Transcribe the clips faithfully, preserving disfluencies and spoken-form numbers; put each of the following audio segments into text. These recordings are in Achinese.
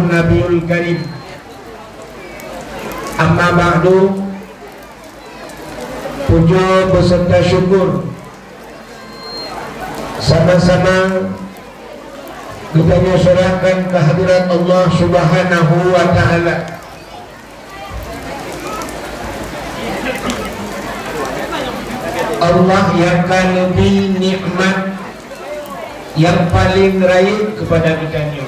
Nabiul Karim. Amma ba'du, pujoe beserta syukur sama-sama geutanyoe serahkan keu hadirat Allah Subhanahu wa Ta'ala. Allah nyang ka neubri nikmat nyang paleng rayeuk keupada geutanyoe.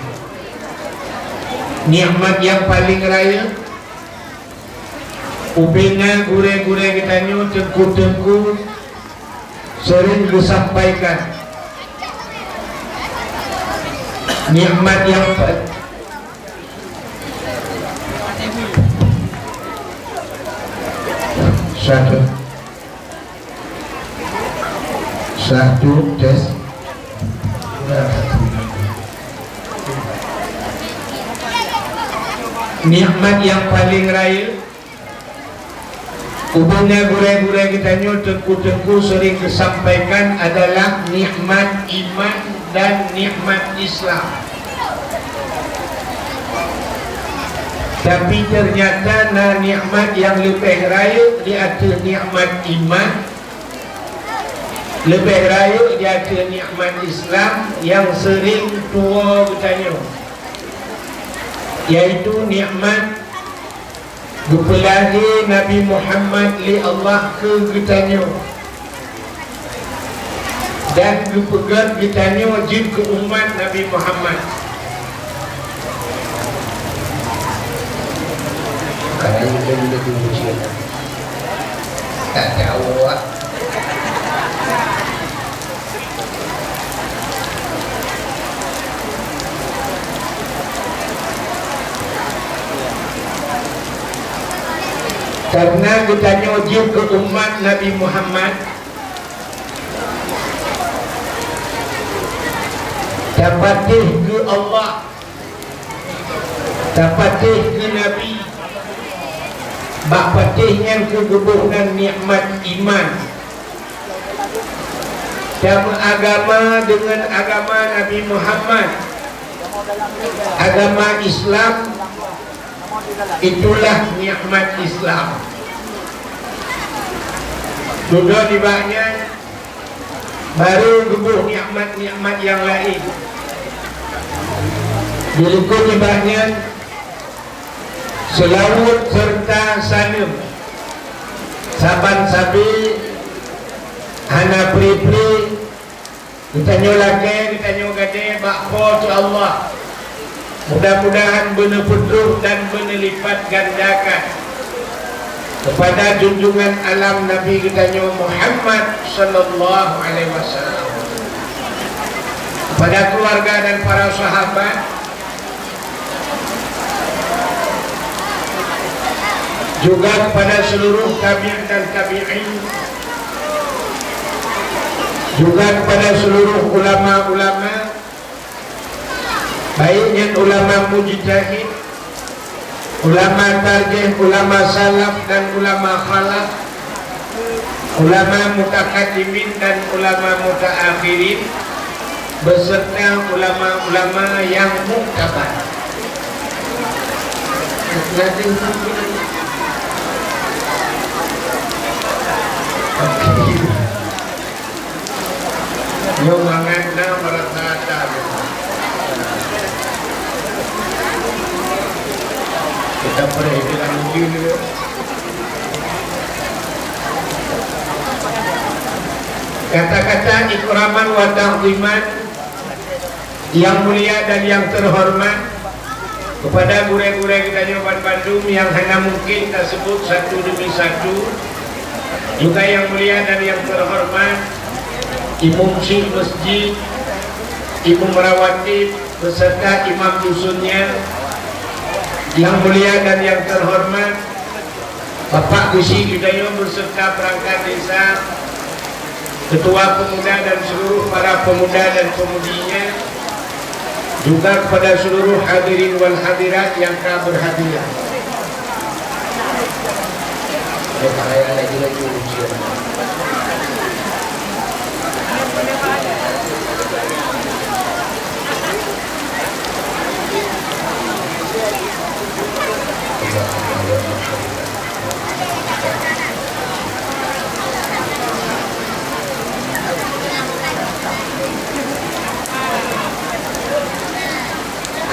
Nikmat nyang paleng rayeuk, ubena gurée-gurée geutanyoe, teungku-teungku, seuring geusampaikan nikmat nyang pa-, Satu. Satu, tes. Nikmat nyang paleng rayeuk, ubena gurée-gurée geutanyoe, teungku-teungku, seuring geusampaikan adalah nikmat iman dan nikmat Islam. Tapi, teunyata na nikmat nyang leubeh rayeuk di ateueh nikmat iman, leubeh rayeuk di ateueh nikmat Islam nyang seuring tuwoe geutanyoe, yaitu nikmat geupeulahé Nabi Muhammad lé Allah keu geutanyoe dan geupeugét geutanyoe jeuet keu umat Nabi Muhammad. Karena geutanyoe jeuet keu umat Nabi Muhammad, tapatéh keu Allah, tapatéh keu Nabi, bak patéh nyan keuh geuboh nan nikmat iman. Tameuagama deungon agama Nabi Muhammad, agama Islam, itulah nikmat Islam. Dudoe nibak nyan, barô geuboh nikmat-nikmat nyang laén. Dilikot nibak nyan, seulaweuet seureuta saleuem, saban sabe hana pri-pri, geutanyoe lakée, geutanyoe gadée bak Po teu Allah. Mudah-mudahan beuneupeutrok dan beuneulipatgandakan keupada junjungan alam Nabi geutanyoe Muhammad sallallahu alaihi wasallam, keupada keuluwarga dan para sahabat, juga keupada seuluruh tabi'in dan tabi'in, juga keupada seuluruh ulama-ulama, baik nyan ulama mujtahid, ulama tarjih, ulama salaf dan ulama khalaf, ulama mutakaddimin dan ulama mutaakhirin, beserta ulama-ulama nyang muktabar. Nyoe mangat na meurasa that. Kita perhatikan mungkin dulu. Kata-kata ikraman wa ta'ziman yang mulia dan yang terhormat, kepada gurée-gurée geutanyoe banmandum nyang hana mungkin taseubut satu demi satu, juga yang mulia dan yang terhormat, imum syik masjid, imum rawatib, beserta imam dusunnya, yang mulia dan yang terhormat, Bapak Geuchik Yudayo beserta perangkat desa, ketua pemuda dan seluruh para pemuda dan pemudinya, juga kepada seluruh hadirin wal hadirat yang ka berhadir.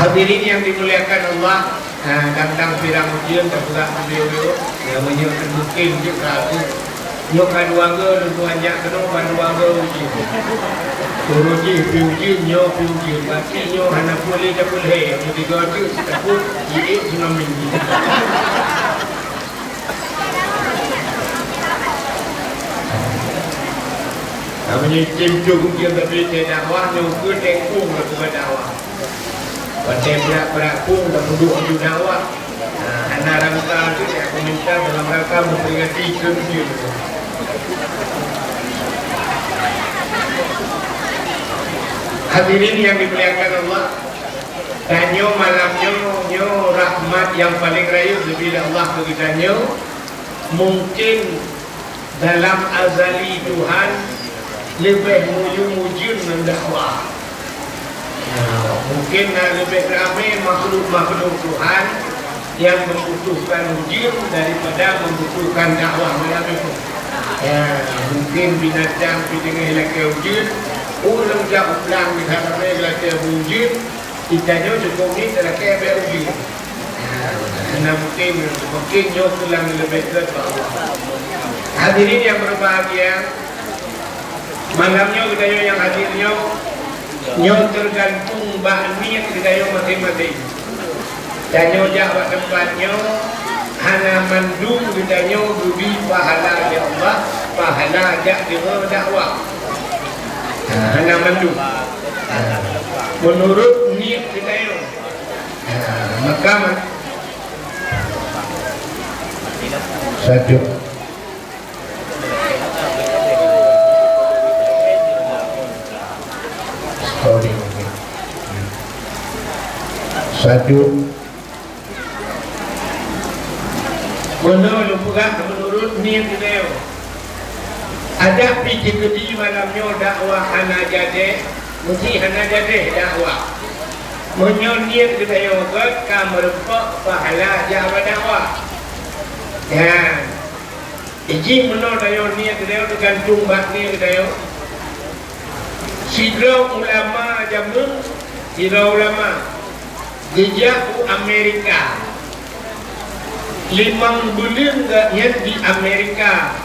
Hadirin yang dimuliakan Allah, nah, dang-dang pirang ujeuen tapeugah beu-beu, ya, meunyoe teubukti jeuet ka aku. Nyoe ka dua go lôn tuan jak keunoe, ban dua go ujeuen. Uroe jih pi ujeuen, nyoe pi ujeuen. Berarti nyoe hana boleh tapeulhèe, meusigoe jeuet takot jiék tsunami. Kamoe nyoe tim jok ujeuen, tapi teuh dakwah nyoe keu teuh kung keu dakwah. Watèe brat-brat pun dah peuduek aju dakwah. Nah, hana rangka tu ya, aku minta dalam rangka memperingati keu ujeuen. Hadirin yang dimuliakan Allah, tanyoe malam nyoe, nyoe rahmat nyang paleng rayeuk geubri lé Allah keu geutanyoe. Mungkin dalam azali Tuhan leubeh meuyue ujeuen ngon dakwah. Nah, mungkin na leubeh ramé makhluk-makhluk Tuhan nyang membutuhkan ujeuen daripada membutuhkan dakwah malam nyoe. Ya, mungkin binatang pih deungon lakèe ujeuen, ureueng jak u blang di hadapan lakèe ujeuen, geutanyoe cukôp ngieng lakèe bèk ujeuen. Nah, mungkin, mungkin nyoe keulang leubeh gèt bak Allah. Hadirin yang berbahagia, malam nyoe geutanyoe nyang hadir nyoe, nyoe teugantung bak niet geutanyoe maséng-maséng. Tanyoe jak bak teumpat nyoe, hana mandum geutanyoe geubri pahala lé Allah, pahala jak deungö dakwah. Hana mandum. Meunurot niet geutanyoe. Nah, maka ma-, sajoh. Sorry. Sajoh. Meunoe lôn peugah meunurot niet geutanyoe. Adak pih jikeudi malam nyoe dakwah hana jadeh, meusti hana jadeh dakwah. Meunyoe niet geutanyoe gèt ka meureumpok pahala jak bak dakwah. Nyan, jih meunoe tanyoe niet geutanyoe teugantung bak niet geutanyoe. Sidroe ulama jameun, sidroe ulama geujak u Amerika. Limong buleuen gobnyan di Amerika.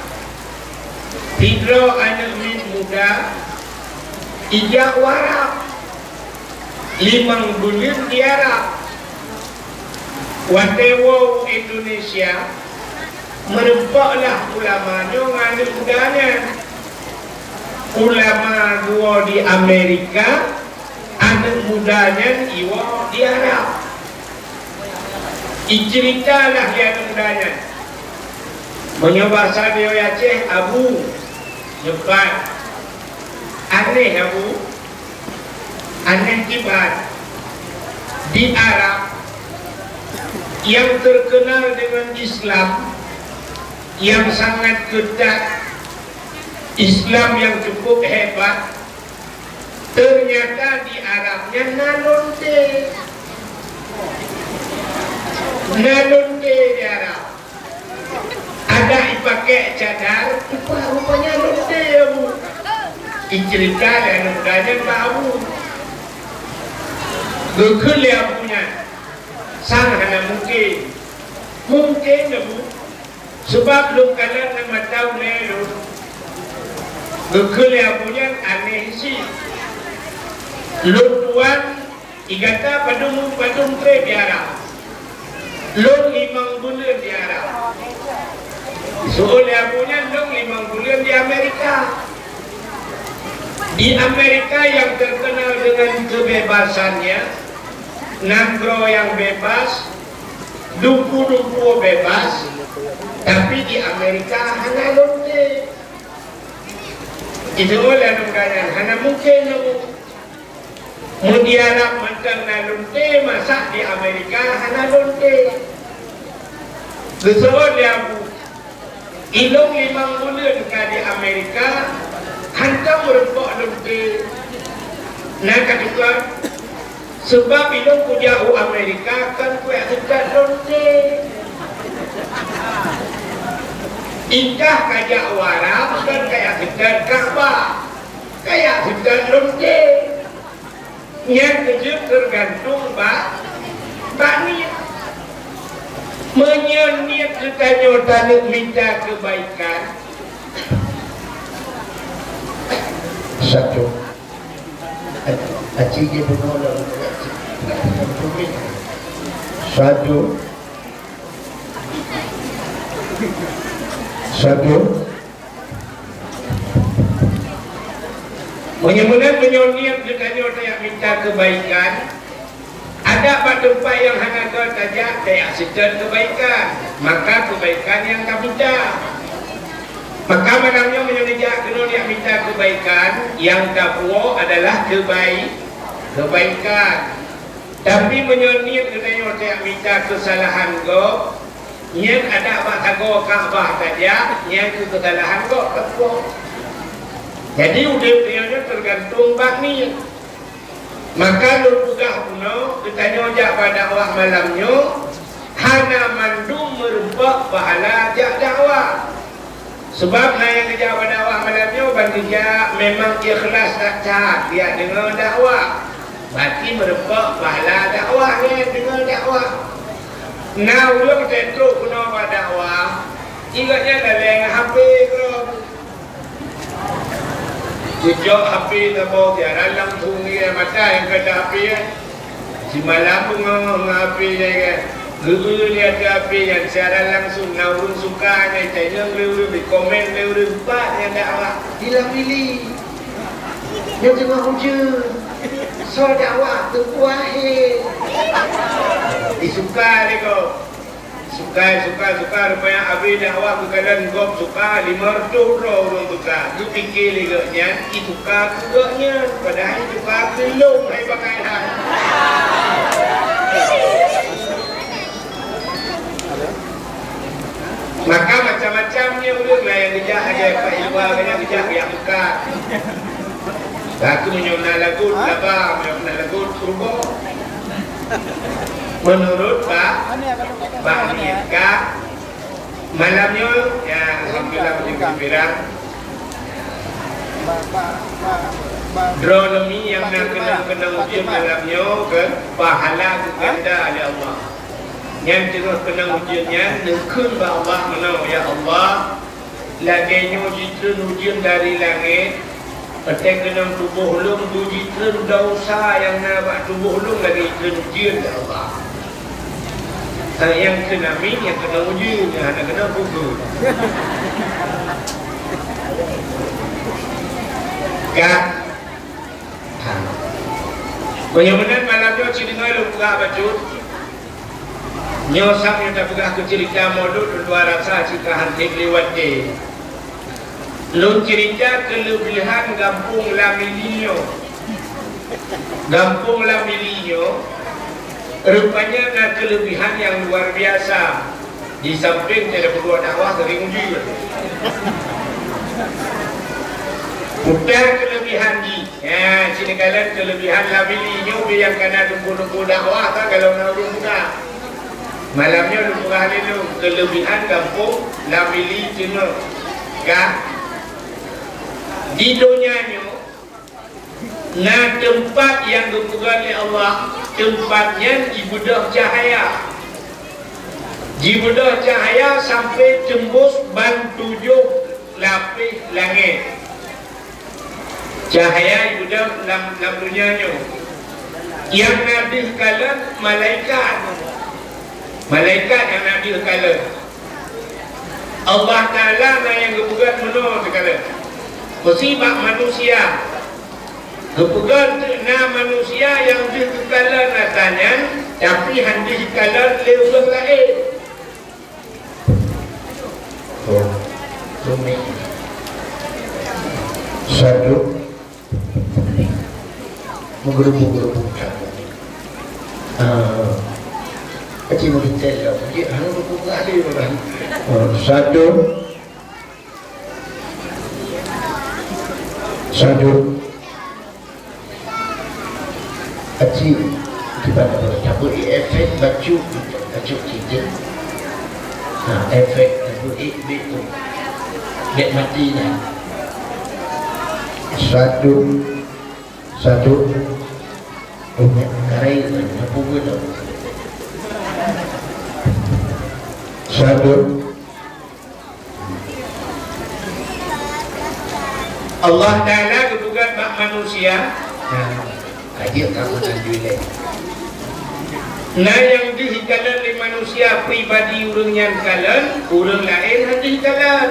Sidroe aneuk miet muda ijak u Arab. Limong buleuen di Arab. Watèe woe u Indonesia, meureumpoklah ulama nyoe ngon aneuk muda nyan. Ulama geuwoe di Amerika, aneuk muda nyan iwoe di Arab. Iceuritalah lé aneuk muda nyan. Meunyoe basa di Aceh, Abu, nyoe pat. Aneh, Abu. Aneh kiban. Di Arab, nyang terkenal dengan Islam, yang sangat ketat, Islam yang cukup hebat, ternyata di Arab nyan na lonte. Na lonte di Arab. Adak ipakèk cadar, rupa-, rupanya lonte, Abu. Iceurita lé aneuk muda nyan bak Abu. Geukheun lé Abu nyan, sang hana mungken. Mungken, Abu. Seubab lôn kalon ngon mata ulèe lôn. Geukheun lé Abu nyan aneh cit. Lôn tuan, i gata padum, padum trép di Arab? Lôn limong buleuen di Arab. Seuôt lé Abu nyan, lôn limong buleuen di Amerika. Di Amerika yang terkenal dengan kebebasannya, nanggroe nyang bebas, dumpeue-dumpeue bebas, tapi di Amerika hana lonte. Itu oleh nyan hana mungken lom. Mun di Arab mantong na lonte, masa di Amerika hana lonte? Geuseuôt lé Abu, ilôn limong buleuen ka di Amerika, hantom meureumpok lonte. Na ka tukang? Seubab ilôn kujak u Amerika kon kujak seutôt lonte. Ingkah kajak u Arab kon kajak seutôt Ka'bah, kajak seutôt lonte. Nyan keujeuet teugantung bak Meunyoe niet geutanyoe taneuk mita keubaikan, satu. Aci jibunoe lom. Satu. Satu. Meunyoe meunan, meunyoe niet geutanyoe tajak mita keubaikan, adak bak teumpat nyang hana göt tajak, tajak seutôt keubaikan, maka keubaikan nyang tamita. Maka malam nyoe meunyoe neujak keunoe neujak mita keubaikan, nyang tapuwoe adalah keubai-, keubaikan. Tapi meunyoe niet geutanyoe tajak mita keusalahan gob, nyan adak bak sagoe Ka'bah tajak, nyan keuh keusalahan gob tapuwoe. Jadi udeb tanyoe nyoe teugantung bak niet. Maka lôn peugah bunoe, geutanyoe jak bak dakwah malam nyoe, hana mandum meurumpok pahala jak dakwah. Sabab na nyang geujak bak dakwah malam nyoe ban geujak memang ikhlas that-that, jak deungoe dakwah. Berarti meurumpok pahala dakwah nyan deungoe dakwah. Na ureuëng teutrok keunoe bak dakwah, ingat nyan laleng H P keudroe. Geucok H P saboh siaran langsung di mata nyang keu H P, eh. Simalam beungoh ngon H P nyan, eh. Geu-eu di ateueh H P nyan siaran langsung, na ureuëng suka nyan, tanyong lé ureuëng, dikomen lé ureuëng, pat nyang dakwah. Di Lamili. Nyoe teungoh ujeuen. Soe dakwah, Teungku Ahé. Disuka lé gob. Suka, suka, suka, rupanya abéh dakwah geukalon gob suka, lima reutôh droe ureuëng suka. Geupike lé gobnyan, isuka keu gobnyan, padahai isuka keu lôn hai bangai hai. Maka macam-macam nyan ureuëng lah nyang geujak lagée Pak Iqbal, nyang geujak nyang suka. Lagu meunyoe na lagu laba, meunyoe na lagu suruga. Meunurot Pak, Pak Niat ka, malam nyoe, ya, alhamdulillah, puji geumbira. Droeneuh mi nyang na keunong-keunong ujeuen malam nyoe, kan, pahala geuganda lé Allah. Nyan teungoh keunong ujeuen nyan, neukheun bak Allah meunoe, "Ya Allah, lagée nyoe jitreun ujeuen dari langét, watée keunong tuboh lôn beujitreun desya nyang na bak tuboh lôn lagée jitreun ujeuen, ya Allah." Hai nyang kheun amin, nyang keunong ujeuen, nyang hana keunong gugur. Ka. Ha. Meunyoe meunan malam nyoe ci deungoe lôn peugah bacut. Nyoe sam nyang tapeugah keu ceurita Maulud, lôn dua rasa cit ka han treb lé watée. Lôn ceurita keuleubehan gampông Lamili nyoe. Gampông Lamili nyoe rupanya na keuleubehan nyang luar biasa. Di sampéng teuh peuduek dakwah seuring ujeuen. Peue keuleubehan jih? Ya, ci neukalon keuleubehan Lamili nyoe bak nyang ka na teungku-teungku dakwah ka golom na ureuëng muda. Malam nyoe lôn peugah lé lôn keuleubehan gampông Lamili teungoh ka di donya nyoe. Na teumpat nyang geupeugah lé Allah, teumpat nyan jibeudôh cahya. Jibeudôh cahya sampoe teumbôh ban tujoh lapéh langét. Cahya jibeudôh lam, lam donya nyoe. Nyang na deuh kalon malaikat. Malaikat nyang na deuh kalon. Allah Taala na nyang geupeugah meunoe teukalon. Peusi bak manusia. Geupeugah teuk na manusia nyang deuh geukalon atra nyan, tapi han deuh jikalon lé ureuëng laén. Oh, rumit. Satu. Meugeurubuk-geurubuk that. Ah, aci meugeutét lom. Dia hana meugeurubuk lagi orang. Ah, satu. Satu. Aci, kiban apa? Tapi efek bacut, bacut cincin. Ha, efek bacut, eh, bek tu. Bek mati lah. Satu. Satu. Punya karai, punya pukul tu. Betul. Allah Taala geupeugah bak manusia, nah, ka jeuet kamoe nan jui lé. Na nyang deuh jikalon lé manusia pribadi ureuëng nyan kalon, ureuëng laén han deuh jikalon.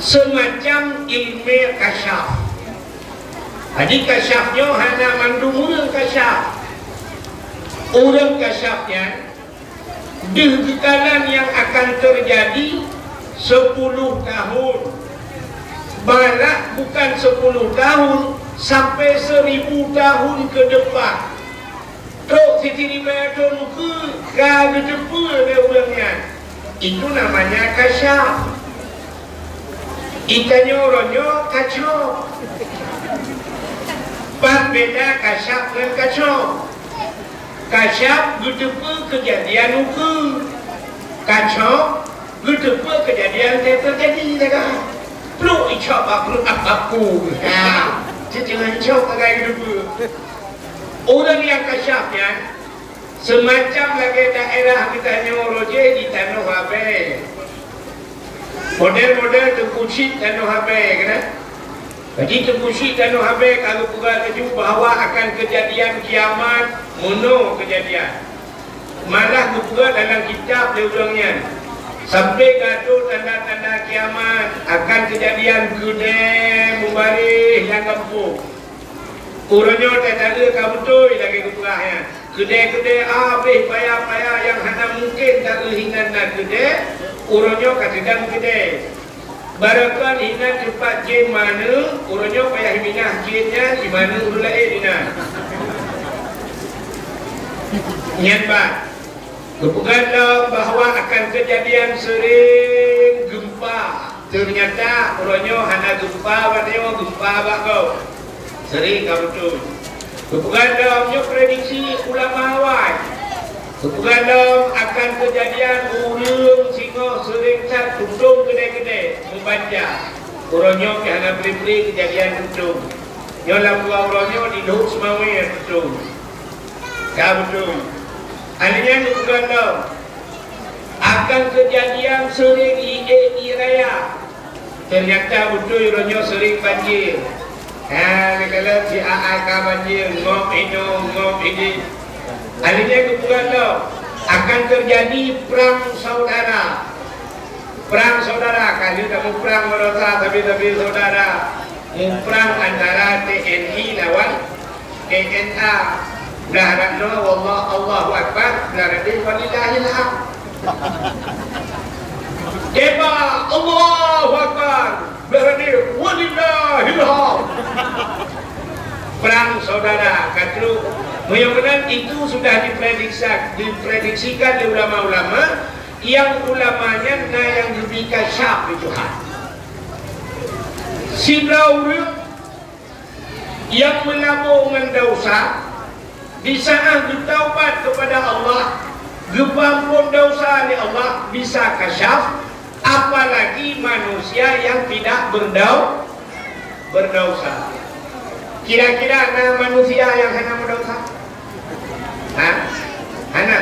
Seumacam iéleumé kasyaf. Jadi kasyaf nyoe hana mandum ureuëng kasyaf. Ureuëng kasyaf nyan deuh geukalon nyang akan teujadi sepuluh tahun, bahkan bukan sepuluh tahun, sampai seribu tahun ke depan. Trok siti ribèe thôn ukeue ka geuteupeue lé ureuëng nyan. Itu namanya kasyaf. Itanyoe uroe nyoe kacok. Pat beda kasyaf ngon kacok. Kasyaf geuteupeue keujadian ukeue. Kacok geuteupeue keujadian nyang teujadi sagai. Pluek icok bak pluek ap-ap ku. Ha, cit teungoh icok sagai geuteupeue. Ureuëng nyang kasyaf nyan seumacam lagée daerah geutanyoe uroe jéh di Tanoh Abée. Model-model Teungku Chik Tanoh Abée keunan. Jadi Teungku Chik Tanoh Abée ka geupeugah laju bahwa akan keujadian kiamat meunoe keujadian. Malah geupeugah dalam kitab lé ureuëng nyan, sampai gadôh tanda-tanda kiamat akan keujadian keudée mubareh lam gampông. Uroe nyoe taeu ka beutôi lagée geupeugah nyan. Keudée-keudée abéh paya-paya nyang hana mungken taeu hinan na keudée, uroe nyoe ka teudong keudée. Barokon hinan teumpat jén maneuk, uroe nyoe payah minah jén nyan, imaneuk ureuëng laén hinan. Nyan ban. Geupeugah lom bahwa akan keujadian seuring geumpa. Teunyata uroe nyoe hana geumpa bak nyoe, geumpa bak gob. Seuring ka beutôi. Geupeugah lom nyoe prediksi ulama awai. Geupeugah lom akan keujadian ureuëng singoh seuring that tutong keudée-keudée meubanja. Uroe nyoe pih hana bri-bri keujadian tutong. Nyoe lam dua uroe nyoe di Lhok Seumawé tutong. Ka beutôi. Aleuh nyan geupeugah lom, akan keujadian seuring ié ié raya. Teunyata beutôi uroe nyoe seuring banjir. Ha, neukalon si A A ka banjir, ngop inong, ngop idéh. Aleuh nyan geupeugah lom, akan teujadi prang saudara. Prang saudara, ka lheueh tamuprang meudesya sabe-sabe saudara. Muprang antara T N I lawan T N A. Blah rot nyoe wallah, Allahu Akbar, blah rot deh walillahil hamd. Tembak, Allahu Akbar, blah rot deh walillahil hamd. Prang saudara ka trok. Meunyoe meunan itu sudah diprediksi, diprediksikan lé ulama-ulama. Nyang ulama nyan na nyang geubri kasyaf lé Tuhan. Sidroe ureuëng nyang meulabô ngon desya, di saát geutaubat keupada Allah, geupeuamphon desya lé Allah, bisa kasyaf, apalagi manusia nyang tidak berdau-, Beudesya. Kira-kira na manusia nyang hana meudesya? Ha? Hana.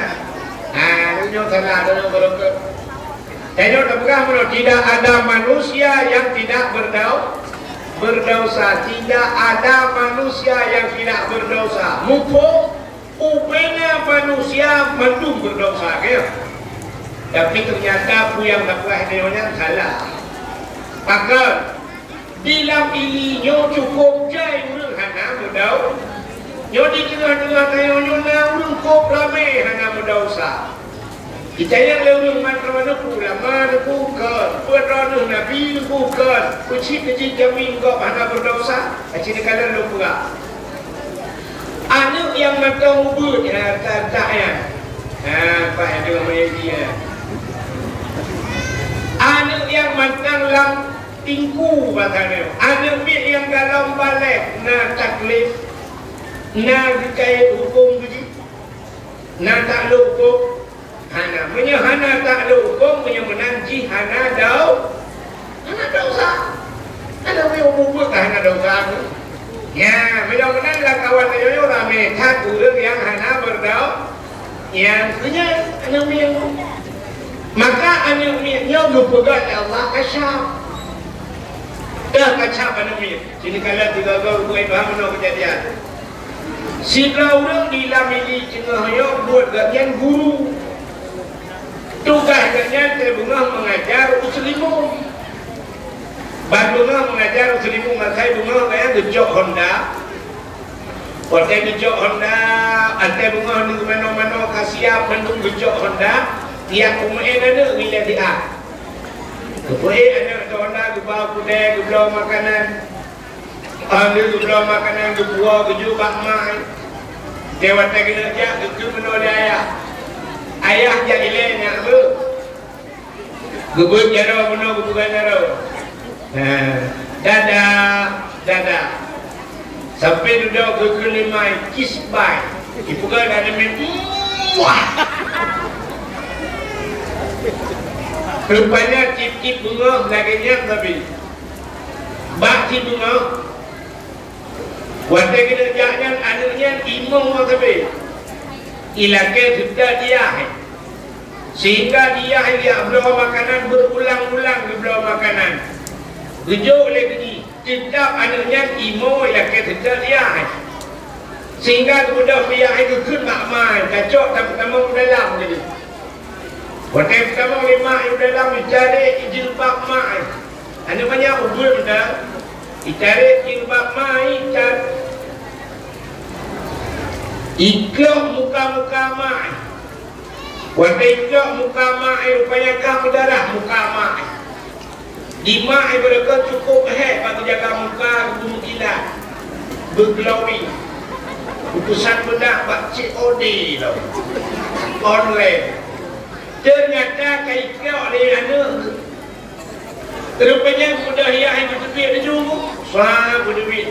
Ha, nyoe salah, nyoe beureukat. Tanyoe tapeugah meunoe, tidak ada manusia yang tidak berdau-, beudesya. Tidak ada manusia yang tidak beudesya. Muphom, ubena manusia mandum beudesya, ya. Tapi ternyata peue nyang tapeugah nyoe nyan salah. Pakon? Di lam ili nyoe cukôp jai ureuëng hana meudau-, nyoe di teungoh-teungoh tanyoe nyoe na ureuëng kôb ramé hana meudesya. Jitanyong lé ureuëng, "Man droeneuh, peue ulama neuh, peue kon? Peue droeneuh nabi neuh, peue kon? Peue cit keu jih jamin gob hana beudesya?" Aci neukalon lôn peugah. Aneuëk nyang mantong ubeuet, ya, tak, tak, ya. Ha, Pak, ya, tengok meunan dia. Aneuëk nyang mantong lam Teungku bak tanyoe, aneuëk miet nyang golom balek na taklif, na geukayém hukôm keu jih? Na taklok hukôm? Hana. Meunyoe hana taklok hukôm, meunyoe meunan jih hana dau-, hana desya. Hana meunyoe mubuet ka hana desya. Nyan, meunyoe meunan lam kawan tanyoe ramé that ureuëng nyang hana beudau-, nyang keunyan hana meunyoe. Maka aneuk miet nyoe geupeugah lé Allah kasyaf. Dah kasyaf aneuk miet. Sini kala tiga go bukai paham meunoe keujadian. Sidroe ureueng di Lamili teungoh nyoe buet gobnyan guru. Tugaih gobnyan teubeungoh meungajar u Seulimong. Ban beungoh meungajar u Seulimong, asai beungoh gobnyan geucok honda. Watèe geucok honda, asai beungoh nyoe manoe-manoe ka siap mandum geucok honda, tiak peumeu'en aneuk ilèe siat. Geupeu'en aneuk ateueh honda, geuba keudè, geubloe makanan. Alhamdulillah, geubloe makanan, geupuwoe, geujok bak mak. Watèe geuneuk jak, geukheun meunoe lé ayah. Ayah, jak ilèe nyak beuh. Geubeuet jaroe bunoe, geupeugah jaroe. Ha, dadah, dadah. Sampai dudoe keu keulima, kiss bye. Ipeugah dan demi, muah. Rupanya cit-cit beungoh lagèe nyan sabe. Bak cit beungoh, watèe geuneuk jak nyan, aneuk nyan imoe sabe. Ilakèe seutôt ayah. Sehingga ayah jak bloe makanan, berulang-ulang geubloe makanan. Geujok lé geuji, teutap aneuk nyan imoe ilakèe seutôt ayah. Sehingga geubeudôh ayah geukheun bak ma, tacok tamong u dalam jadi. Watèe tamong lé ma u dalam, itarek jilbab ma. Aneuk manyak ubeuet meunan, itarek jilbab ma, itar-, iklok muka-muka ma. Watèe iklok muka ma, rupanya ka meudarah muka ma. Di ma ibarat cukôp hék bak geujaga muka, geumeukilat, beuglowing. Utosan beundak bak C O D lom. Online. Teunyata ka iklok lé aneuk. Rupanya mudah yah geuteubiet laju. Sa geuteubiet.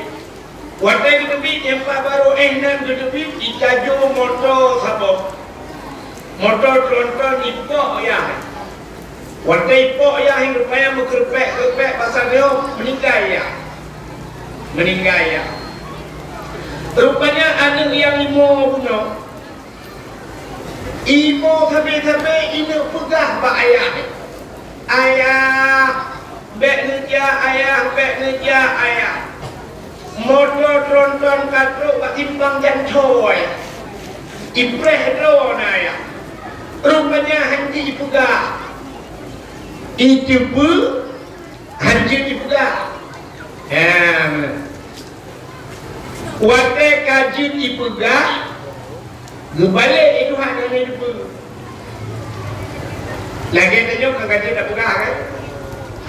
Watèe geuteubiet, nyang pat barô éh nan geuteubiet, jicajô moto saboh. Moto tronton ipok yah. Watèe ipok yah, rupanya meukeureumpek-keureumpek pasal nyoe, meuninggai yah. Meuninggai yah. Rupanya aneuk nyang imoe bunoe, imoe sabe-sabe ineuk peugah bak ayah, "Ayah, bèk neujak, Ayah, bèk neujak, Ayah." Moto tronton ka trôk bak simpang janco, Ayah. Ipreh droe na, Ayah. Rupanya hana jipeugah. Iteupeue, hana jipeugah. Ya, watèe ka jeuet ipeugah, geubalek lé Tuhan hana teupeue. Lagèe tanyoe ka jeuet tapeugah, kan?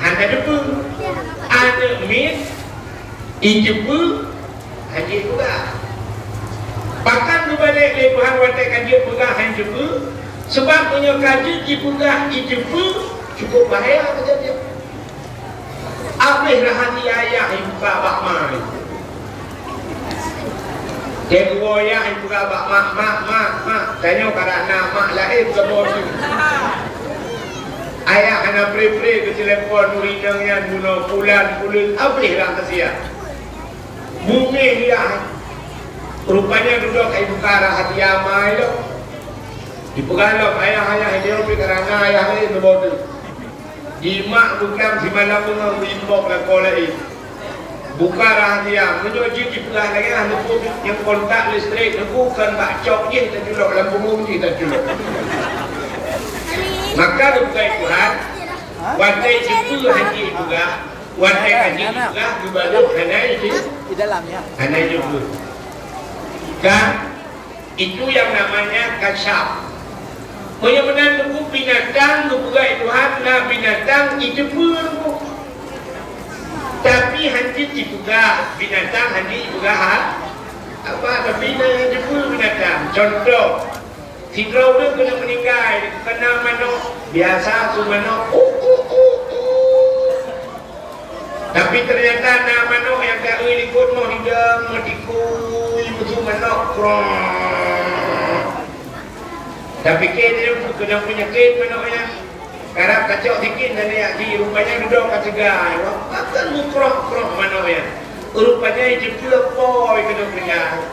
Hana teupeue. Aneuk miet, iteupeue, hana jipeugah. Pakon geubalek lé Tuhan watèe ka jeuet peugah hana teupeue? Sabab meunyoe ka jeuet jipeugah iteupeue, cukôp bahaya keujadian. Abéh rahsia ayah ibuka bak ma. Teungoh ayah ibuka bak ma, "Mak, mak, mak." Tanyoe karena mak laén keumoe. Ayah hana pre-pre keu telepon ureueng inong nyan bunoe pulan-puleuen, abéh rahsia. Bungéh ayah. Rupanya dudoe ka ibuka rahsia ma lom. Ipeugah lom, "Ayah, ayah, nyoe pih karena ayah laén keumoe." Di mak bukang simalam beungoh meuimbok lakoe laén. Buka rahsia, meunyoe jeuet jipeugah lagèe nyan, neupeu nyang kontak listrik, neupeu kon bak cok jih taculok, lam bungong jih taculok. Maka geupeugah Tuhan, watèe jeuet hana jipeugah, watèe ka jeuet jipeugah, geubalek hana jeuet, hana jeuet. Kan? Itu yang namanya kasyaf. Meunyoe meunan teungku binatang geupeugah Tuhan na binatang iteupeue teungku. Tapi hana jipeugah binatang, hana jipeugah ha-, apa, tapi na iteupeue binatang. Contoh, sidroe ureueng keuneuk meuninggai, keunan manok, biasa su manok, "Uh, uh, uh, uh." Tapi ternyata na manok nyang ka eu likot moh hidang meutikui musu manok krong. Tapi keu dia pun kena penyakit manok nyan. Karab kacok sikit dan dia di rupanya dudoe ka teuga. Wah, pakon mukrok-krok manok nyan. Rupanya jipeu poi kena penyakit.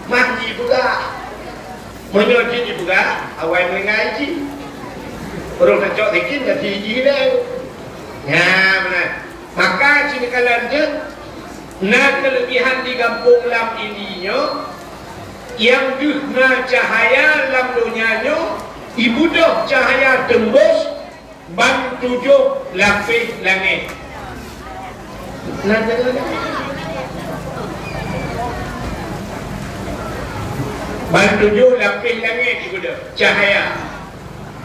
Mah jipeugah. Meunyoe jih jipeugah, awai meuninggai jih. Ureuëng tacok sikin ka siji lé. Nyan meunan. Maka sinoe kalon jeuet na keuleubihan di gampông lam India nyoe, nyang deuh na cahya lam donya nyoe, ibeudôh cahya teumbôh ban tujoh lapéh langét. Na deungoe? Ban tujoh lapéh langét ibeudôh cahya.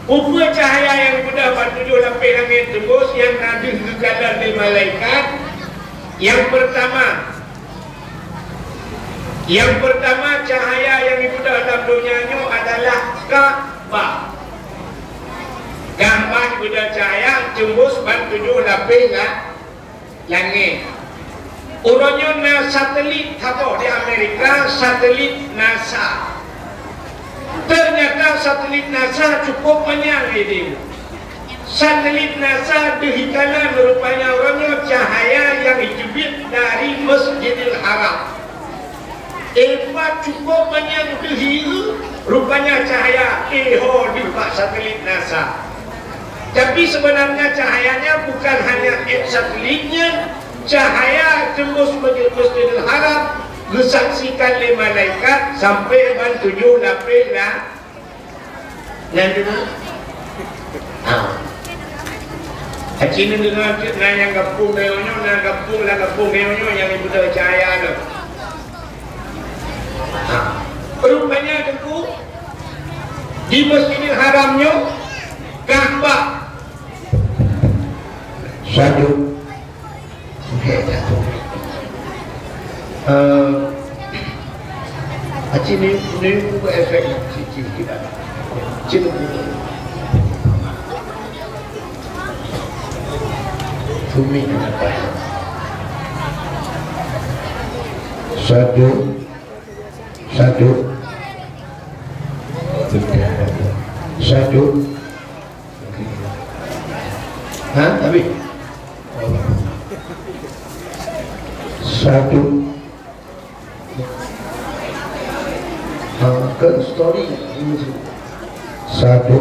Peue-peue cahya nyang ibeudôh ban tujoh lapéh langét teumbôh nyang na deuh geukalon lé malaikat? Nyang peurtama, nyang peurtama cahya nyang ibeudôh lam donya nyoe adalah Ka'bah. Ka'bah ibeudôh cahya teumbôh ban tujoh lapéh la-, langét. Uroe nyoe na satelit saboh di Amerika, satelit NASA. Teunyata satelit NASA cukup manyang idéh. Satelit NASA deuh ikalon rupanya uroe nyoe cahya nyang jiteubiet dari Masjidil Haram. Éh, pat cukup manyang deuh ié, rupanya cahya éh ho deuh bak satelit NASA. Tapi sebenarnya cahayanya bukan hanya ék satelit nyan, cahaya teumbôh Masjid-, Masjidil Haram geusaksikan lé malaikat sampai ban tujoh lapéh la-, Nyan tu. Ha. Aci neudeungoe cit na nyang gampông gayonyoe, na gampông lam gampông gayonyoe nyang ibeudôh cahya tu. Ha. Rupanya teungku di Masjidil Haram nyoe Ka'bah. Satu. Okey, dah tu. Eh, aci ni, ni buat efek cicing kita. Cina. Bumi kenapa? Satu, satu, satu. Ha, habis. Satu. Ha, ke story. Satu.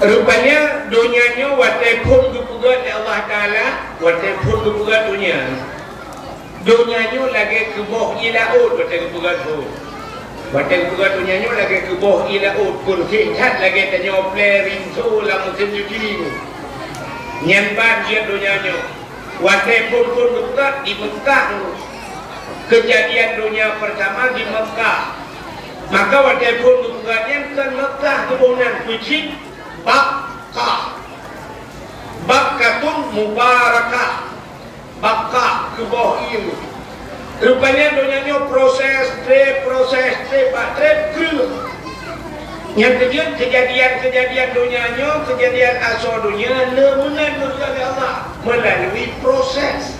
Rupanya donya nyoe watée phon geupeugét lé Allah Taala, watée phon geupeugét donya. Donya nyoe lagée keuboh ié laôt watée geupeugét phon. Watée geupeugét donya nyoe lagée keuboh ié laôt, phon seh that lagée tanyoe plé rinso lam musém cuti. Nyan ban jeuet donya nyoe. Watée phon-phon geupeugét di Meukah, keujadian donya peurtama di Meukah. Maka watée phon geupeugét nyan kon Meukah geuboh nan, peucit Bakkah. Bakkatun mubarakah. Bakkah keuboh ié. Rupanya donya nyoe proses treb, proses treb, bak treb kreueh. Nyang keujeuet keujadian-keujadian donya nyoe, keujadian asoe donya le meunan neupeugah lé Allah meulalu proses.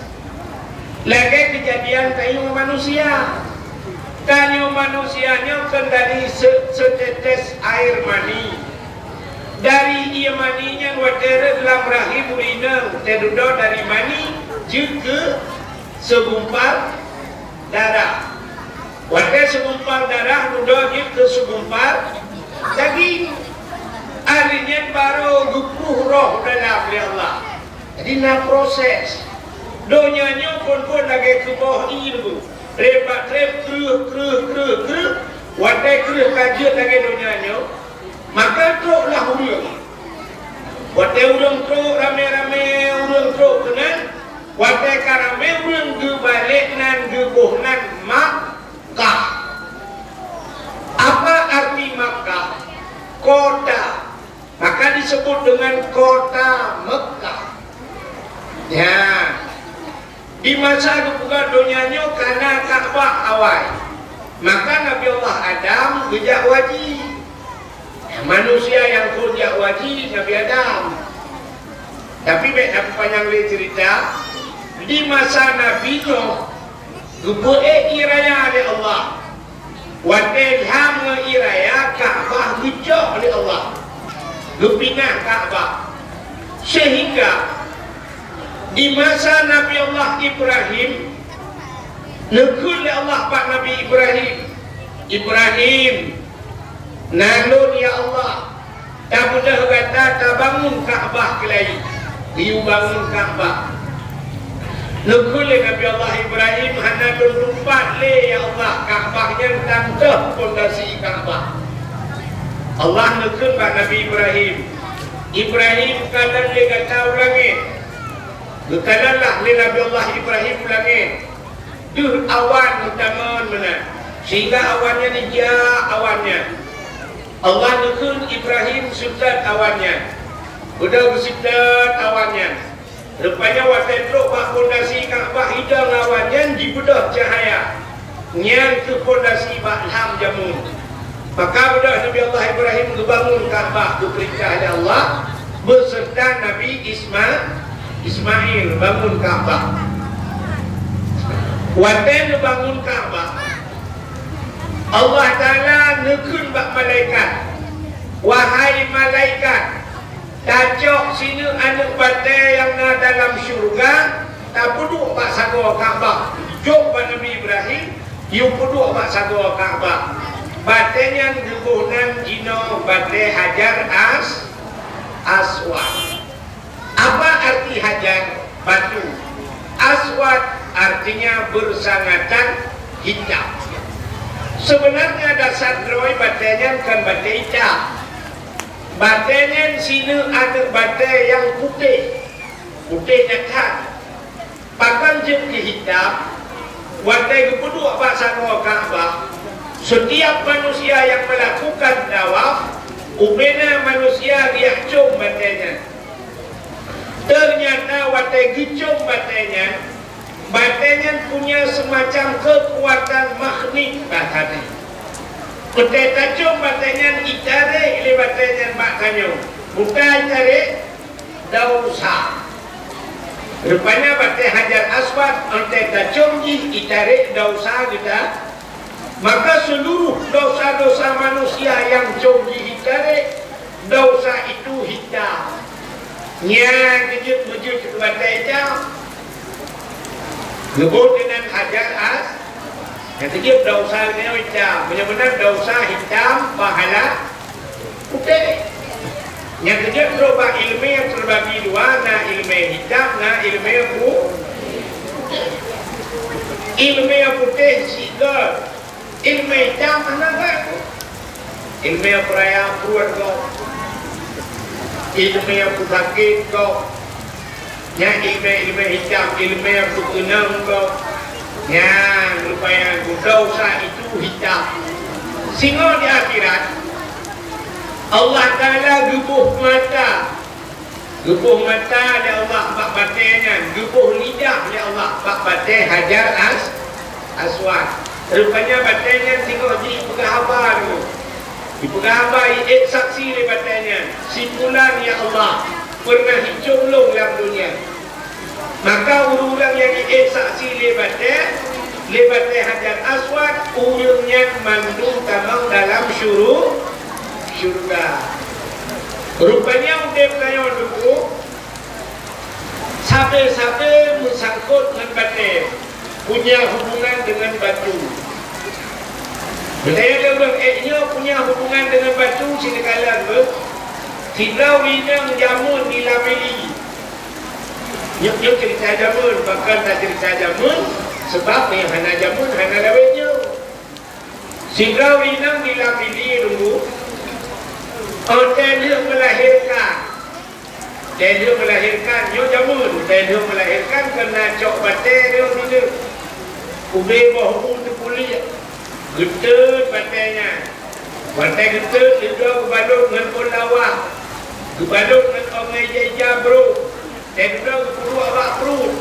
Lagée keujadian tanyoe manusia. Tanyoe manusia nyoe kon dari se-, setetes air mani. Dari ié mani nyan watée rhot lam rahim ureuëng inong, teududoe dari mani jeuet keu segumpal darah. Watée segumpal darah dudoe jeuet keu segumpal daging. Ari nyan barô geupruh roh dalam lé Allah. Jadi na proses. Donya nyoe phon-phon lagée keuboh ié, treb bak treb, kreueh, kreueh, kreueh, kreueh. Watée kreueh ka jeuet lagée donya nyoe, maka troklah ureuëng. Watée ureuëng trok ramé-ramé, ureuëng trok keunan, watée ka ramé ureuëng geubalek nan, geuboh nan Makkah. Apa arti Makkah? Kota. Maka disebut dengan kota Mekah. Ya. Di masa geupeugah donya nyoe ka na Ka'bah awai. Maka Nabi Allah Adam geujak u haji. Manusia nyang phon jak u haji Nabi Adam. Tapi bék tapanyang lé cerita, di masa Nabi Nuh geupeuék ié raya lé Allah. Watée lham ngon ié raya, Ka'bah geucok lé Allah, geupinah Ka'bah. Sehingga di masa Nabi Allah Ibrahim, neukheun lé Allah bak Nabi Ibrahim, "Ibrahim, "Na lôn, ya Allah, tapeugah gata tabangun Ka'bah keulayi." Geuyue bangun Ka'bah. Neukheun lé Nabi Allah Ibrahim, "Hana lôn teumpat lé, ya Allah, Ka'bah nyan, tan teuh pondasi Ka'bah." Allah neukheun bak Nabi Ibrahim, "Ibrahim, kalon lé gata u langét." Geukalon lah lé Nabi Allah Ibrahim u langét. Deuh awan meutamong meunan, sehingga awan nyan jijak awan nyan. Allah neukheun Ibrahim seutôt awan nyan. Beudôh geuseutôt awan nyan. Rupanya watée trok bak pondasi Ka'bah idong awan nyan jibeudôh cahya. Nyan keuh pondasi bak lham jamén. Maka beudôh Nabi Allah Ibrahim geubangun Ka'bah, geupeurintah lé Allah, beuseurta Nabi Isma-, Ismail bangun Ka'bah. Watée neubangun Ka'bah, Allah Taala neukheun bak malaikat, "Wahai malaikat, tacok sineuk aneuëk batée nyang na dalam syeuruga, tapeuduek bak sagoe Ka'bah." Jok bak Nabi Ibrahim, yue peuduek bak sagoe Ka'bah. Batée nyan geuboh nan jinoe batée Hajar As-, Aswad. Apa arti hajar? Batu. Aswad artinya bersangatan hitam. Sebenarnya dasar droe batée nyan kon batée hitam. Batée nyan sineuk aneuëk batée nyang putéh. Putéh that. Pakon jeuet keu hitam? Watée geupeuduek bak sagoe Ka'bah, setiap manusia yang melakukan tawaf, ubena manusia geujak com batée nyan. Ternyata watée geucom batée nyan, batée nyan punya semacam keukuatan magnet, bahasa jih. Watée tacom batée nyan, itarek lé batée nyan bak tanyoe. Bukan itarek, dausa. Rupanya batée Hajar Aswad, watée tacom jih, itarek dausa geuta. Maka seluruh dosa-dosa manusia nyang com jih itarek, dosa itu hitam. Nyan keujeuet meujeuet keu batée hitam. Geubeuet keunan Hajar As-, nyang keujeuet dosa nyoe hitam. Meunyoe meunan dosa hitam, pahala putéh. Nyang keujeuet trok bak ileumé teubagi dua, na ileumé hitam, na ileumé pu-, ileumé putéh sigoe, ileumé hitam hana geuh. Ileumé peuraya pruet gob, ileumé peusakét gob. Nyan ileumé-ileumé hitam, ileumé peukeunong gob. Nyan rupanya dosa itu hitam. Singoh di akhirat, Allah Taala geuboh mata. Geuboh mata lé Allah bak batée nyan, geuboh lidah lé Allah bak batée Hajar As-, Aswad. Rupanya batée nyan singoh jipeugah haba dulu. Jipeugah haba, jiék saksi lé batée nyan, "Si pulan, ya Allah, peureunah jicom lôn lam donya." Maka ureuëng-ureuëng nyang jiék saksi lé batée, lé batée Hajar Aswad, ureuëng nyan mandum tamong dalam syuru-, syeuruga. Rupanya udeb tanyoe teungku, sabe-sabe meusangkot ngon batée, punya hubungan dengan batu. Beutôi lé ureuëng ék nyoe punya hubungan dengan batu, sineukalon beuh. Sidroe inong jameun di Lamili. Nyoe, nyoe ceurita jameun, bahkan na ceurita jameun, sabab nyang hana jameun hana lawét nyoe. Sidroe inong di Lamili dulu, watée lheueh meulahirkan. Watée lheueh meulahirkan, nyoe jameun, watée lheueh meulahirkan keunan cok batée nyoe sineuk. Ubé boh bu teupuléh, geuteut batée nyan. Watée geuteut, lheueh geubalot ngon ôn lawah, geubalot ngon ôn ija-ija brok. Teuduek geupeuduek bak pruet.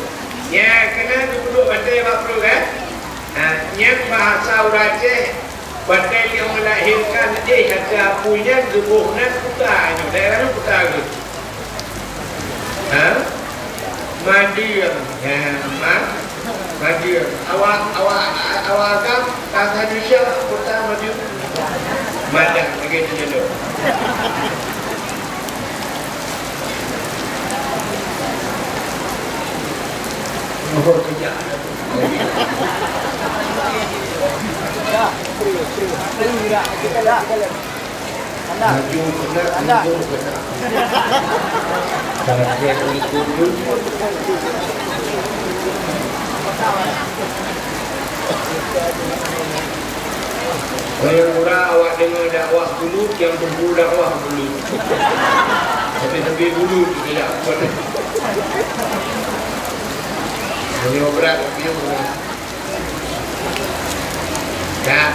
Nyan keunan geupeuduek batée bak pruet, kan? Ha, nyan bahasa ureuëng Aceh, batée nyang meulahirkan éh ateueh apui nyan geuboh nan kuta nyoe. Daerah nyoe kuta geuh. Ha? Madeueng. Ya, ma-, madeueng. Awak, awak, awak agam, bahasa Indonesia, kuta madeueng. Madang lagée tu je tu. Mohon kerja. Maju keunak, mundur keunak. Target untuk tu. Meunyoe awak deungoe dakwah bulut, nyang teungku dakwah bulut. Tapi-tapi bulut, tidak. Meunyoe brat, tapi bulut. Nah.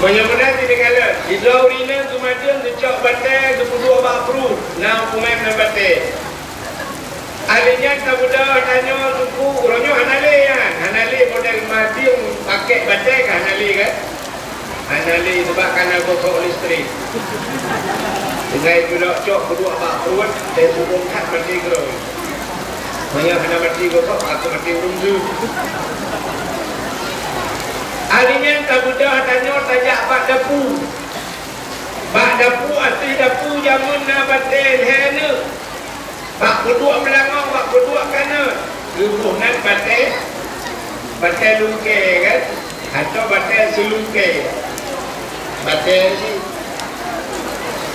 Meunyoe meunan ditinggalan, sidroe ureueng inong geumadeueng geucok batèe geupeuduek bak pruet, na huköman ngon batèe. Ahli nyan tabeudôh tanyoe teungku, uroe nyoe hana lé nyan, hana lé model madeueng pakèk batèe ka hana lé kan? Hana lé, sabab ka na gosok listrik. Tinggai peuduek cok peuduek bak pruet, dan ureueng that maté keudroe. Meunyoe hana maté gosok, aku maté ureueng tu. Ahli nyan tabeudôh tanyoe tajak bak dapu. Bak dapu, ateueh dapu jameun na batèe lhèe neuk. Bak peuduek meulangong, bak peuduek kanot, geuboh nan batèe, batèe lungkèe kan, atau batèe seulungkèe. Batèe si.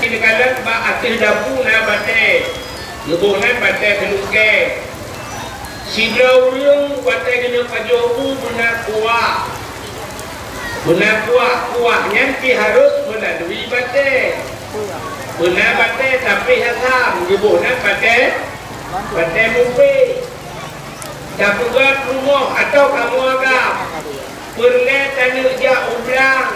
Di dalam bak ateueh dapu na batèe, geuboh nan batèe seulungkèe. Sidroe ureueng watèe geuneuk pajoh bu beuna kuah. Beuna kuah, kuah nyan pih harôh meulalui batèe. Beuna batèe tapi asam, geuboh nan batèe, batèe mupé. Tapeugöt rumoh atawa kamoe agam, peureulèe taneuk jak u blang,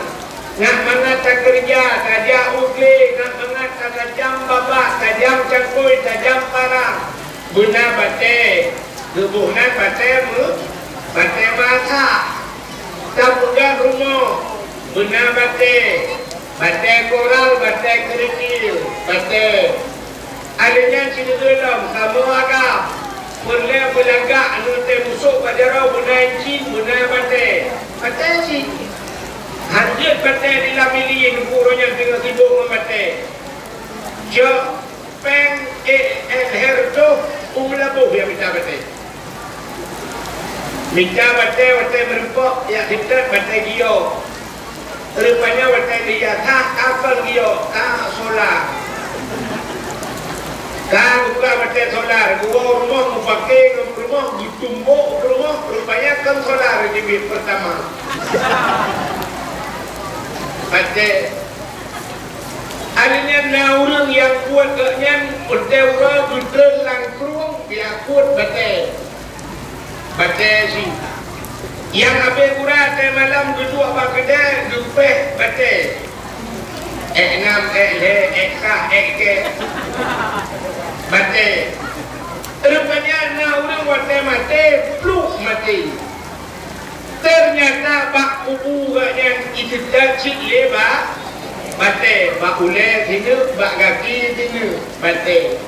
ngat mangat takeureuja, tajak u glé, ngat mangat tatajam babah, tajam cangkôi, tajam parang. Beuna batèe, geuboh nan batèe meu-, batèe meuasah. Tapeugöt rumoh, beuna batèe, batèe koral, batèe keurikil, batèe. Akhé nyan sineugöt lom, kamoe agam, peureulèe beulagak, ngon teuh musôk bak jaroe, beuna cit, beuna batèe. Batèe cit. Hanjeuet batèe di lam ili, nungku uroe nyan teungoh sibôk ngon batèe. Cok Péng, eh, eh, lhèe reutôh u Meulaboh nyang mita batèe. Mita batèe, watèe meureumpok, jak seutôt batèe giyok. Rupanya watèe geuiasah ka kon giyok, ka solar. Ka geupeugah batèe solar, geuwoe u rumoh, meupaké ngon rumoh, geutumbôk u rumoh, rupanya kon solar jeuet peurtama. Batèe Akhé nyan na ureueng nyang buet gobnyan watèe uroe geutreun lam krueng, geujak kuet batèe. Batèe si. Nyang abéh gura watèe malam geuduek bak keudè geupéh batèe. Èk nam, èk lhèe, èk kah, èk kèe. Batèe. Rupanya na ureueng watèe maté, pluek maté. Teunyata bak kubu gobnyan jiseutôt cit lé ba-, batèe, bak ulèe sineuk, bak gaki sineuk, batèe.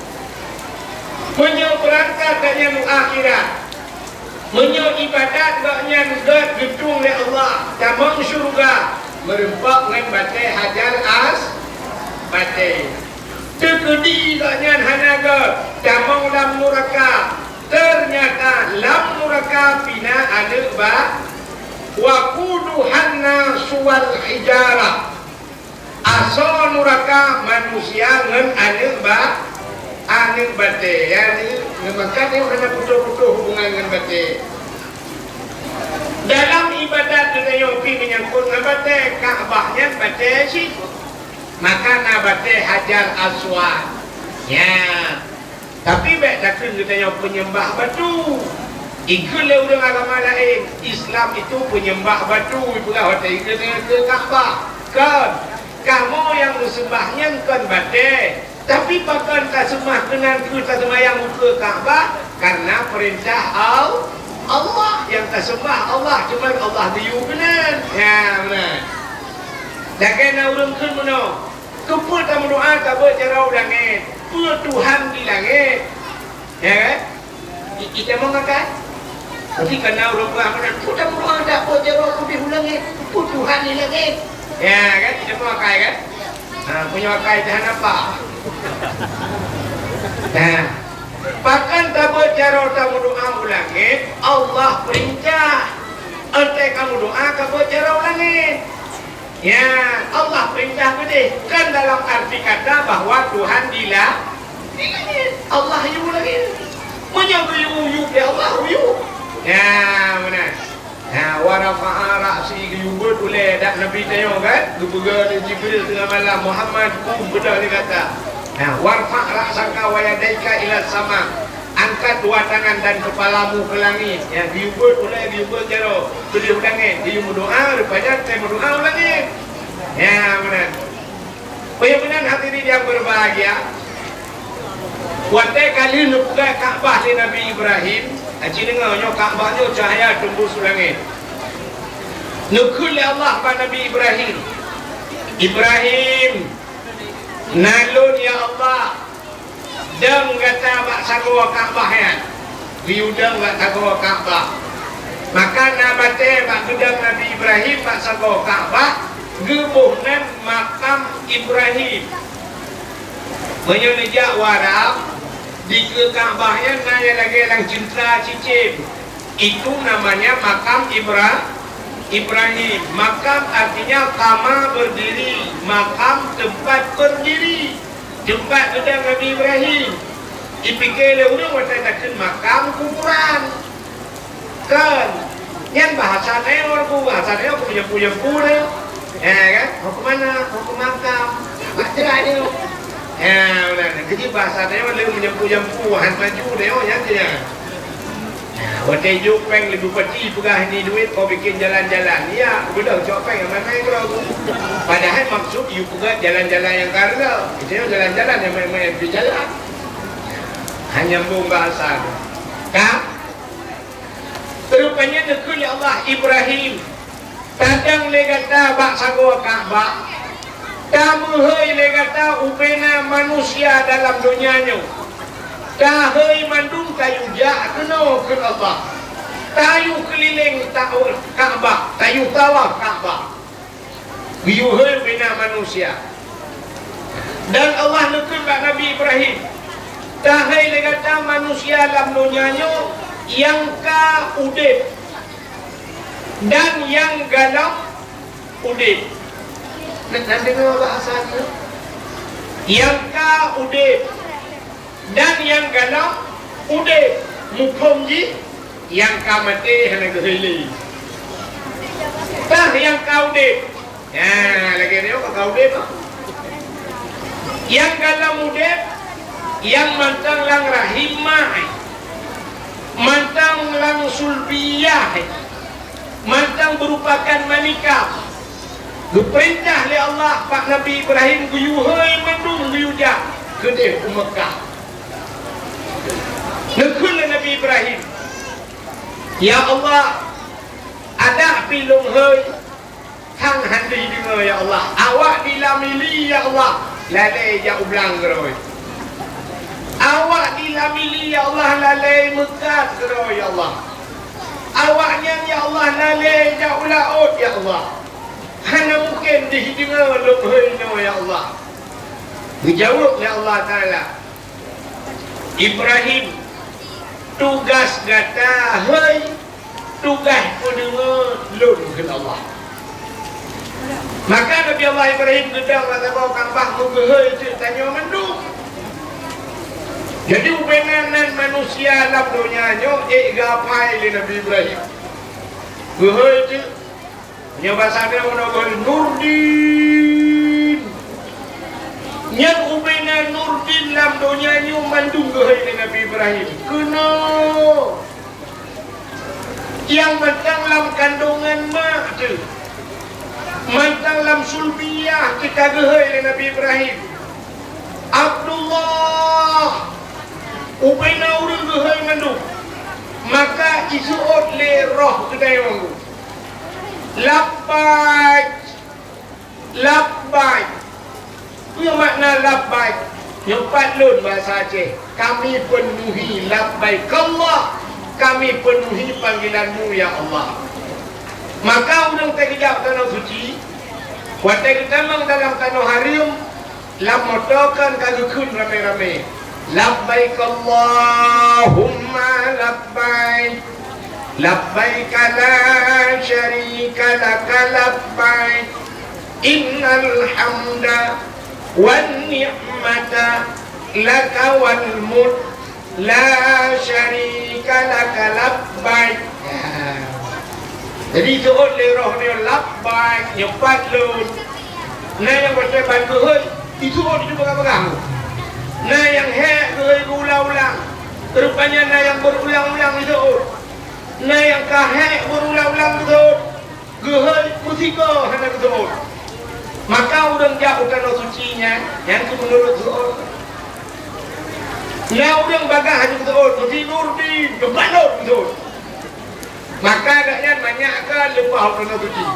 Meunyoe beurangkat gobnyan u akhirat, meunyoe iébadat gobnyan gèt geutueng lé Allah, tamong syeuruga, meureumpok ngon batèe Hajar As-, batèe. Teukeudi gobnyan hana gèt, tamong lam nuraka. Teunyata lam nuraka pih na aneuk ba-, "Waquduhan nasu wal hijarah." Asoe nuraka manusia ngon aneuk ba-, aneuk batèe. Yani, ngon meukat nyoe hana putôh-putôh hubungan ngon batèe. Dalam iébadat geutanyoe pih meunyangkot ngon batèe, Ka'bah nyan batèe cit. Maka na batèe Hajar Aswad. Nya. Tapi bèk takheun geutanyoe peunyeumbah batu. Ikheun lé ureueng agama laén, Islam itu peunyeumbah batu, ipeugah watèe ikheun keu Ka'bah. Kon, kamoe nyang meuseumah nyan kon batèe. Tapi pakon taseumah keunan keuh taseumayang ukeue Ka'bah? Karena peurintah Al-, Allah nyang taseumah Allah, cuma Allah geuyue keunan. Ya, meunan. Lagèe na ureueng kheun meunoe, "Keupeue tameudoa tabeuet jaroe u langèt? Peue Tuhan di langèt?" Ya kan? I-, itamong akai? Tapi kana ureueng peugah meunan, "Peue tameudoa tabeuet jaroe leubeh u langèt? Peue Tuhan di langèt?" Ya kan? Itamong akai kan? Ha, meunyoe akai tahan apa? Nah, pakon tabeuet jaroe tameudoa u langèt? Allah peurintah. Enteuk kameudoa tabeuet jaroe u langèt. Ya, Allah peurintah keudeh, kan dalam arti kata bahwa Tuhan di la-, di langit. Allah yue langit. Meunyoe geuyue, yue lé Allah, yue. Ya, meunan. Ha, wa rafa'a ra'si, geuyue beuet ulèe dak Nabi tanyoe kan, geupeugah lé Jibril teungoh malam, "Muhammad, qum," beudôh lé gata. Ha, "Warfa' ra'saka wa yadaika ila sama." Angkat dua tangan dan kepalamu ke langit. Ya, geuyue beuet ulèe, geuyue beuet jaroe. Keudeh u langit, geuyue meudoa, rupanya teuh meudoa u langit. Ya, meunan. Peue meunan hadirin yang berbahagia, watèe ka lheueh neupeugah Ka'bah lé Nabi Ibrahim, aci deungoe nyoe Ka'bah nyoe cahya teumbus u langit. Neukheun lé Allah bak Nabi Ibrahim, "Ibrahim, na lôn ya Allah." Dong gata bak sagoe Ka'bah nyan. Geuyue dong bak sagoe Ka'bah. Maka na batèe bak geudong Nabi Ibrahim bak sagoe Ka'bah, geuboh nan makam Ibrahim. Meunyoe neujak u Arab, dikeue Ka'bah nyan na nyang lagèe lam ceuntra cicém. Itu namanya makam Ibra-, Ibrahim. Makam artinya qama, berdiri. Makam, tempat berdiri. Teumpat geudong Nabi Ibrahim. Jipike lé ureueng watèe takheun makam kuburan. Kon. Nyan bahasa Nyoe, bahasa Nyoe, meujampu-jampu nyoe. Eh, kan? Mau ke mana? Mau ke makam. Baca nyoe. Ya, meunan. Jadi bahasa Nyoe lé meujampu-jampu, han maju nyoe, nyan je. Watèe jok pèng lé bupati peugah ini duit kau bikin jalan-jalan. Ya, beudôh cok pèng nyang main-main keudroe. Padahai maksud yue peugah jalan-jalan nyang ka reuloh. Itu jalan-jalan nyang main-main di jalan. Hanya nyambung bahasa tu. Ka? Rupanya neukheun lé Allah Ibrahim. Tadong lé gata bak sagoe Ka'bah, tameuhôi lé gata ubena manusia dalam donya nyoe. Tahôi mandum tayue jak keunoe keu Allah. Tayue keulileng ta-, Ka'bah, tayue tawaf Ka'bah. Geuyue hôi ubena manusia. Dan Allah neukheun bak Nabi Ibrahim, tahôi lé gata manusia lam donya nyoe nyang ka udeb dan nyang galom udeb. Nah, na deungoe bahasa nyoe? Nyang ka udeb dan nyang galom udeb. Muphom jih, nyang ka maté hana geuhôi lé. Tah nyang ka udeb. Nah, lagèe nyoe ka udeb. Nyang galom udeb, nyang mantong lam rahim ma, mantong lam sulbiyah, mantong meurupakan manikam. Geupeurintah lé Allah bak Nabi Ibrahim geuyue hôi mandum geuyue jak keudeh u Meukah. Neukheun lé Nabi Ibrahim, "Ya Allah, adak pih lôn hôi, hán han teudeungoe ya Allah. Awak di Lamili ya Allah, lalée jak u blang keudroe. Awak di Lamili ya Allah, lalée meukat keudroe ya Allah. Awaknyan ya Allah, lalée jak u laôt ya Allah. Hana mungken teudeungoe lôn hôi nyoe ya Allah." Geujaweueb lé Allah Taala, "Ibrahim, tugaih gata hôi, tugaih peudeungoe lôn," kheun Allah. Maka Nabi Allah Ibrahim geudong lam saboh kambah meugeuhôi teuk tanyoe mandum. Jadi, ubena nan manusia lam donya nyoe ék geuapai lé Nabi Ibrahim. Geuhôi teuk. Nyoe basa droe meunoe, Nurdin. Nyan ubena Nurdin lam donya nyoe mandum geuhôi lé Nabi Ibrahim. Keunoe nyang mantong lam kandongan mak teuh, mantong lam sulbiyah teuh ka geuhôi lé Nabi Ibrahim. Abdullah, ubena ureuëng geuhôi mandum, maka jiseuôt lé roh geutanyoe, "Labbaik, labbaik." Peue makna labbaik? Nyoe pat lôn bahasa Aceh, "Kami penuhi, labbaik Allah, kami penuhi panggilan-Mu, ya Allah." Maka ureuëng teugeujak tanoh suci, watée geutamong dalam tanoh hareuem, lam moto kan ka geukheun ramé-ramé, "Labbaik Allahumma labbaik, labbaik la syarika laka labbaik, Al hamda wan ni'mata laka wal mulk la syarika laka labbaik. Ya. Jadi, seuôt lé roh nyoe, labbaik, nyoe pat lôn. Na nyang watèe ban geuhôi, diseuôt di peugah-peugah. Na nyang hék geuhôi geuulang-ulang. Rupanya na nyang beurulang-ulang diseuôt. Na nyang ka hék beurulang-ulang diseuôt. Geuhôi meusiko hana geuseuôt. Maka ureueng jak u tanoh suci nyan, nyan keuh meunurot seuôt. Na ureueng bagah hana geuseuôt, meusidurdin, teubalot geuseuôt. Maka gobnyan manyak ka leupah u tanoh suci.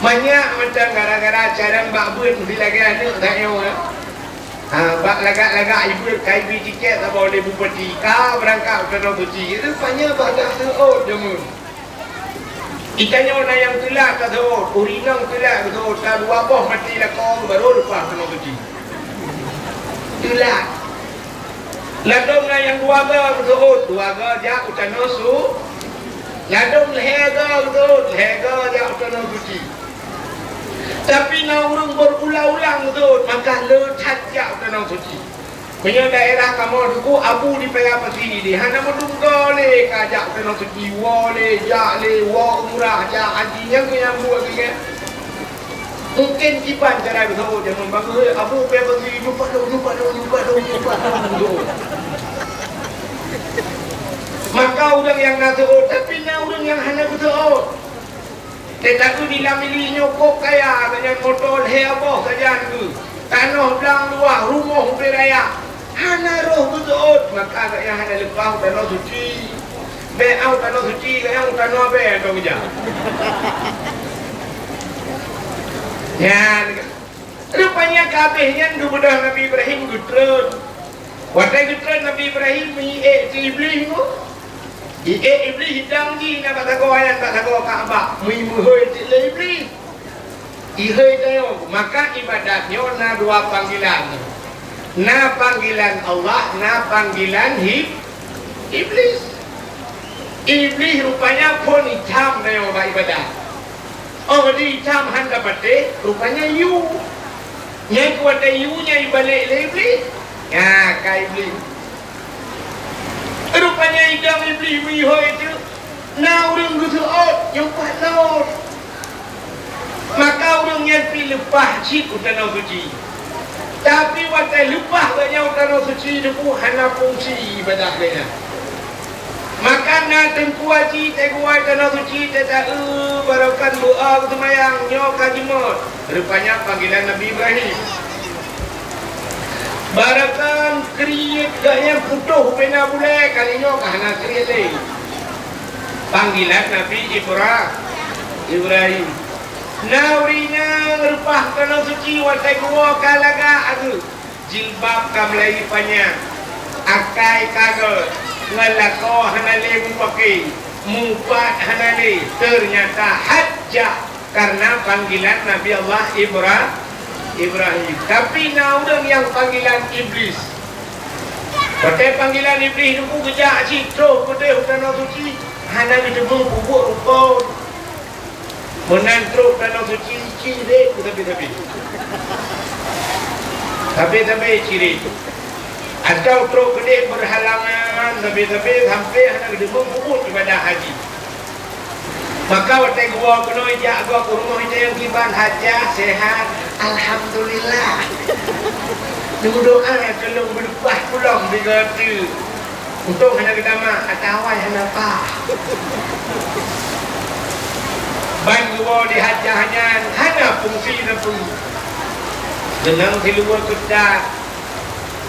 Manyak mantong gara-gara carông bak beuet meusilagèe aneuk tanyoe, ha. Ha, bak lagak-lagak ié beuet ka ibi tiket saboh lé bupati, ka beurangkat u tanoh suci. Rupanya bak gaseuôt jameun. Geutanyoe na nyang teulat taseuôt, ureueng inong teulat geuseuôt, ka dua boh maté lakoe barô leupah tanoh suci. Teulat. Ladôm na nyang dua goe geuseuôt, dua goe jak u tanoh su-, ladôm lhèe goe geuseuôt, lhèe goe jak u tanoh suci. Tapi na ureueng beurulang-ulang geuseuôt, maka le that jak u tanoh suci. Meunyoe daerah kamoe Teungku, Abu di Paya Pasi idéh, hana meudunggo lé ka jak u tanoh suci, woe lé, jak lé, woe umrah, jak haji, nyan keuh nyang buet lagèe nyan. Mungken kiban cara geuseuôt jameun bak geuhôi, Abu Paya Pasi, jumpa dong, jumpa dong, jumpa dong, jumpa dong, jumpa dong. Maka ureueng nyang na seuôt, tapi na ureueng nyang hana geuseuôt. Teutakheun di Lamili nyoe kok kaya, gobnyan moto lhèe boh sajan geuh, tanoh blang luwah, rumoh ubé raya. Hana roh geuseuôt, maka gobnyan hana leupah u tanoh suci. Bèk u tanoh suci, gobnyan u tanoh abèe mantong geujak. Nyan, rupanya ka abéh nyan geubeudôh Nabi Ibrahim geutreun. Watèe geutreun Nabi Ibrahim, meuiék si Iblih nyoe. Iék Iblih idong jih na bak sagoe nyan, bak sagoe Ka'bah, meuhôi cit lé Iblih. Ihôi tanyoe, maka ibadat nyoe na dua panggilan. Na panggilan Allah, na panggilan Ib-, Iblih. Iblih rupanya phôn itam tanyoe bak ibadat. Oh, di itam hana patéh, rupanya yue. Nyang kuat yue nyan ibalek lé Iblih. Nyan ka Iblih. Rupanya idong Iblih meuhôi teuk, na ureueng geuseuôt nyang pat lôn. Maka ureueng nyan pih leupah cit u tanoh suci. Tapi watèe leupah gobnyan u tanoh suci, Teungku, hana fungsi ibadat gobnyan. Maka na Teungku Haji teuguai tanoh suci, teuta-eu barokon beu-o seumayang nyoe ka jimeuet. Rupanya panggilan Nabi Ibrahim. Barokon kriet gobnyan putôh bubena bulèe, kali nyoe ka hana kriet lé. Panggilan Nabi Ibra-, Ibrahim. Na ureueng inong leupah tanoh suci watèe geuwoe ka lagak ateueh. Jilbab ka meulayeue panyang, akai ka gèt, ngon lakoe hana lé meupaké, mupat hana lé, teunyata that jak karena panggilan Nabi Allah Ibra-, Ibrahim. Tapi na ureueng nyang panggilan Iblis. Watèe panggilan Iblis nyoe geujak cit troh keudéh u tanoh suci, hana geuteumeung peubuet rukon. Meunan trok tanoh suci, cirét sabe-sabe. Sabe-sabe cirét. Atau trok keudéh beuhalangan sabe-sabe sampoe hana geuteumeung peubuet ibadah haji. Maka watèe geuwoe keunoe jak goe keu rumoh itong kiban, "Hajah, sehat?" "Alhamdulillah." Neudoa keu lôn beuleupah pulang sigoe teuk. Untông hana geutamah, ata awai hana pah. Ban geuwoe di hajah nyan hana fungsi sapeue. Geunong siluweue keutat,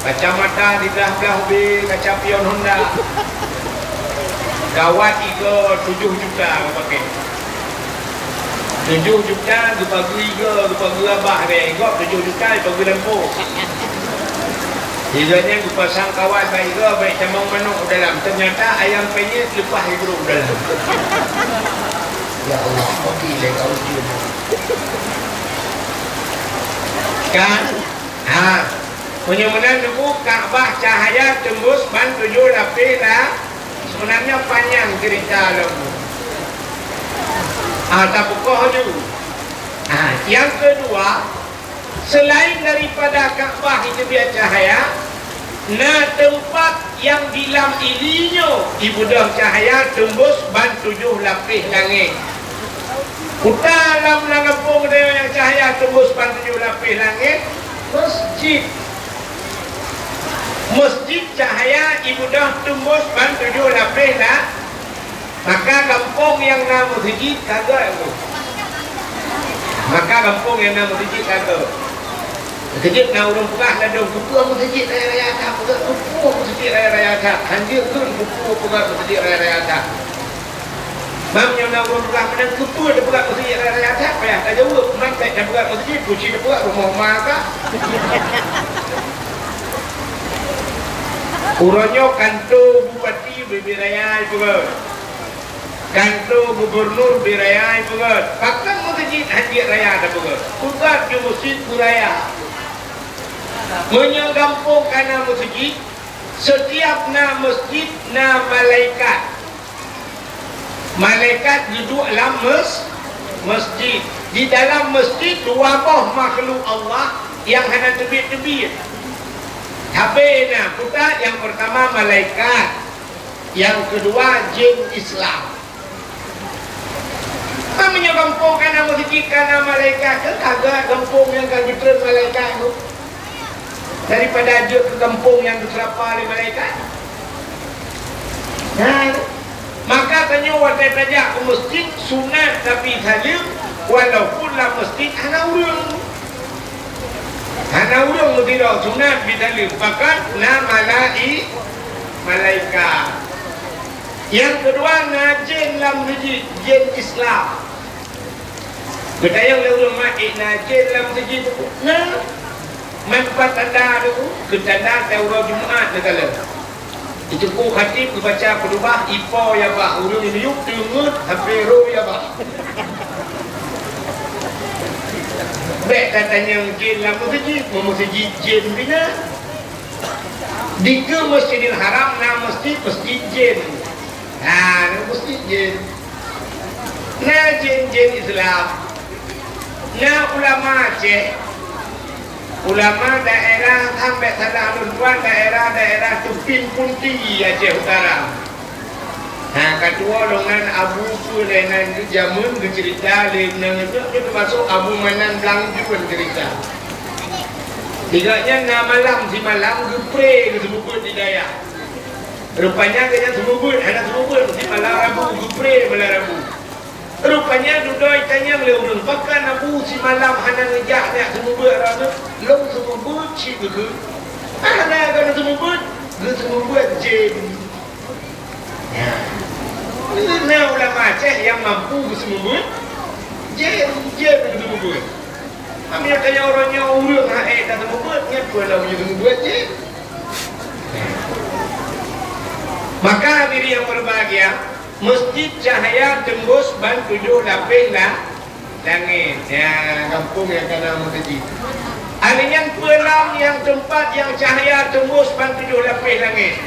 kacamata diglah-glah ubé kaca pion Honda. Gawat igoe tujoh juta geupaké. Tujoh juta geupageue igoe, geupageue abah bèe, gob tujoh juta geupageue lampôh. Igoe nyan geupasang kawat bak igoe, bèk tamong manok u dalam. Teunyata ayam penyet leupah ibrôk u dalam. Ya Allah, kopi lé kau cium. Kan? Ha. Meunyoe meunan Teungku, Ka'bah cahya teumbus ban tujoh lapéh la-, Sebenarnya panjang cerita lom. Ah, tapeukoh laju. Ha, nyang keudua, seulaén daripada Ka'bah jiteubiet cahya, na teumpat nyang di lam ili nyoe jibeudôh cahya teumbôs ban tujoh lapéh langét. Kuta lam, lam gampông geutanyoe nyang cahya teumbôs ban tujoh lapéh langét, meuseujid. Meuseujid cahya jibeudôh teumbôs ban tujoh lapéh la-, Maka gampông nyang na meuseujid ka gét. Maka gampông nyang na meuseujid ka gét. Keujeuet na ureuëng peugah ladôm, "Keupeue meuseujid raya-raya that?" Peugah, "Keupeue meuseujid raya-raya that?" Hanjeuet kheun keupeue peugah meuseujid raya-raya that. Meunyoe na ureuëng peugah meunan, "Keupeue tapeugah meuseujid raya-raya that?" Payah tajaweueb, man bèk tapeugah meuseujid, kuci tapeugah rumoh ma ka. Uroe nyoe kantô bupati bri-bri raya peugah. Kantô gubernur bri raya peugét, pakon meuseujid hanjeuet raya tapeugét? Peugét keu meuseujid bri raya. Meunyoe gampông ka na meuseujid, seutiap na meuseujid na malaikat. Malaikat geuduek lam meus-, meuseujid. Di dalam meuseujid dua boh makhluk Allah nyang hana teubiet-teubiet. Sabe na, peue that? Nyang peurtama malaikat. Nyang keudua, jén Islam. Kan meunyoe gampông ka na meuseujid, ka na malaikat, keu ka gét gampông nyang ka geutreun malaikat tu, daripada jeuet keu gampông nyang geuseurapa lé malaikat. Nah, maka tanyoe watée tajak u meuseujid, sunat tabri saleuem, walaupun lam meuseujid hana ureuëng. Hana ureuëng meusidroe, sunat bri saleuem, pakon na malai-, malaikat. Nyang keudua, na jén lam meuseujid, jén Islam. Geutanyong lé ureuëng mak, "Eh, na jén lam meuseujid?" Na. Man pat tanda tu, keu tanda teuh uroe Jumat neukalon. Jiteupue khatib geubaca khutubah, ipo ya bah, ureuëng miyueb teungeut, hase roh ya bah. Bék tatanyong jén lam meuseujid, meumeuseujid jén pih na. Dikeue Masjidil Haram na meuseujid, meuseujid jén. Ha, na meuseujid jén. Na jén-jén Islam. Na ulama Aceh. Ulama daerah, han bék salah lôn tuan, daerah-daerah Tupin Punti, Aceh Utara. Ha, ka tuwoe lôn nan Abu peue lé nan, jameun geuceurita lé nan, nyoe teumasok Abu Manan Blang Jun ceurita. Di gobnyan na malam simalam geupre geuseumeubeuet di dayah. Rupanya gobnyan seumeubeuet, hana seumeubeuet, meusti malam Rabu, geupre malam Rabu. Rupanya dudoe tanyong lé ureuëng, "Pakon Abu simalam hana neujak neujak seumeubeuet?" Lôn seumeubeuet cit geukheun. "Ah, hana ka neuseumeubeuet, geuseumeubeuet jén." Ya. Na ulama Aceh nyang mampu geuseumeubeuet jén, jén geuseumeubeuet. Meunyoe tanyoe uroe nyoe ureuëng hana ék taseumeubeuet, nyan peue lom geuseumeubeuet jén. Maka hadirin yang berbahagia, meuseujid cahya teumbôs ban tujoh lapéh la-, langét. Ya, gampông nyang ka na meuseujid. Alèh nyan peue lom nyang teumpat nyang cahya teumbôs ban tujoh lapéh langét,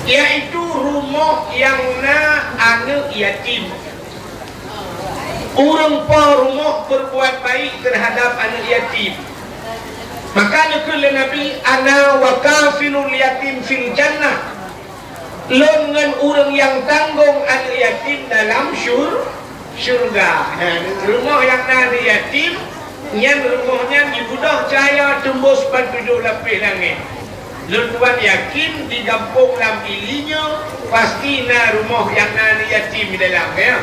yaitu rumoh nyang na aneuëk yatim. Ureuëng po rumoh berbuat baik terhadap aneuëk yatim. Maka neukheun lé Nabi, "Ana wa kafilul yatim fil jannah." Lôn ngon ureuëng nyang tanggong aneuëk yatim dalam syur-, syeuruga. Nah, rumoh nyang na aneuëk yatim, nyan rumoh nyan jibeudôh cahya teumbôs ban tujoh lapéh langét. Lôn tuan yakin di gampông lam ili nyoe pasti na rumoh nyang na aneuëk yatim di dalam, ya.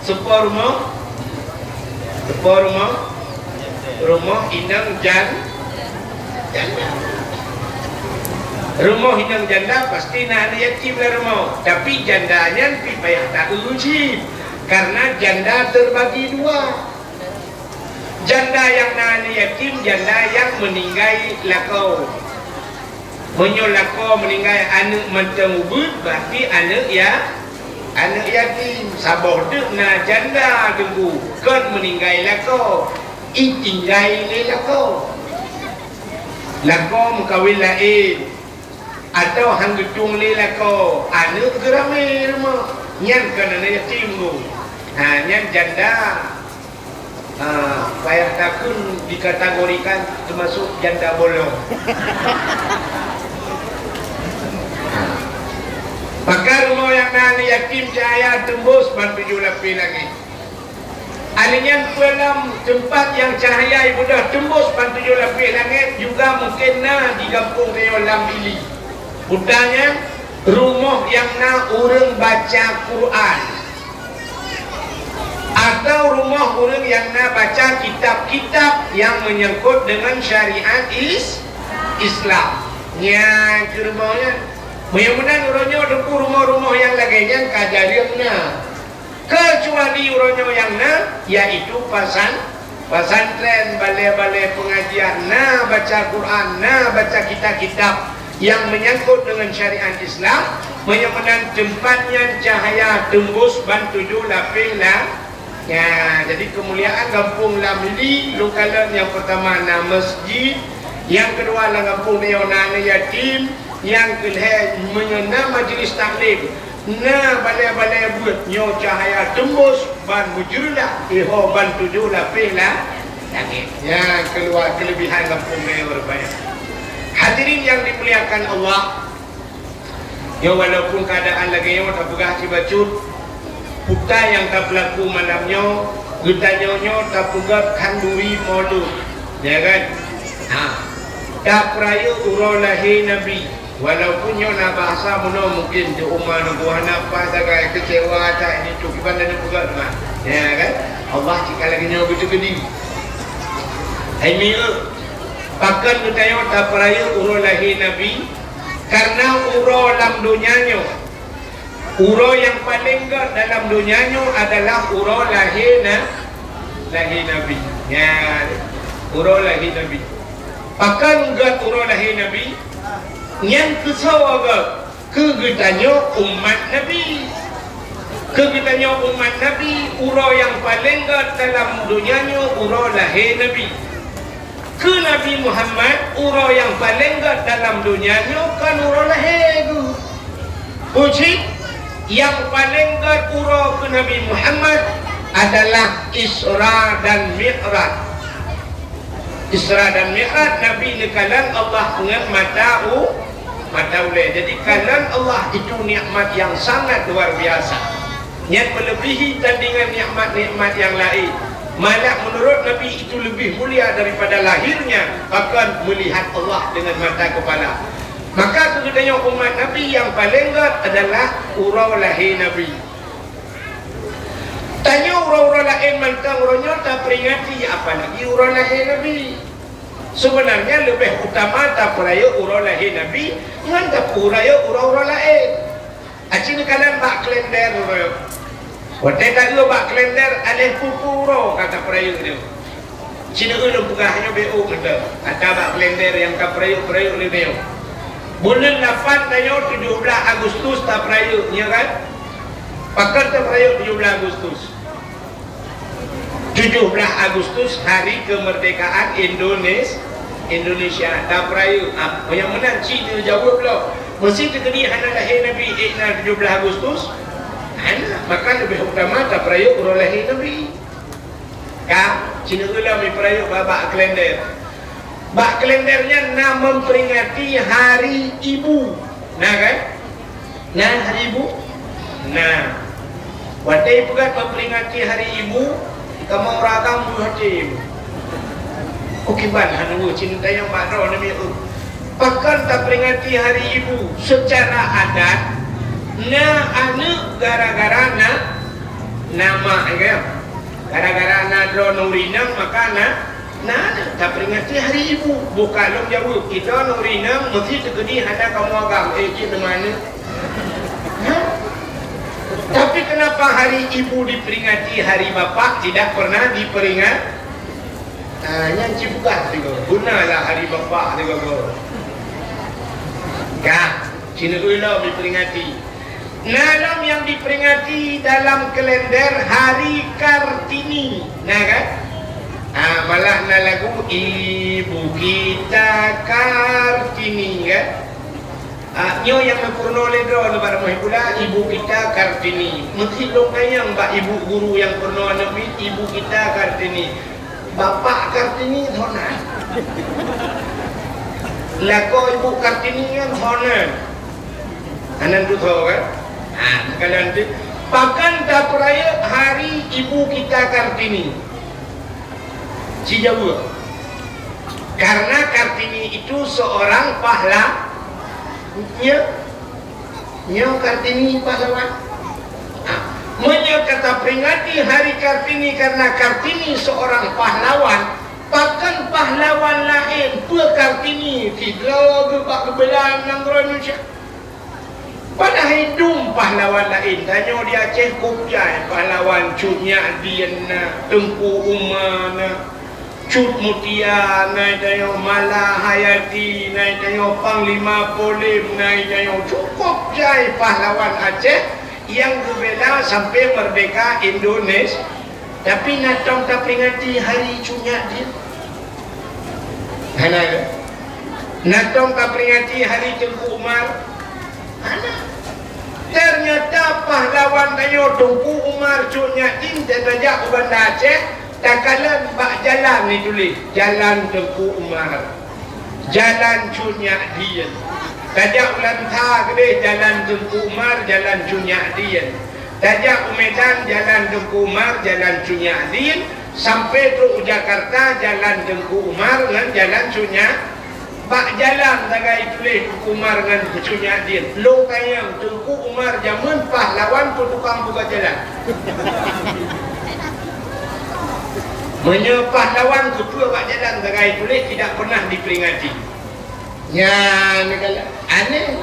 Soe po rumoh? Soe po rumoh? Rumoh inong jan-, janda. Rumoh inong janda pasti na aneuëk yatim lam rumoh. Tapi janda nyan pih payah ta-eu cit, karena janda terbagi dua. Janda nyang na aneuëk yatim, janda nyang meuninggai lakoe. Meunyoe lakoe meuninggai aneuëk mantong ubeuet, berarti aneuëk ya-, aneuëk yatim. Saboh teuk na janda teungku, kon meuninggai lakoe, itinggai lé lakoe. Lakoe meukawen laén, atawa han geutueng lé lakoe, aneuëk geuramé rumoh, nyan kon aneuëk yatim teungku. Ha, nyan janda. Ah, payah takheun dikategorikan teumasuk janda bolong. Maka rumoh nyang na aneuk yatim cahya teumbus ban tujoh lapéh langét. Aneuk nyan peue lom teumpat nyang cahya ibadah teumbus ban tujoh lapéh langét juga mungken na di gampông tanyoe lam Dili. Buta nyan rumoh nyang na ureuëng baca Quran. Atau rumoh ureuëng nyang na baca kitab-kitab nyang meunyangkot deungon syariat is-, Islam. Nyan keuh rumoh nyan. Meunyoe meunan uroe nyoe teungku rumoh-rumoh nyang lagée nyan ka jareueng na. Keucuali uroe nyoe nyang na, yaitu pasan-, pesantren, balée-balée peungajian, na baca Quran, na baca kitab-kitab nyang meunyangkot deungon syariat Islam, meunyoe meunan teumpat nyan cahya teumbus ban tujoh lapéh la-, ya, jadi keumuliaan gampông lam Dili lôn kalon nyang peurtama na meuseujid, nyang keudua lam gampông nyoe na aneuk yatim, nyang keulhée meunyoe na majeulis taklim, na balée-balée buet nyoe cahya teumbus ban meujeureulah iho ban tujoh lapéh la-, langét. Nyang keuluwa keuleubihan gampông nyoe rupanya. Hadirin nyang dimuliakan Allah, nyoe walaupun keuadaan lagée nyoe tapeugah sibacut, peue nyang tapeulaku malam nyoe, geutanyoe nyoe tapeugöt khanduri Maulud, ya kan? Ha. Tapeurayeuk uroe lahé Nabi. Walaupun nyoe na bahasa bunoe mungken di uma neubuah nafah sagai keucewa that ini tu kiban dan peugah teuma. Ya kan? Allah cit ka lagée nyoe geuteukeudi. Hai mieu, pakon geutanyoe tapeurayeuk uroe lahé Nabi? Karena uroe lam donya nyoe, uroe nyang paleng gét dalam donya nyoe adalah uroe lahé na-, lahé Nabi. Ya, uroe lahé Nabi. Pakon gét uroe lahé Nabi? Nyan keusoe gét keu geutanyoe umat Nabi. Keu geutanyoe umat Nabi, uroe nyang paleng gét dalam donya nyoe uroe lahé Nabi. Keu Nabi Muhammad, uroe nyang paleng gét dalam donya nyoe kon uroe lahé geuh. Peue cit? Nyang paleng gét uroe keu Nabi Muhammad adalah Isra dan Mi'raj. Isra dan Mi'raj Nabi neukalon Allah ngon mata u-, mata ulée. Jadi kalon Allah itu nikmat yang sangat luar biasa. Nyan melebihi tandingan nikmat-nikmat yang lain. Malah menurut Nabi itu lebih mulia daripada lahirnya, bahkan melihat Allah dengan mata kepala. Maka keu geutanyoe umat Nabi nyang paleng gét adalah uroe lahé Nabi. Tanyoe uroe-uroe laén mantong uroe nyoe taperingati, apalagi uroe lahé Nabi. Sebenarnya leubeh utama tapeurayeuk uroe lahé Nabi ngon tapeurayeuk uroe-uroe laén. Aci neukalon bak kalender uroe. Watée taeu bak kalender aléh peue-peue uroe ka tapeurayeuk nyoe. Ci neueu lôn peugah nyoe B O mantong. Ata bak kalender nyang tapeurayeuk-peurayeuk lé nyoe. Buleuen lapan tanyoe tujoh blaih Agustus tapeurayeuk, nyo kan? Pakon tapeurayeuk tujoh blaih Agustus? Tujoh blaih Agustus hari kemerdekaan Indones-, Indonesia. Tapeurayeuk, ah, nyang meunan ci neujaweueb lom. Meusé teukeudi hana lahé Nabi ék na tujoh blaih Agustus? Hana, maka leubeh utama tapeurayeuk uroe lahé Nabi. Ka, ci neueu lom ipeurayeuk bak, bak kalender. Bak kalender nyan na memperingati hari ibu. Na kan? Na hari ibu? Na. Watée ipeugah memperingati hari ibu, kamoe ureuëng agam beuh até. Oh kiban hana weueh, ci neutanyong bak droeneuh mieu. Pakon taperingati hari ibu? Secara adat, na aneuëk gara-gara na, na mak, ya kan? Gara-gara na droeneuh ureuëng inong, maka na, na aneuëk taperingati hari ibu. Buka lom jaweueb, droeneuh ureuëng inong meusti teukeudi hana kamoe agam, eh, jeuet teuma aneuëk. Hah? Tapi kenapa hari ibu diperingati, hari bapak tidak pernah diperingat? Ah, nyan ci peugah sigoe, gunalah hari bapak sigoe. Ka, ci neueu lom diperingati. Na lom nyang diperingati dalam kalender Hari Kartini, na kan? Ah, malah na lagu Ibu Kita Kartini, kan? Ah, nyoe nyang neupeurunoe lé droe nibak rumoh Ibu Laa, ibu kita Kartini. Meusidong kayang bak ibu guru nyang peurunoe aneuk miet, ibu kita Kartini. Bapak Kartini hana. Lakoe ibu Kartini nyan hana. Hana tutoe kan? Ah, kalau nanti, pakon tapeurayeuk hari ibu kita Kartini? Ci jaweueb. Karena Kartini itu seorang pahla-, nya, nya Kartini pahlawan. Ah, meunyoe ka taperingati hari Kartini karena Kartini seorang pahlawan, pakon pahlawan laén peue Kartini sidroe geuh bak geubela nanggroe Indonesia? Padahai dum pahlawan laén, tanyoe di Aceh cukôp jai pahlawan, Cut Nyak Dien na, Teungku Umar na, Cut Mutia na, tanyoe Mala Hayati na, tanyoe Panglima Polem na, tanyoe cukôp jai pahlawan Aceh nyang geubela sampai merdeka Indonesia. Tapi na tom taperingati hari Cut Nyak Dien? Hana, kan? Na tom taperingati hari Teungku Umar? Hana. Ternyata pahlawan tanyoe Teungku Umar Cut Nyak Dien, dan tajak u Banda Aceh, takalon bak jalan dituléh, Jalan Teungku Umar. Jalan Cut Nyak Dien. Tajak u Lansa keudeh, Jalan Teungku Umar, Jalan Cut Nyak Dien. Tajak u Medan, Jalan Teungku Umar, Jalan Cut Nyak Dien. Sampai trok u Jakarta, Jalan Teungku Umar ngon Jalan Cut Nyak. Bak jalan sagai tuléh Teungku Umar ngon Cut Nyak Dien. Lôn kayang Teungku Umar jameun pahlawan peutukang buka jalan. Meunyoe pahlawan keupeue bak jalan sagai tuléh tidak pernah diperingati. Nyan, aneh.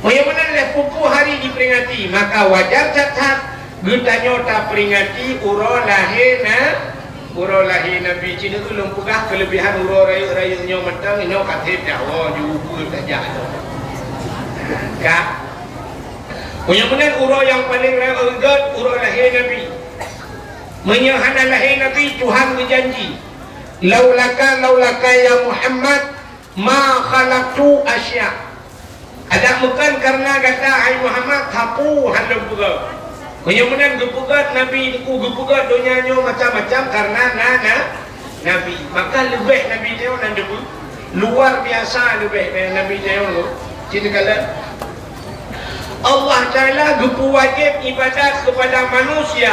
Meunyoe meunan lhèe peuet ploh hari diperingati, maka wajar that-that geutanyoe taperingati uroe lahé na-, uroe lahé Nabi. Ci neuk lôn peugah keuleubihan uroe rayeuk-rayeuk nyoe mantong, nyoe ka thèb dah, oh, ju ubeut tajak tu. Ka. Meunyoe meunan uroe nyang paleng rayeuk gèt uroe lahé Nabi. Meunyoe hana lahé Nabi, Tuhan geujanji, "Laulaka, laulaka ya Muhammad, ma khalaqtu asya." Adak meukan karena gata, hai Muhammad, sapeue han lôn peugah. Meunyoe meunan geupeugah Nabi, geupeugah donya nyoe macam-macam karena na, na, Nabi. Maka leubeh Nabi nyoe nan debu. Luar biasa leubeh Nabi nyoe. Ci neukalon. Allah Taala geupeuwajéb ibadat keupada manusia.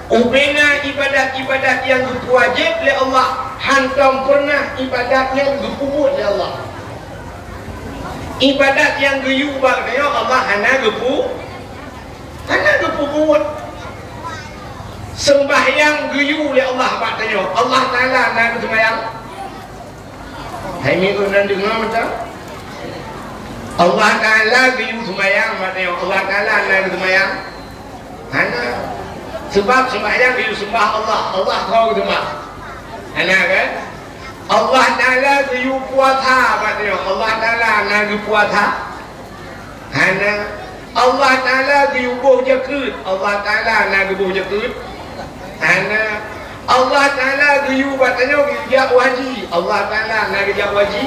Ubena ibadat-ibadat nyang geupeuwajéb lé Allah, hantom peureunah ibadat nyan geupeubuet lé Allah. Ibadat nyang geuyue bak tanyoe Allah hana geupeu-, hana geupeubuet. Seumbahyang geuyue lé Allah bak tanyoe, Allah Taala na geuseumayang? Hai miseue nan deungoe mantong. Allah Taala geuyue seumayang, maksudnya Allah Taala na geuseumayang? Hana. Sebab seumayang geuyue seumbah Allah, Allah ho geuseumbah. Hana kan? Allah Taala geuyue puasa, maksudnya Allah Taala na geupuasa? Hana. Allah Taala geuyue boh jakeuet, Allah Taala na geuboh jakeuet? Hana. Allah Taala geuyue bak tanyoe geujak u haji, Allah Taala na geujak u haji?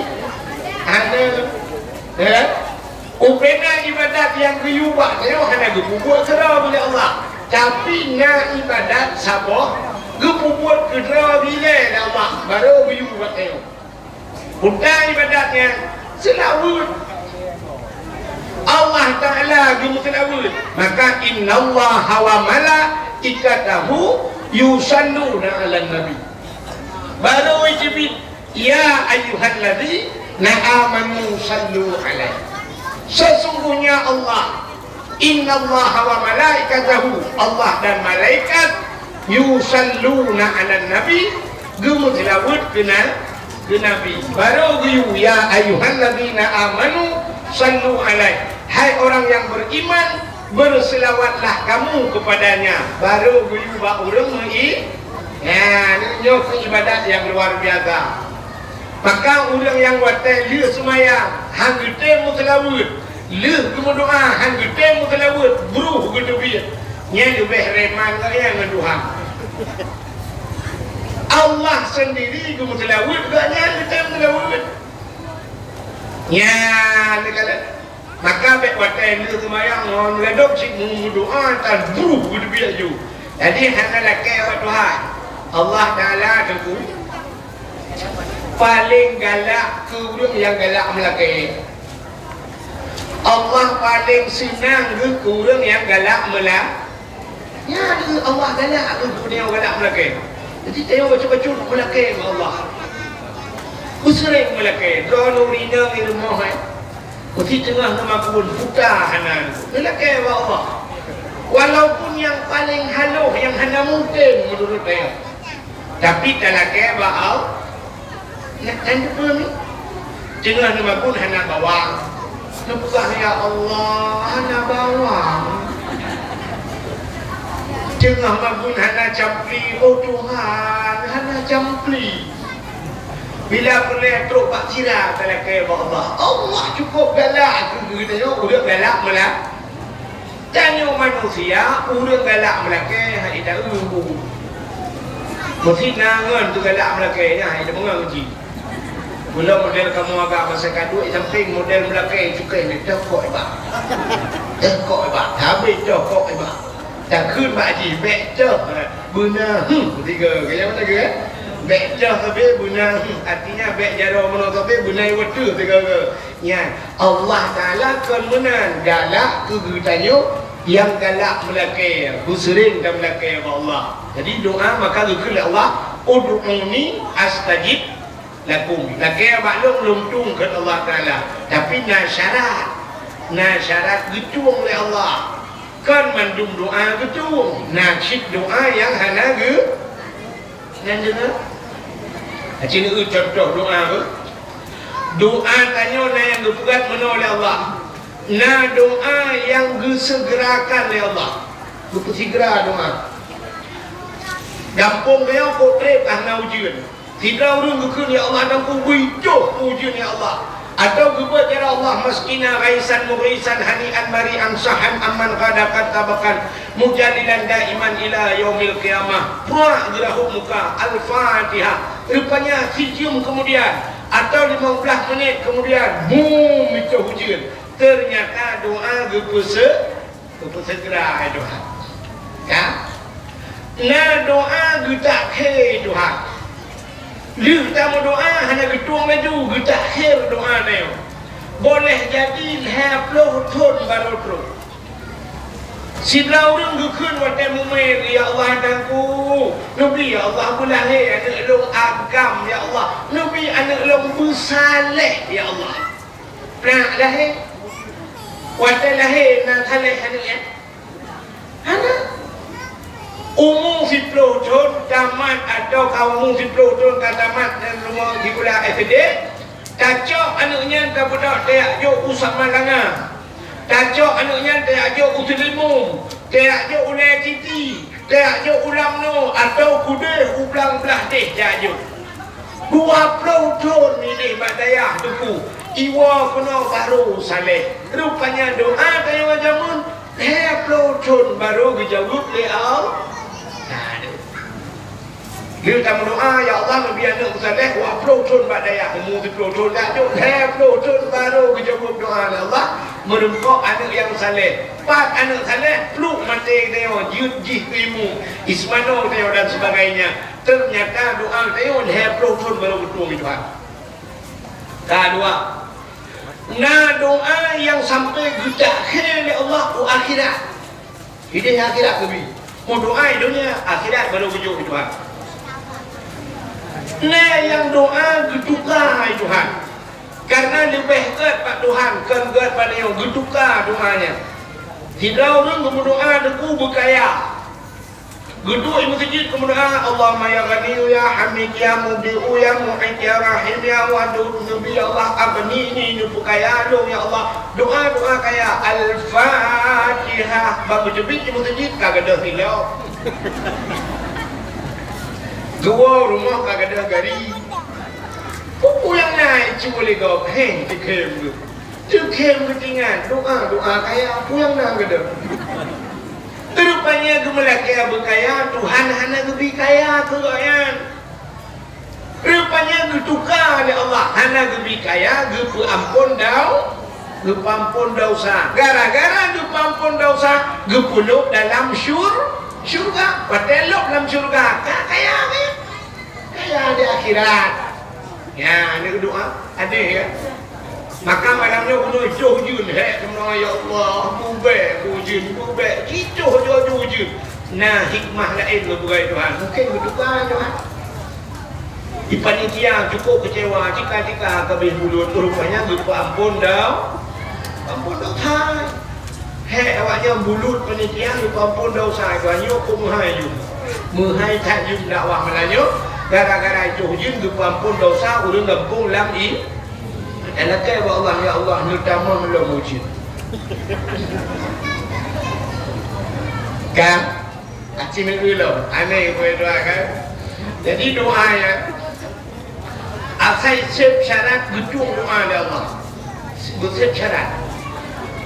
Hana. Eh? Ubena ibadat nyang geuyue bak tanyoe hana geupeubuet keudroe lé Allah, tapi na ibadat saboh geupeubuet keudroe lé Allah, barô geuyue bak tanyoe. Peue ibadat nyan? Seulaweuet. Allah Taala geumeuseulaweuet. Maka, "Innallaha wa malaikatahu yusalluna 'alan nabi." Barô jiteubiet, "Ya ayyuhalladzina amanu sallu 'alaihi." Sesungguhnya Allah, "Innallaha wa malaikatahu," Allah dan malaikat, "yusalluna 'alan nabi," geumeuseulaweuet keu na-, keu Nabi. Barô geuyue, "Ya ayyuhalladzina amanu sallu 'alaihi," hai orang yang beriman, berselawatlah kamu kepadanya. Barô geuyue bak ureueng meu-i-, nyan, nyoe keu ibadat nyang luar biasa. Maka ureueng nyang watèe lheueh seumayang han geutem meuseulaweuet, lheueh geumeudoa han geutem meuseulaweuet, bruh geuteubiet, nyan leubeh reman gobnyan ngon Tuhan. Allah sendiri geumeuseulaweuet, gobnyan geutem meuseulaweuet. Nyan, neukalon. Maka bék watée lheueh seumayang ngon ladôm cit meudoá tan bruh geuteubiet ju. Jadi hana lakée bak Tuhan. Allah Taala Teungku paleng galak keu ureuëng nyang galak meulakée. Allah paleng seunang geuh keu ureuëng nyang galak meula-, nyan keuh Allah galak keu ureuëng nyang galak meulakée. Jadi tanyoe bacut-bacut meulakée bak Allah. Beuseuréng meulakée, droeneuh rinong i rumoh, eh. Meusé teungoh neumakbul buta hana, neulakée bak Allah. Walaupun nyang paleng haloh nyang hana mungken meunurot tanyoe, tapi talakée bak Allah. Nyan, nyan teupeue mi? Teungoh neumakbul hana bawang. Neupeugah, "Ya Allah, hana bawang." Teungoh makbul hana campli, "Oh Tuhan, hana campli." Bila peureulée trok bak sira talakée bak Allah. Allah cukup galak keu geutanyoe ureuëng galak meula-, tanyoe manusia ureuëng galak meulakée hana taeu bu. Meusé na ngon teugalak meulakée nyan hana tapeungon cit. Mula model kamoe agak masa ka duek sampéng model meulakée cukai ni teuh kok iba. Teuh kok iba. Habéh teuh kok iba. Takheun bak jih, bék cöh, beuna, hmm, tiga. Kaya mana ke, eh? Bék cöh sabe, beuna, hmm. Artinya, bék jaroe meunoe sabe, beuna iwateuh tiga ke. Nyan, Allah Taala kon meunan galak keu geutanyoe nyang galak meulakée, beuseuréng tameulakée bak Allah. Jadi, doa maka geukheun lé Allah, "Ud'uni astajib lakum." Lakée bak lôn, lôn tueng kheun Allah Taala. Tapi na syarat. Na syarat geutueng lé Allah. Kon mandum doa geutueng. Na cit doa nyang hana geu-, nyang deungoe. Aci neueu contoh doa beuh. Doa tanyoe na nyang geupeugah meunoe lé Allah. Na doa nyang geuseugerakan lé Allah. Geupeusigra doa. Gampông geuyoe kok treb hana ujeuen. Sidroe ureuëng geukheun, "Ya Allah, dan kubeujôh ujeuen, ya Allah." Atau geubeuet, "Ya Allah, maskina ghaisan mughitsan hani'an mari'an sahan amman ghada qad tabakan mujalilan daiman ila yaumil qiyamah." Pruak geurahot muka, Al-Fatihah. Rupanya sijeuem kemudian atau lima belas menit kemudian, bum, meucôh ujeuen. Ternyata doa geupeuse-, Geupeuseugera, hai Tuhan. Ya? Na doa geutakhe, Tuhan. Lheueh tameudoa hana geutueng laju, geutakhe doa nyoe. Boleh jadi lhée ploh thon barô trok. Sidroe ureuëng geukheun watée mumé, "Ya Allah, Tuhanku, neubi, ya Allah, beulahé aneuëk lôn agam, ya Allah. Neubi aneuëk lôn beusaléh, ya Allah." Peureulée lahé. Watée lahé na saléh aneuëk nyan? Hana. Umu siploh thon tamat atau ka umu siploh thon ka tamat dan rumoh sikula S D, tacok aneuëk nyan tapeudok tajak jok u Samalanga. Tacok aneuëk nyan tajak jok u Seulimum, tajak jok u Lhée Titi. Tajak jok u Lamno atau keudeh u blang blah deh tajak jok. Dua ploh thon ideh bak dayah Teungku, iwoe keunoe barô saléh. Rupanya doa tanyoe jameun lhée ploh thon barô geujaweueb lé Allah. Nah, lheueh tameudoa, "Ya Allah, neubi aneuëk meusaléh," dua ploh thon bak dayah, umu siploh thon tajak jok, lhée ploh thon barô geujaweueb doa lé Allah, meurumpok aneuëk nyang saléh. Pat aneuëk saléh, pluek maté geutanyoe jeuet jih keu imeum, iseumanoe geutanyoe dan sebagainya. Ternyata doa geutanyoe lhée ploh thon barô geutueng lé Tuhan. Ka dua, na doa nyang sampai geutakhe lé Allah u akhirat. Ideh akhirat geubi. Meudoa i donya, akhirat barô geujok lé Tuhan. Na nyang doa geutuka lé Tuhan. Karena leubeh gét bak Tuhan, kon gét bak tanyoe, geutuka doa nyan. Sidroe ureuëng geumeudoa Teungku beukaya. Geuduek i meuseujid geumeudoa, "Allahumma ya Ghaniyyu ya Hamid ya Mubdi'u ya Mu'id ya Rahim ya Wadud." Neubi, "Ya Allah, aghnini, neupeukaya lôn, ya Allah." Doa-doa kaya. Al-Fatihah. Ban geuteubiet i meuseujid ka gadôh silop. Geuwoe rumoh ka gadôh gari. Peue nyang na icu lé gob, heng, teukhém geuh. Teukhém geutingan, doa-doa kaya, peue nyang na gadôh. Rupanya geumeulakée beukaya, Tuhan hana geubi kaya keu gobnyan. Rupanya geutuka lé Allah, hana geubi kaya, geupeuamphon dau-, Geupeuamphon desya. Gara-gara geupeuamphon desya, geupeuleub dalam syur-, syurga. Watèe lheuh lam syurga, ka kaya, kaya. Kaya di akhirat. Ya, ni doa. Ada ya. Maka malam nyoe bunoe joh jeuen, hèk keunoe, "Ya Allah, bubèk ku jeuen, bubèk." Jijoh, joh, joh jeuen. Na hikmah laén geupeugah Tuhan. Mungkin geutuka Tuhan. Di panitia cukup kecewa, tika-tika ka abéh buleuen, rupanya geupeuamphon dau-, amphon desya. Hèk awaknyan buleuen panitia geupeuamphon desya, geutanyoe kok meuhai yum. Meuhai that yum dakwah meulanjut, gara-gara joh jeuen geupeuamphon desya ureueng gampông lam i-, dan lakèe bak Allah, "Ya Allah, neutamah lom ujeuen." Kan? Aci minggu lom, aneh keu doa kan. Jadi doa ya, asai seb syarat geutueng doa lé Allah. Beuseb syarat.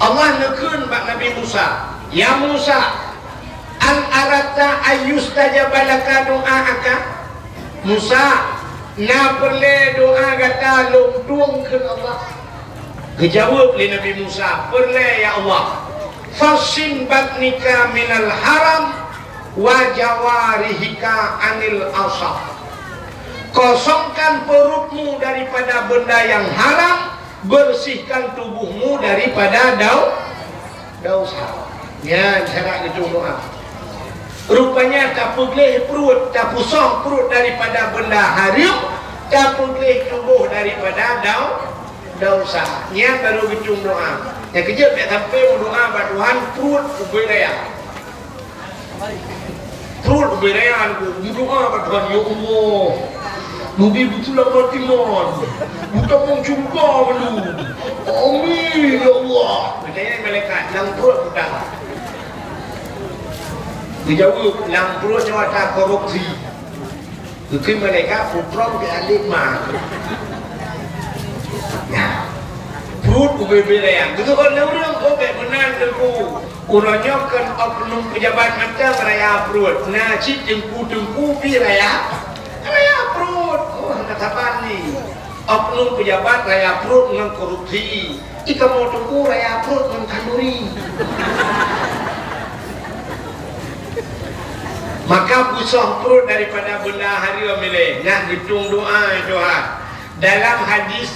Allah neukheun bak Nabi Musa, "Ya Musa, hal aradta an yustajaba laka du'aaka?" Musa, na peureulèe doa gata lôn tueng kheun Allah? Geujaweueb lé Nabi Musa, "Peureulèe, ya Allah." "Fahsin batnika minal haram wa jawarihika anil asab." Kosongkan perutmu daripada benda yang haram, bersihkan tubuhmu daripada dau-, desya. Nyan syarat geutueng doa. Rupanya tapeugleh pruet, tapeusoh pruet daripada benda hareuem, tapeugleh tuboh daripada dau-, desya. Nyan baru geutueng doa. Nyang keujeuet bèk sampai meudoa bak Tuhan pruet ubé raya. Pruet ubé raya, meudoa bak Tuhan, "Ya Allah, neubi beuseulamat iman, beutamong syeuruga lôn. Amin, ya Allah." Geutanyong malaikat, "Lam pruet peue?" Geujaweueb, "Lam pruet nyoe ata korupsi." Geukheun malaikat, "Putroe keu alék ma." Ya. Pruet ubé-bé raya. Geuseuôt lé ureueng, "Oh, bèk meunan, Teungku. Uroe nyoe kon oknum pejabat mantong raya pruet. Na cit teungku-teungku pih raya, raya pruet." Oh, hana saban ni. Oknum pejabat raya pruet ngon korupsi. Di kamoe teungku raya pruet ngon khanduri. Maka peusoh pruet daripada benda hareuem ilèe, nyan geutueng doa, "Ya Tuhan." Dalam hadis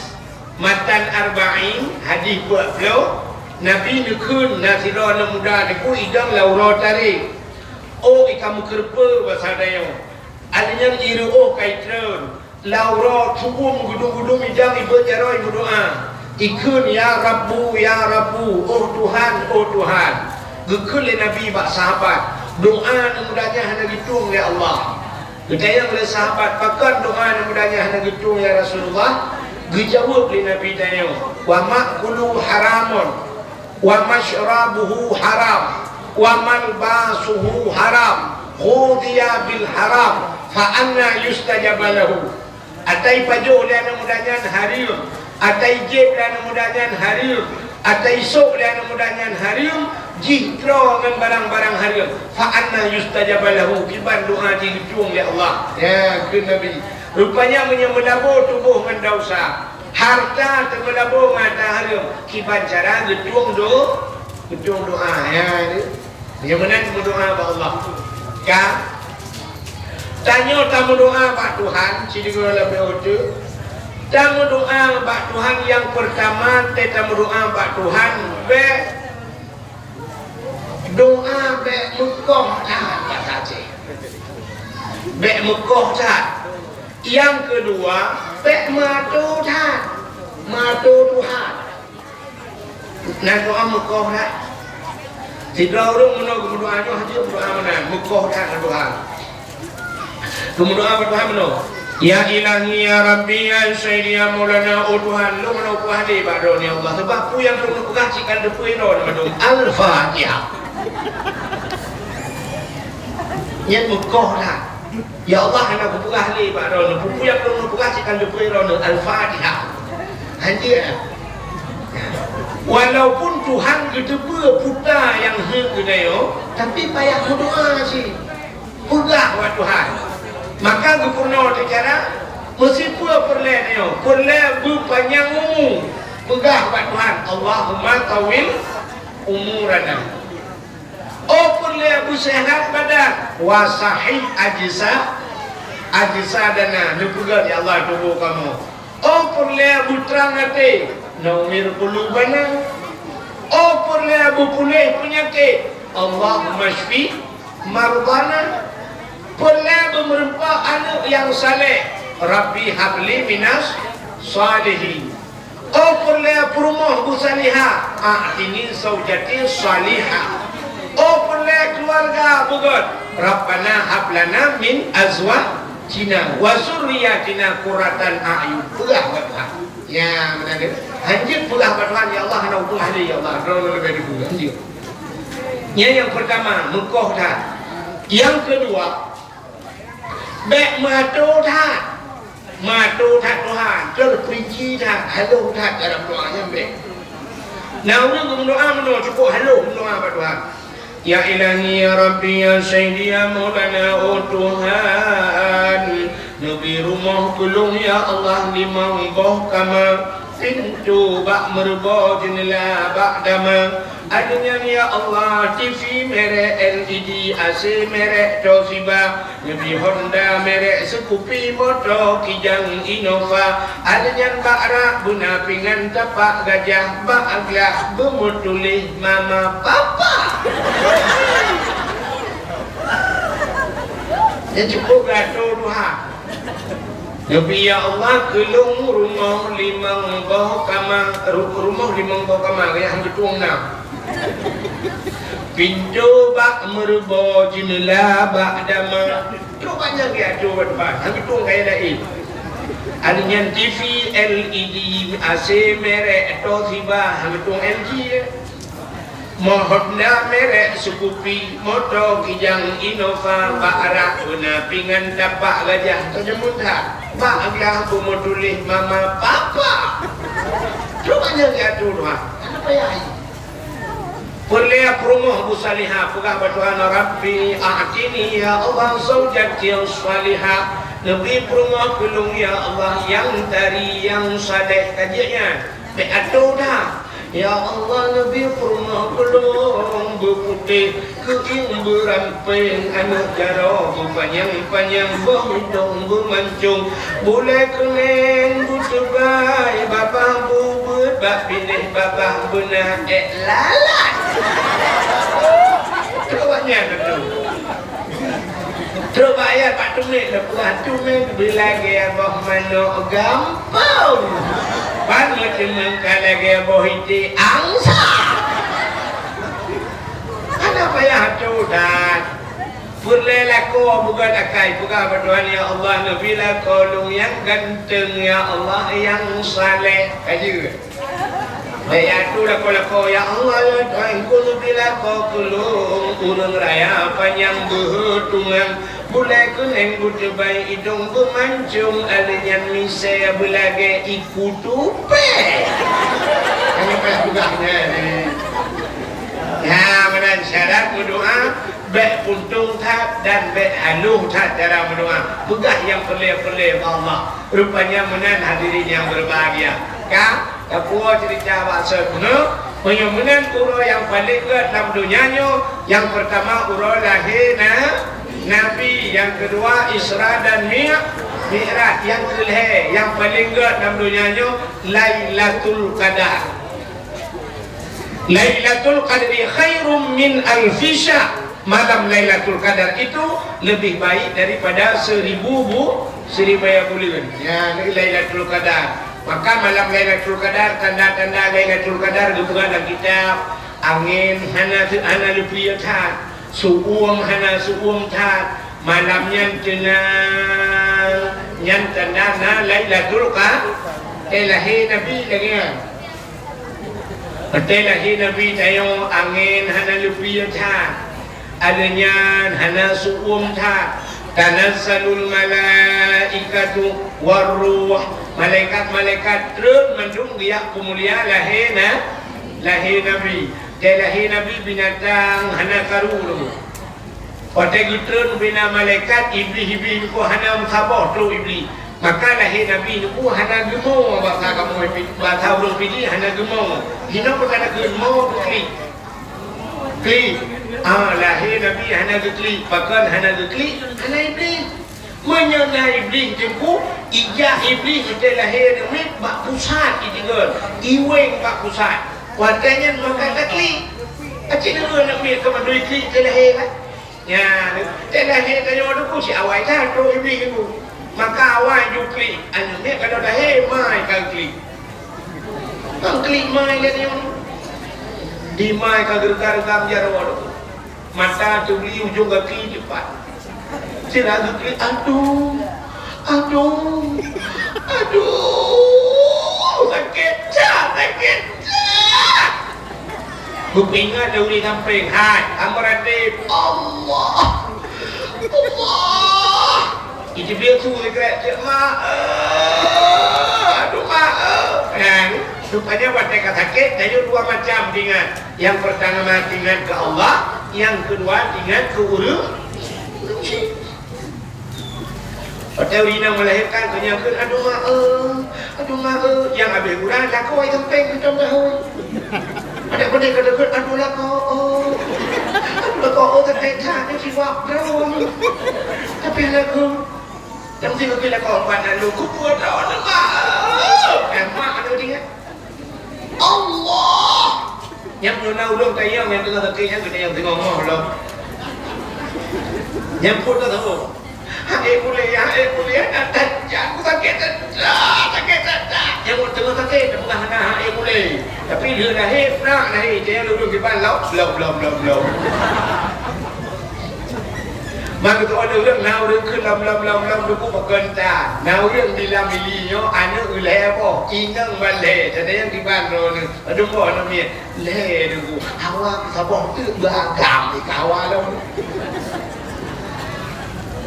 matan Arba'in, hadis dua puluh, Nabi neukheun na sidroe aneuk muda teungku idong lam uroe tarek. Oh, i ka meukeureupeue basa tanyoe. Aneuk nyan ireuôh ka itreun. Lam uroe suboh meugudum-gudum idong ibeuet jaroe meudoa. Ikheun, "Ya Rabbu, ya Rabbu, oh Tuhan, oh Tuhan." Geukheun lé Nabi bak sahabat, "Doa aneuk muda nyan hana geutueng lé Allah." Geutanyong lé sahabat, "Pakon doa aneuk muda nyan hana geutueng, ya Rasulullah?" Geujaweueb lé Nabi tanyoe, "Wa ma'kuluhu haramun, wa masyrabuhu haram, wa malbasuhu haram, ghudziya bil haram, fa anna yustajabu lahu." Ata ipajoh lé aneuk muda nyan hareuem, ata ijéb lé aneuk muda nyan hareuem, ata isôk lé aneuk muda nyan hareuem, jih droe ngon barang-barang hareuem. Fa anna yustajabu lahu, kiban doa jih geutueng lé Allah. Ya, kheun Nabi. Rupanya meunyoe meulabô tuboh ngon desya, hareuta teumeulabô ngon ata hareuem, kiban cara geutueng do-, geutueng doa. Ya, ni. Nyang meunan meudoa bak Allah. Ka? Tanyoe tameudoa bak Tuhan, sideungoe leubeh uteuk. Tameudoa bak Tuhan nyang peurtama, teuh tameudoa bak Tuhan, bèk doa bèk meukoh that, basa Aceh. Bèk meukoh that. Nyang keudua, bèk meuato that. Meuato Tuhan. Nan doa meukoh that. Sidroe ureueng meunoe geumeudoa nyoe hana meudoa meunan, meukoh that nan doa. Geumeudoa bak Tuhan meunoe, "Ya Ilahi, ya Rabbi, ya Sayyidi, ya Maulana, oh Tuhan, lôn hana peugah lé bak droeneuh, ya Allah, sabab peue nyang lôn peugah cit ka lôn teupeue droeneuh mandum." Al-Fatihah. Nyan meukoh that. Ya Allah, hana kupeugah lé bak droeneuh, peue nyang lôn peugah cit ka lôn teupeue droeneuh. Al-Fatihah. Hanjeuet. Walaupun Tuhan geuteupeue peue nyang heuet geutanyoe, tapi payah meudoa cit. Peugah bak Tuhan. Maka geupeurunoe teuh cara, meusipeue peureulèe tanyoe, peureulèe beupanyang umu. Peugah bak Tuhan, "Allahumma tawil umurana." Oh peureulée beuseuhat badan, wa sahih ajsa-, ajsadana, neupeugah, "Ya Allah, tuboh kamoe." Oh peureulée beutrang até, nawwir qulubana. Oh peureulée beupuléh peunyakét, Allahumma syfi mardana. Peureulée beumeureumpok aneuëk nyang saleh, Rabbi habli minas shalihin. Oh peureulée peurumoh beusalihah, a'tini zaujatan shalihah. Oh peureulée keuluwarga beugét, Rabbana hab lana min azwajina wa dzurriyyatina qurrata a'yun. Peugah bak Tuhan. Ya, meunan deh. Hanjeuet peugah bak Tuhan, "Ya Allah, hana peugah lé, ya Allah, droeneuh leubeh dipeugah." Hanjeuet. Nyan nyang peurtama, meukoh that. Nyang keudua, bék meuato that. Meuato that Tuhan, terperinci that, halôh that cara meudoa nyan bék. Na ureuëng geumeudoa meunoe cukup halôh meudoa bak Tuhan. Ya Ilahi, ya Rabbi, ya Sayyidi, ya Maulana, oh Tuhan, neubri rumoh keu lôn, ya Allah, limong boh kama, pintoe bak meureuboh, jeuneula bak dama. Adoe nyan, ya Allah, T V merek L E D, A C merek Toshiba, neubri Honda merek Scoopy, moto kijang Innova. Adoe nyan bak rak beuna pingan tapak gajah, bak glah beumeutuléh mama papa. Nyan cukup geuato Tuhan. Neubri, ya Allah, keu lôn rumoh limong boh kama, ru-, rumoh limong boh kama, nyang geutueng na. Pintoe bak meureuboh, jeuneula bak dama. Trok bak nyan geuato bak Tuhan, hana geutueng kaya laén. Adoe nyan T V L E D, A C merek Toshiba, hana geutueng L G, eh. Mo Honda merek Scoopy, moto kijang Innova, bak rak beuna pingan tapak gajah, teujameun that, bak glah beumeutuléh mama papa. Trok bak nyan geuato Tuhan, hana payah. Peureulée peurumoh beusalihah, peugah bak Tuhan, Rabbi a'tini, ya Allah, zaujatan shalihah, neubri peurumoh keu lôn, ya Allah, nyang tari, nyang saleh. Ka jeuet nyan, bék ato that. Ya Allah, neubri peurumoh keu lôn beuputéh, keuieng beurampéng, aneuëk jaroe beupanyang-panyang, boh idong beumancong, bulée keuneng beuteubai, babah bubeuet bak binéh, babah beuna ék lalat. Trok bak nyan beutôi. Trok bak ayat bak tumet, leupah tumet beulagée boh manok gampông. Ban meuteumé ka lagée boh iték angsa. Hana payah ato that. Peureulée lakoe beugét akai, peugah bak Tuhan, "Ya Allah, neubri lakoe lôn nyang ganteng, ya Allah, nyang saleh." Ka jeuet. Bék ato lakoe-lakoe, "Ya Allah, ya Tuhan, keuneubri lakoe keu lôn, ureuëng raya panyang beuheutungan, bulée keuneng beuteubai, idong beumancong, adoe nyan misée beulagée iku tupée." Hana payah peugah nyan. Nah, meunan syarat meudoa. Bék puntông that dan bék halôh that cara meudoa. Peugah nyang peureulée-peureulée bak Allah. Rupanya meunan hadirin nyang berbahagia. Ka, tapuwoe ceurita bak sot bunoe. Meunyoe meunan uroe nyang paleng gét lam donya nyoe, nyang peurtama uroe lahé na-, Nabi, nyang keudua Isra dan Mi-, Mi'raj, nyang keulhée nyang paleng gét lam donya nyoe Lailatul Qadar. Lailatul Qadri khairum min alfi syahr. Malam Lailatul Qadar itu lebih baik daripada seribu bu-, seribu buleuen. Ya, Lailatul Qadar. Maka malam Lailatul Qadar, tanda-tanda Lailatul Qadar geupeugah lam kitab, angén hana, hana leupie that, su'uem hana su'uem that, malam nyan teunang, nyan tanda na Lailatul Qa-, eh, lahé Nabi lagée nyan. Watée lahé Nabi tanyoe angén hana leupie that, adoe nyan hana su'uem that. Tanazzalul malaikatu warruh, malaikat-malaikat treun mandum geujak peumulia lahé na-, lahé Nabi. Watée lahé Nabi binatang hana karu lom. Watée geutreun bina malaikat, Iblih-Iblih nyoe hana meusaboh trok Iblih. Maka lahé Nabi nyoe hana geumo, basa kamoe pi-, basa ureuëng Pidie hana geumo. Hinoe peukatakheun mo keu klik. Klik. Ah, lahé Nabi hana geuklik. Pakon hana geuklik? Hana Iblih. Meunyoe na Iblih teungku, ijak Iblih watée lahé namiet bak pusat itinggai. Iweng bak pusat. Watée nyan maka taklik. Aci neu namiet keu mandui klik teu lahé kan? Nyan, teuh lahé tanyoe teungku si awai that trok Iblih teungku. Maka awai ju klik, aneuk miet ka lheueh lahé mai ka klik. Ka klik mai lé tanyoe. Di mai ka geureuga-reuga jaroe teungku. Mata teubri ujong gaki dipat. Sira geuklik, aduh, aduh, aduh, sakét that, sakét that. Beupeuingat lé ureuëng sampéng, hai, Amr Adib, Allah, Allah. Iteubiet su sikrek, cek mak, eh, aduh mak, eh. Kan, rupanya watée ka sakét, tanyoe dua macam teuingat. Yang pertama teuingat keu Allah, yang kedua teuingat keu ureuëng. Watée ureuëng inong melahirkan, keu nyang kheun, "Aduh, ma, eu! Aduh, ma, eu!" Nyang habéh urat, lakoe ai sampéng mantong tahun. Adak peudeh ka deungon, "Aduh, lakoe, eu! Aduh, lakoe, eu!" Tapi that nyoe siwak droe. Tapi lakoe, nyang si keu lakoe, "Pat na lôn kupeue droe, ma, eu!" Eh, mak ada tinggal. Allah! Nyang meunyoe na ureuëng tayang nyang teungoh sakét nyan, geutanyoe teungoh lom. Nyang pun tak tahu. Hai kulé, hai kulé, hai kulé, sakét that, sakét that. Nyang teungoh sakét, tak peugah hana hai kulé. Tapi lheueh lahé, prak lahé, jih ureuëng kiban lom, lom, lom, lom, lom. Maka tu ada ureuëng, na ureuëng keu lom, lom, lom, lom, duku peukenta. Na ureuëng di lam ili nyoe, aneuk ulée boh, inong balée, teuka nyang kiban droeneuh. Aduh, boh aneuk miet, lé duku. Hawa saboh teuk beuagam di kawa lom.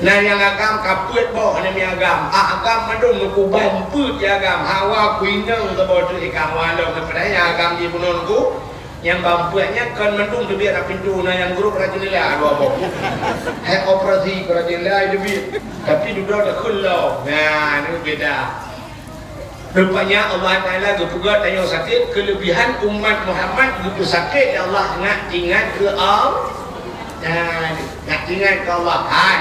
Na nyang agam ka peuet boh aneuk miet agam. Ah, agam mandum duku ban peuet di agam. Hawa ku inong saboh teuk di kawa lom. Padahai nyang agam di bunoe duku. Nyang bak peuet nyan kon mandum teubiet lam pintoe, na nyang grob rot jeundela dua boh. Hai operasi rot jeundela teubiet. Tapi dudoe takheun lom. Nah, nyoe beda. Rupanya Allah Taala geupeugah tanyoe sakét, keulebihan umat Muhammad geupeusakét lé Allah ngat ingat keu Allah. Nah, ngat ingat keu Allah. Hai,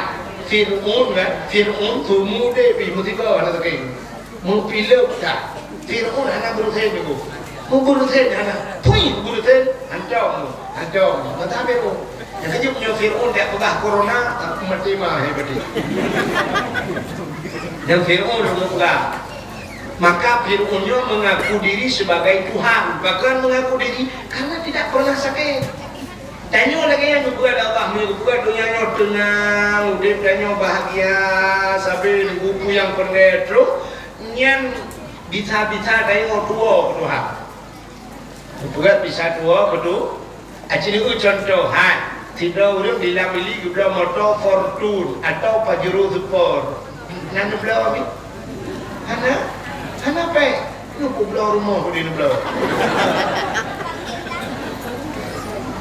Fir'aun kan? Fir'aun peumude pih musibah hana sakét. Meupileup that. Fir'aun hana beureusen teungku. Meubeureusen hana. Pui beureusen. Hantom. Hantom. Mata Fir'aun. Nyang keuneuk nyoe Fir'aun tak peugah corona, tapi maté mah hai berarti. Dan Fir'aun hana peugah. Maka Fir'aun nyoe mengaku diri sebagai Tuhan. Bahkan mengaku diri karena tidak pernah sakit. Tanyoe lagée nyan geupeugah lé Allah, meunyoe geupeugah donya nyoe teunang, udeb tanyoe bahagia, sabe geupeue nyang peureulée troh, nyan bisa-bisa tanyoe tuwoe keu Tuhan. Geupeugah bisa tuwoe keu Tu-, aci neu contoh, hai, sidroe ureuëng di lam ili geubloe moto Fortuner atau Pajero Sport. Nan geubloe abi? Hana? Hana péng? Nyoe kubloe rumoh keu di neubloe.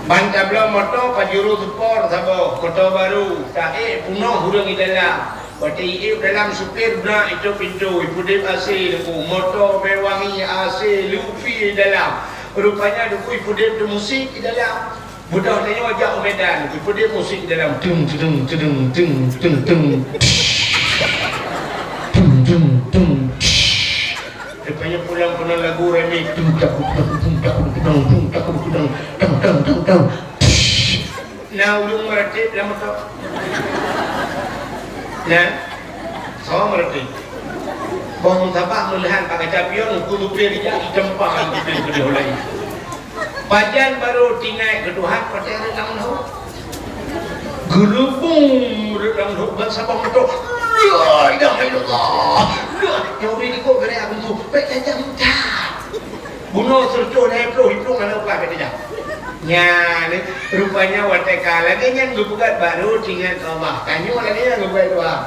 Ban tabloe moto Pajero Sport saboh, moto barô, taék punoh ureuëng di dalam. Watée iék dalam, supir brat itôp pintoe, ipeudeb A C teungku, moto bée wangi, A C, lupi di dalam. Rupanya teungku ipeudeb teumusik di dalam. Beudôh tanyoe jak u Medan, ipeudeb musik dalam, tung, tudung, tudung, tung, tung, tung. Tung, tung, tung. Rupanya pulang keunoe lagu remix, tung, takuk, takuk, tung, takuk, tudung, tung, takuk, tudung, tang, tang, tang, tang. Na ureuëng meuratéb lam moto? Na? Soe meuratéb? Boh sabab meuleuhan pakai capion, ku lupie rijak, itempah lupie keudeh ulée. Pajan barô tinggai keu Tuhan, watée rot lam laôt. Geurubung rot lam laôt ban sabab moto. La ilaha illallah. La, nyang ureuëng likot geuraya pintoe, bék tajam that. Bunoe seureutôh lhée ploh, iplueng hana upah bék tajam. Nyan, rupanya watée ka lagée nyan geupeugah barô teuingat keu Allah. Tanyoe lagée nyan geupeugah Tuhan.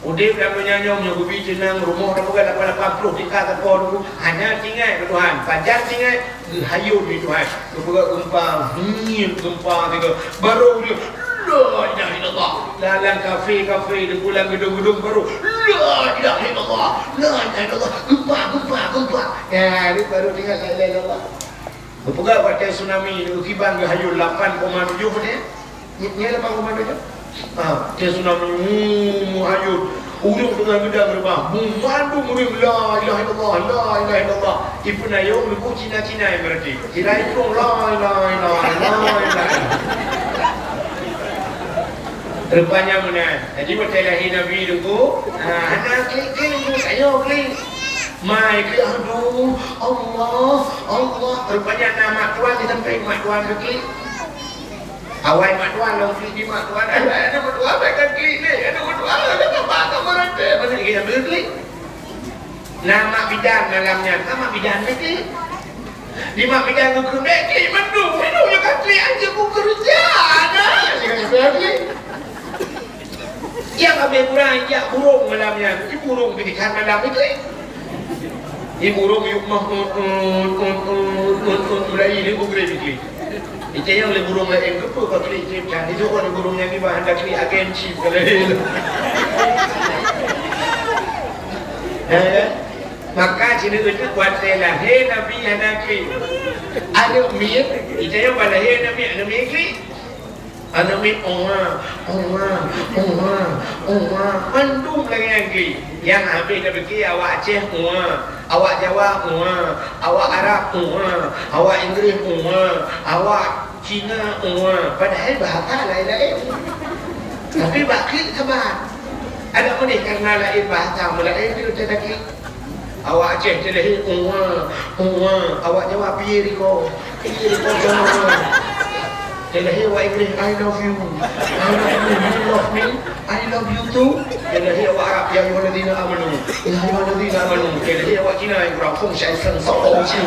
Udeb lam donya nyoe meunyoe geubi teunang, rumoh tapeugah lapan lapan ploh tingkat sapo dulu, hana teuingat keu Tuhan. Pajan teuingat, geuhayôn di Tuhan. Geupeugah geumpa, ngieng geumpa sigoe. Barô udeb, la ilaha illallah. Lam, lam kafe-kafe, di pulang geudong-geudong barô, La ilaha illallah, la ilaha illallah, gempa, gempa, gempa. Ya, ni baru dengar la ilaha illallah. Geupeugah watèe tsunami, geukiban geuhayôn lapan koma tujoh nyan. Nyan lapan koma tujoh? Ha, watèe tsunami, hmm, meuhayôn. Ureueng deungon geudang reubah. Meumandum ureueng, la ilaha illallah, la ilaha illallah. Ipeunayong leubu Cina-Cina nyang meurati. Sira iplueng, la ilaha illallah, la ilaha illallah. Rupanya meunan. Jadi, watèe lahé Nabi Teungku, ha, hana klik-klik, sayang klik. Mai klik, aduh, Allah, Allah. Rupanya na mak tuan di sampéng, mak tuan klik. Awai mak tuan lom klik di mak tuan. Aduh, aduh, mak tuan, baik kan klik ni. Aduh, mak tuan, aduh, mak tuan, mak tuan, mak tuan, mak tuan, mak tuan, mak tuan. Na mak bidan malam nyan, na mak bidan meuti. Di mak bidan geukheun, "Bèk klik mandum, mandum nyoe ka klik, aja ku keureuja na." Nyang habéh kurang jak burông malam nyan, di burông pih kan malam meuti. Di burông yuk mah, un, un, un, un, un, un, mulai ni ku klik, klik. Itanyong lé burông laén, "Keupeue ka klik cit nyan?" Itu kon burông nyang iba hana klik agen cit kali. Eh, maka sineuk watèe lahé Nabi hana klik. Aneuk miet, itanyong bak lahé aneuk miet, aneuk miet klik. Aneuk miet, "Oma, oma, oma, oma." Mandum lagèe nyan klik. Nyang habéh tapike awak Aceh, oma. Awak Jawa, "Uwa." Awak Arab, "Uwa." Awak Inggris, "Uwa." Awak Cina, "Uwa." Padahai bahasa laén-laén. Tapi bak klik saban. Adak meudeh karena laén bahasa meulaén, klik. Awak Aceh talahé, "Uwa, uwa." Awak Jawa, "Piye riko?" Iya, di pojok. Dia lahé awak Inggris, "I love you." "I love you." "You love me." "I love you too." Dia lahé awak Arab, "Ya ayyuhalladzina amanu." "Ya ayyuhalladzina amanu." Dia lahé awak Cina, "Yang kurang feng shui seng song feng shui."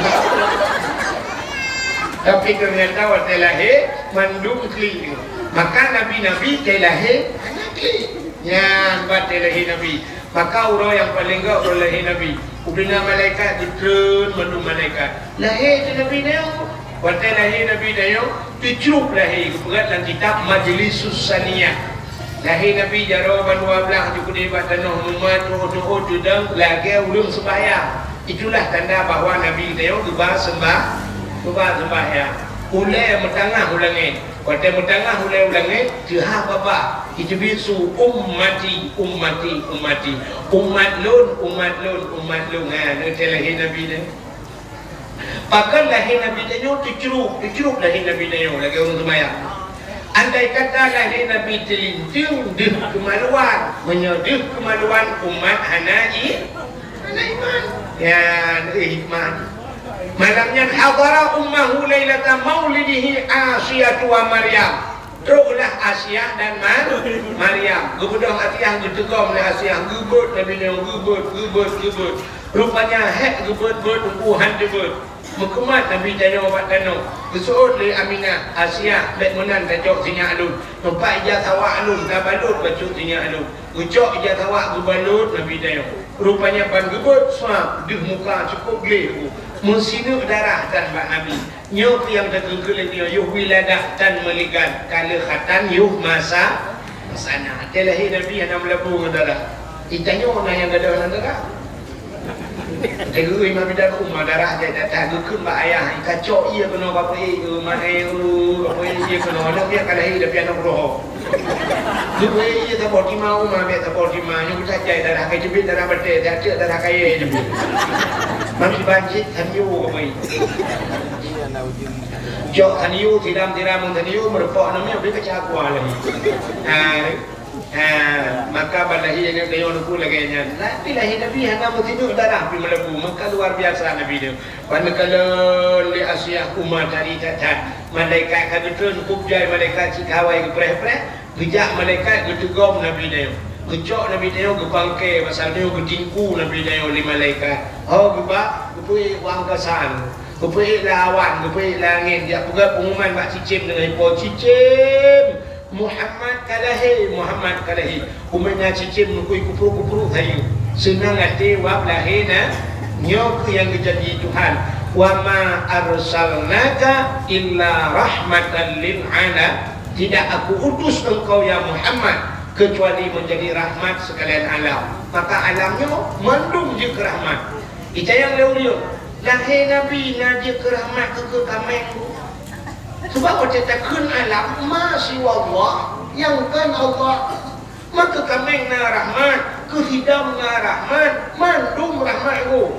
Tapi ternyata watèe lahé, mandum klik. Maka nabi-nabi watèe lahé, hana klik. Nyan, watèe lahé Nabi. Maka uroe nyang paleng gèt uroe lahé Nabi. Ubena malaikat geutreun mandum malaikat. Lahé teuh Nabi tanyoe. Watèe lahé Nabi tanyoe, teucrôk lahé, geupeugah lam kitab Majlisus Saniyah. Lahé Nabi jaroe ban dua blah, jikudeh bak tanoh, mumat, teuôt-teuôt, teudong lagèe ureueng seumbahyang. Itulah tanda bahwa Nabi tanyoe geuba seumbah-, geuba seumbahyang. Ulèe meutangah u langèt. Watèe meutangah ulèe u langèt, teuhah babah, jiteubiet su, "Ummati, ummati, ummati." Umat lôn, umat lôn, umat lôn. Ha, nyoe watèe lahé Nabi nyoe. Pakon lahé Nabi tanyoe teucrôk, teucrôk lahé Nabi tanyoe lagèe ureueng seumayang. Andai kata lahé Nabi teulinteung, deuh keumaluan. Meunyoe deuh keumaluan, umat hana i-, Hana iman. Ya, eh, hikmah. Malam nyan hadara ummahu lailata maulidihi Asiyatu wa Maryam. Trôklah Asiah dan Mar-, Maryam. Geubeudôh Asiah, geuteugom lé Asiah, geubeuet Nabi nyoe, geubeuet, geubeuet, geubeuet. Rupanya hék geubeuet-beuet, teungku han teubeuet. Meukeumat Nabi tanyoe bak tanoh. Geuseuôt lé Aminah, "Asiah, bèk meunan tacok sinyak lôn. Teumpat ija sawak lôn, tabalot bacut sinyak lôn." Geucok ija sawak geubalot Nabi tanyoe. Rupanya ban geubeuet swab, deuh muka cukôp gleh, meusineuk darah tan bak Nabi. Nyoe keuh nyang teukeukeuh lé nyoe, yoh wiladah tan meuligat, ka lheueh khatan yoh masa, masa na. Watèe lahé Nabi hana meulabô ngon darah. Di tanyoe na nyang gadôh lam darah. Teuh imam bidan umat darah jai datang geukheun bak ayah, "Ka cok ié keunoe Bapak, eh, eh, mak, eh, eh, Bapak, eh, ié keunoe." Aneuk miet ka lahé, tapi aneuk roh. Geupeuék ié saboh tima, uma miet saboh tima, nyoe geutajai darah, kai teubiet darah batèe, tajak darah kayèe teubiet. Mami banjit, tanio Bapak, eh. Cok tanio, tiram-tiram tanio, meureumpok aneuk miet, bri keucakua lagi. Ha. Ha, maka ban lahé Nabi nyoe lagèe nyan. Tapi lahé Nabi hana meusineuk darah pih meulabô, maka luar biasa Nabi nyoe. Ban neukalon lé Asiah uma tari that-that. Malaikat ka geutreun, kub jai malaikat cit hawai geupreh-preh. Geujak malaikat geuteugom Nabi nyoe. Geucok Nabi nyoe geupangke, pasal nyoe geutingku Nabi nyoe lé malaikat. Ho geuba, geupeuék u angkasa. Geupeuék lam awan, geupeuék lam angén. Jak peugah peunguman bak cicém deungon ipo, "Cicém! Muhammad ka lahé, Muhammad ka lahé." Umeuna cicém neukui kupru-kupru sayeup. Seunang até wab lahé na, nyoe keuh nyang geujanji Tuhan, "Wa ma arsalnaka illa rahmatan lil ala-," Tidak Aku utus engkau, ya Muhammad, Keucuali meujadi rahmat seukalian alam, maka alam nyoe mandum jeuet keu rahmat. Icayang lé ureueng, lahé Nabi na jeuet keu rahmat keu, keu kaméng tu. Sebab watée takheun alam, ma siwa Allah, nyang kon Allah. Maka kaméng na rahmat, keusidom na rahmat, mandum rahmat nyoe.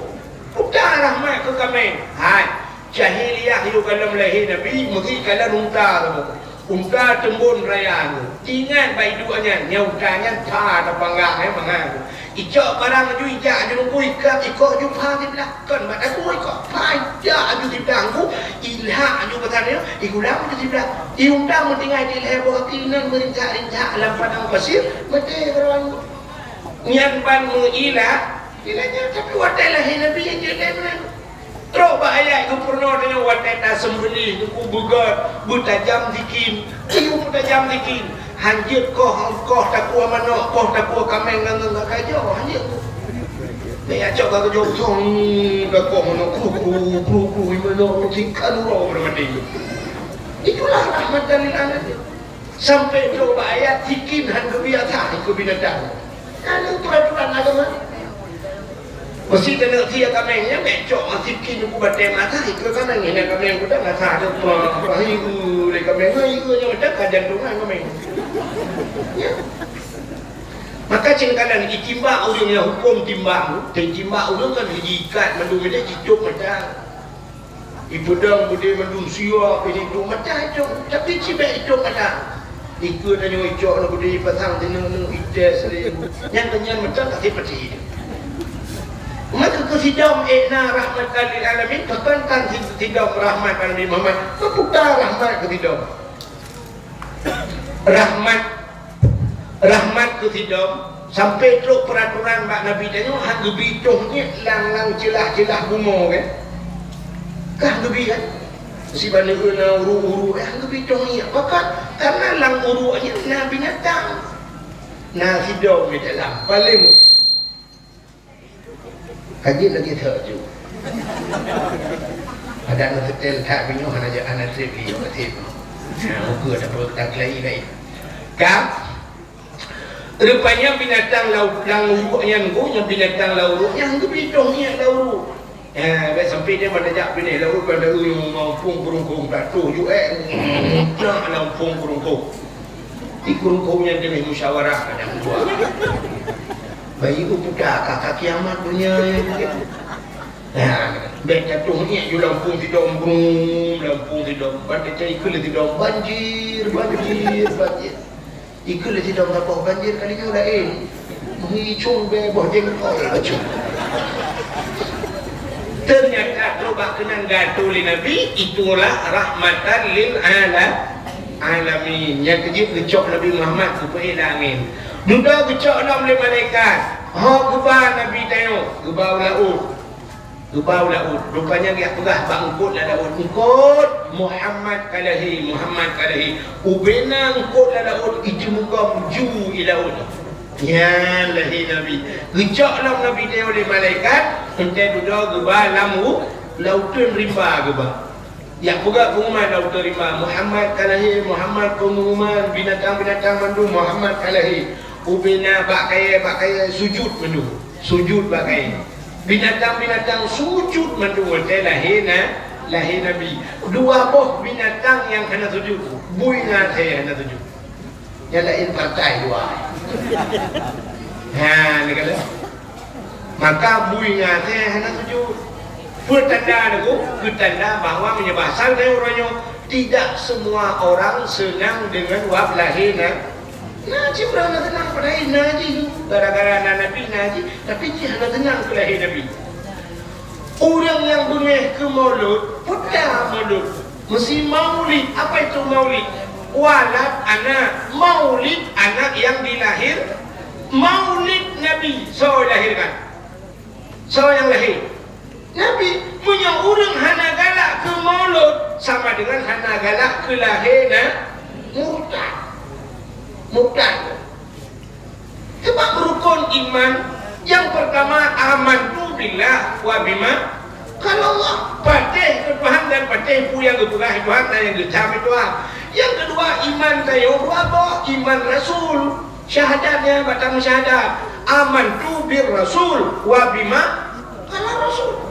Peue rahmat keu kaméng? Hai, jahiliyah yôh gohlom lahé Nabi, meuhi kalon unta saboh. Unta teumbon raya nyoe. Ingat bak iduek nyan, nyan unta nyan pha tapanggang, eh, mangat. Icok barang aju ijak aju nunggu ikat ikok aju pha siblah. Kon bak takue ikok pha ijak aju siblah nunggu, ilhak aju bak sana, igulang aju siblah. Iunta meutinggai di lhèe boh kaki nan meurincak-rincak lam padang pasir, maté keurawan. Nyan ban meuilah, ilahnya, tapi watèe lahé Nabi nyang jeuet lé meunan. Trok bak ayat geupurunoe tanyoe watèe taseumbeulih, teungku beugöt, beutajam sikin. Iyu beutajam sikin. Hanjeuet koh, koh takue manök, koh takue kaméng ngon, ngon gakajoe, hanjeuet. Bèk acok gakajoe, thong, dakoh manök, kru, kru, kru, kru, manök, tingkat uroe beureumati. Itulah rahmatan lil alamin. Sampai trok bak ayat sikin han geubi athah keu binatang. Nyan peuraturan agama. Meusti taneuk sie kaméng nyan bèk cok sikin keu batèe mata, ikeu kaméng nyan kaméng kuda mata tu pah, pah, ieu lé kaméng, ieu nyan macam ka jantungan kaméng. Ya. Maka cen kalan itimbak ureueng nyang huköm timbak, titimbak ureueng kan jiikat mandum ilèe jicok mata. Ipeudong beudé mandum siok, ini tu mata icok, tapi cibèk icok mata. Ikeu tanyoe icok na beudé ipasang di neu-neu ites lé. Nyan nyan mata ka sipati. Maka keusidom ék na rahmatan lil alamin, pakon tan si-, sidom rahmat Nabi Muhammad. Meuputa rahmat keusidom. Rahmat, rahmat keusidom, sampai trok peuraturan bak Nabi tanyoe han geubi toh niet lam, lam ceulah-ceulah bumoe kan? Ka han geubi kan? Sibaneue na uruek-uruek, eh, han geubi toh niet. Pakon? Karena lam uruek nyan na binatang. Na sidom di dalam. Paléng Ka jeuet lagèe thok ju. Adak neuseutèl that binyoe hana ja-, hana trép lé, hana trép. Nah, ukeue dah perut tak lagi lain. Ka, rupanya binatang lau-, lam uruek nyan, nyang binatang lam uruek nyan geubi toh niet lam uruek. Eh, bèk sampai dia mana jak pinéh lam uruek, pada ureueng mampu keurungkong tak tuh ju, eh, nak lam pung keurungkong. Di keurungkong nyan teungoh musyawarah kadang dua. Bayi ku puta ka, ka kiamat dunia nyan. Nah, bèk jatuh niet ju lam pung sidom, brum, lam pung sidom. Ban teucai ikeu lé sidom, banjir, banjir, banjir. Ikeu lé sidom saboh banjir kali nyoe laén. Meuhicong bèe boh jengkol bacok. Ternyata trok bak keunan gatoe lé Nabi, itulah rahmatan lil ala-, alamin. Nyang keujeuet geucok Nabi Muhammad keu peuék lam angén. Dudoe geucok lom lé malaikat. Ho geuba Nabi tanyoe, geuba u laôt. Geuba u laôt. Rupanya geujak peugah bak eungkôt lam laôt, "Eungkôt, Muhammad ka lahé, Muhammad ka lahé." Ubena eungkôt lam laôt, iteumugom ju i laôt. Nyan lahé Nabi. Geucok lom Nabi tanyoe lé malaikat, teuntèe dudoe geuba lam u-, lauteuen rimba geuba. Jak peugah peungumuman lam teurima, "Muhammad ka lahé, Muhammad," peungumuman, binatang-binatang mandum, "Muhammad ka lahé." Ubena bak kayèe, bak kayèe sujud mandum. Sujud bak kayèe. Binatang-binatang sujud mandum watèe lahé na-, lahé Nabi. Dua boh binatang nyang hana sujud, bui ngon asèe hana sujud. Nyang laén partai dua. Ha, ni kata. Maka bui ngon asèe hana sujud. Peue tanda nyoe? Peue tanda bahwa meunyoe bahasa lé ureueng nyoe, tidak semua orang senang dengan wab lahé na-, na cit ureueng hana seunang padahai na jih. Gara-gara na Nabi na jih, tapi jih hana seunang keu lahé Nabi. Ureueng nyang beungèh keu maulud, peue maulud? Meusti maulid. Apa itu maulid? Walad anak. Maulid anak yang dilahir-, maulid Nabi, soe dilahirkan? Soe nyang lahé? Nabi. Meunyoe ureueng hana galak keu maulud, sama dengan hana galak keu lahé na-, murtad. Murtad. Sebab rukun iman nyang pertama, amantu billah wa bima qala Allah. Patéh keu Tuhan dan patéh peue nyang geupeugah Tuhan dan nyang geucam Tuhan. Nyang keudua, iman tanyoe dua boh, iman rasul. Syahadat nyan bak tameusyahadat, "Amantu bir rasul wa bima qala rasul."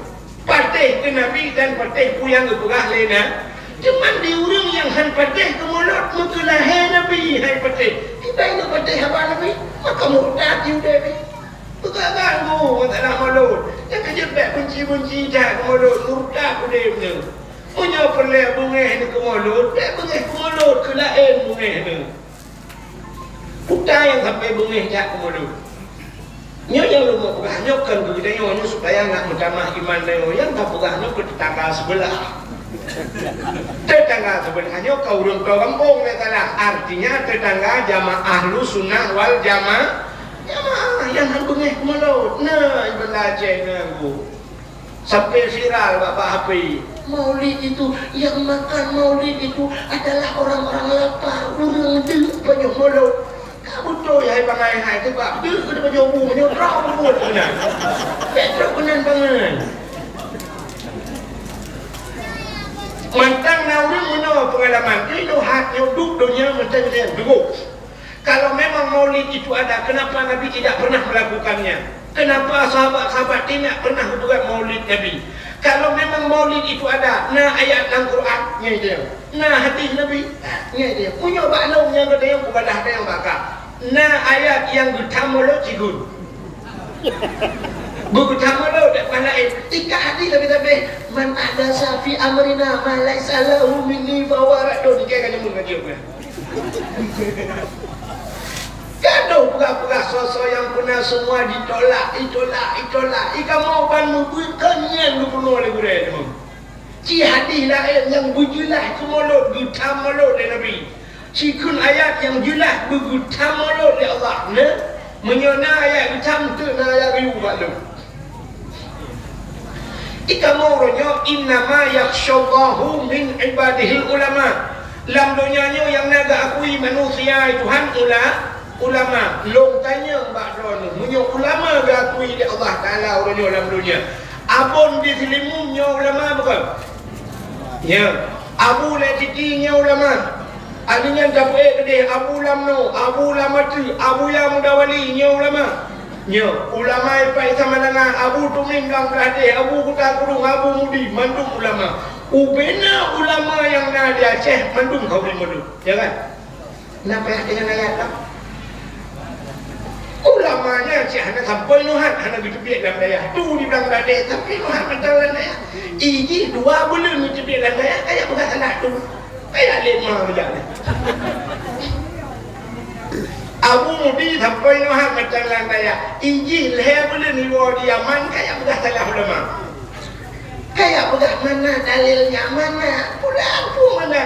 Patéh keu Nabi dan patéh peue nyang geupeugah lé Nabi. Cuman di ureuëng nyang hán patéh keu mulod, meukeulahé Nabi hán patéh. Kiban geupatéh haba Nabi, maka murtad Yahudi. Peugah ganggu masalah mulod. Nyang keujeuet bèk beunci-beunci that keu mulod, murtad udeb nyoe. Meunyoe peureulèe beungèh nyoe keu mulod, bèk beungèh keu mulod, keu laén beungèh nyoe. Peue nyang sampai beungèh that keu mulod. Nyoe nyang lôn peugah nyoe kon keu geutanyoe, nyoe supaya nak meutamah iman tanyoe. Nyang tapeugah nyoe keu tetangga sebelah. Tetangga sebelah nyoe kon ureuëng toe gampông, nyoe salah. Artinya tetangga jamaah Ahlussunnah wal Jama-, Jamaah nyang hana beungèh keu mulod. Nah, ibadah cek nanggu. Sampai viral bak, bak H P. Maulid itu, yang makan maulid itu adalah orang-orang lapar, ureuëng deuk panyöt mulod. Ka beutôi hai bangai hai, sebab deuk keu panyöt bu, panyöt trok buet keunan. Bèk trok keunan bangai. Mantang na ureuëng meunoe peungalaman, nyoe hat nyoe duek donya mantang nyan, duek. Kalau memang maulid itu ada, kenapa Nabi tidak pernah melakukannya? Kenapa sahabat-sahabat tidak pernah buat maulid Nabi? Kalau memang maulid itu ada, na ayat dalam Quran, nyan dia. Na hadis Nabi, nyan dia. Punya bak lôn nyang kata yang bukan dah ada yang baka. Na ayat yang geutam mulut cigun. Beugeutam mulut dak pah laén. Tika hadis Nabi tabeh, "Man ahdasa fi amrina ma laisa lahu minni fa huwa raddun." Tika kan nyamun ngaji. Gadoh peugah-peugah soe-soe nyang peuna semua ditolak, ditolak, ditolak. I kamoe ban mubuet kon nyan geubunoe lé gurèe teuma. Ci hadih laén nyang beujeulaih keu mulod, geutam mulod lé Nabi. Ci kheun ayat nyang jeulaih beugeutam mulod lé Allah. Nah, meunyoe na ayat geutam, teuk na ayat geuyue bak lôn. I kamoe uroe nyoe, "Innama yakhsyallaha min ibadihil ulama." Lam donya nyoe nyang na geuakui manusia Tuhan ula-, ulama. Lôn tanyong bak droeneuh, meunyoe ulama geuakui lé Allah Taala uroe nyoe lam donya, Abon di Seulimeum nyoe ulama bukon? Nyoe. Abu Lé Titi nyoe ulama. Aneuk nyan tapeuék keudeh Abu Lamno, Abu Lamateuh, Abu Ya Mudawali nyoe ulama. Nyoe, ulama Ipak Isa Malanga, Abu Tumim Blang Blahdeh, Abu Kuta Kurung, Abu Mudi, mandum ulama. Ubena ulama nyang na di Aceh, mandum khauri mulod. Ya kan? Na payah deungon ayat lah. Ulama nyan cit hana sampoe nyoe hat, hana geuteubiet lam dayah. Tu di Blang Blahdeh, sampoe nyoe hat mantong lam dayah. Ijih dua buleuen geuteubiet lam dayah, kaya peugah salah tu. Kaya lé ma bejak ni. Abu Mudi sampoe nyoe hat mantong lam dayah. Ijih lhèe buleuen iwoe di Yaman, kaya peugah salah ulama. Kaya peugah mana dalilnya, mana pulang tu mana.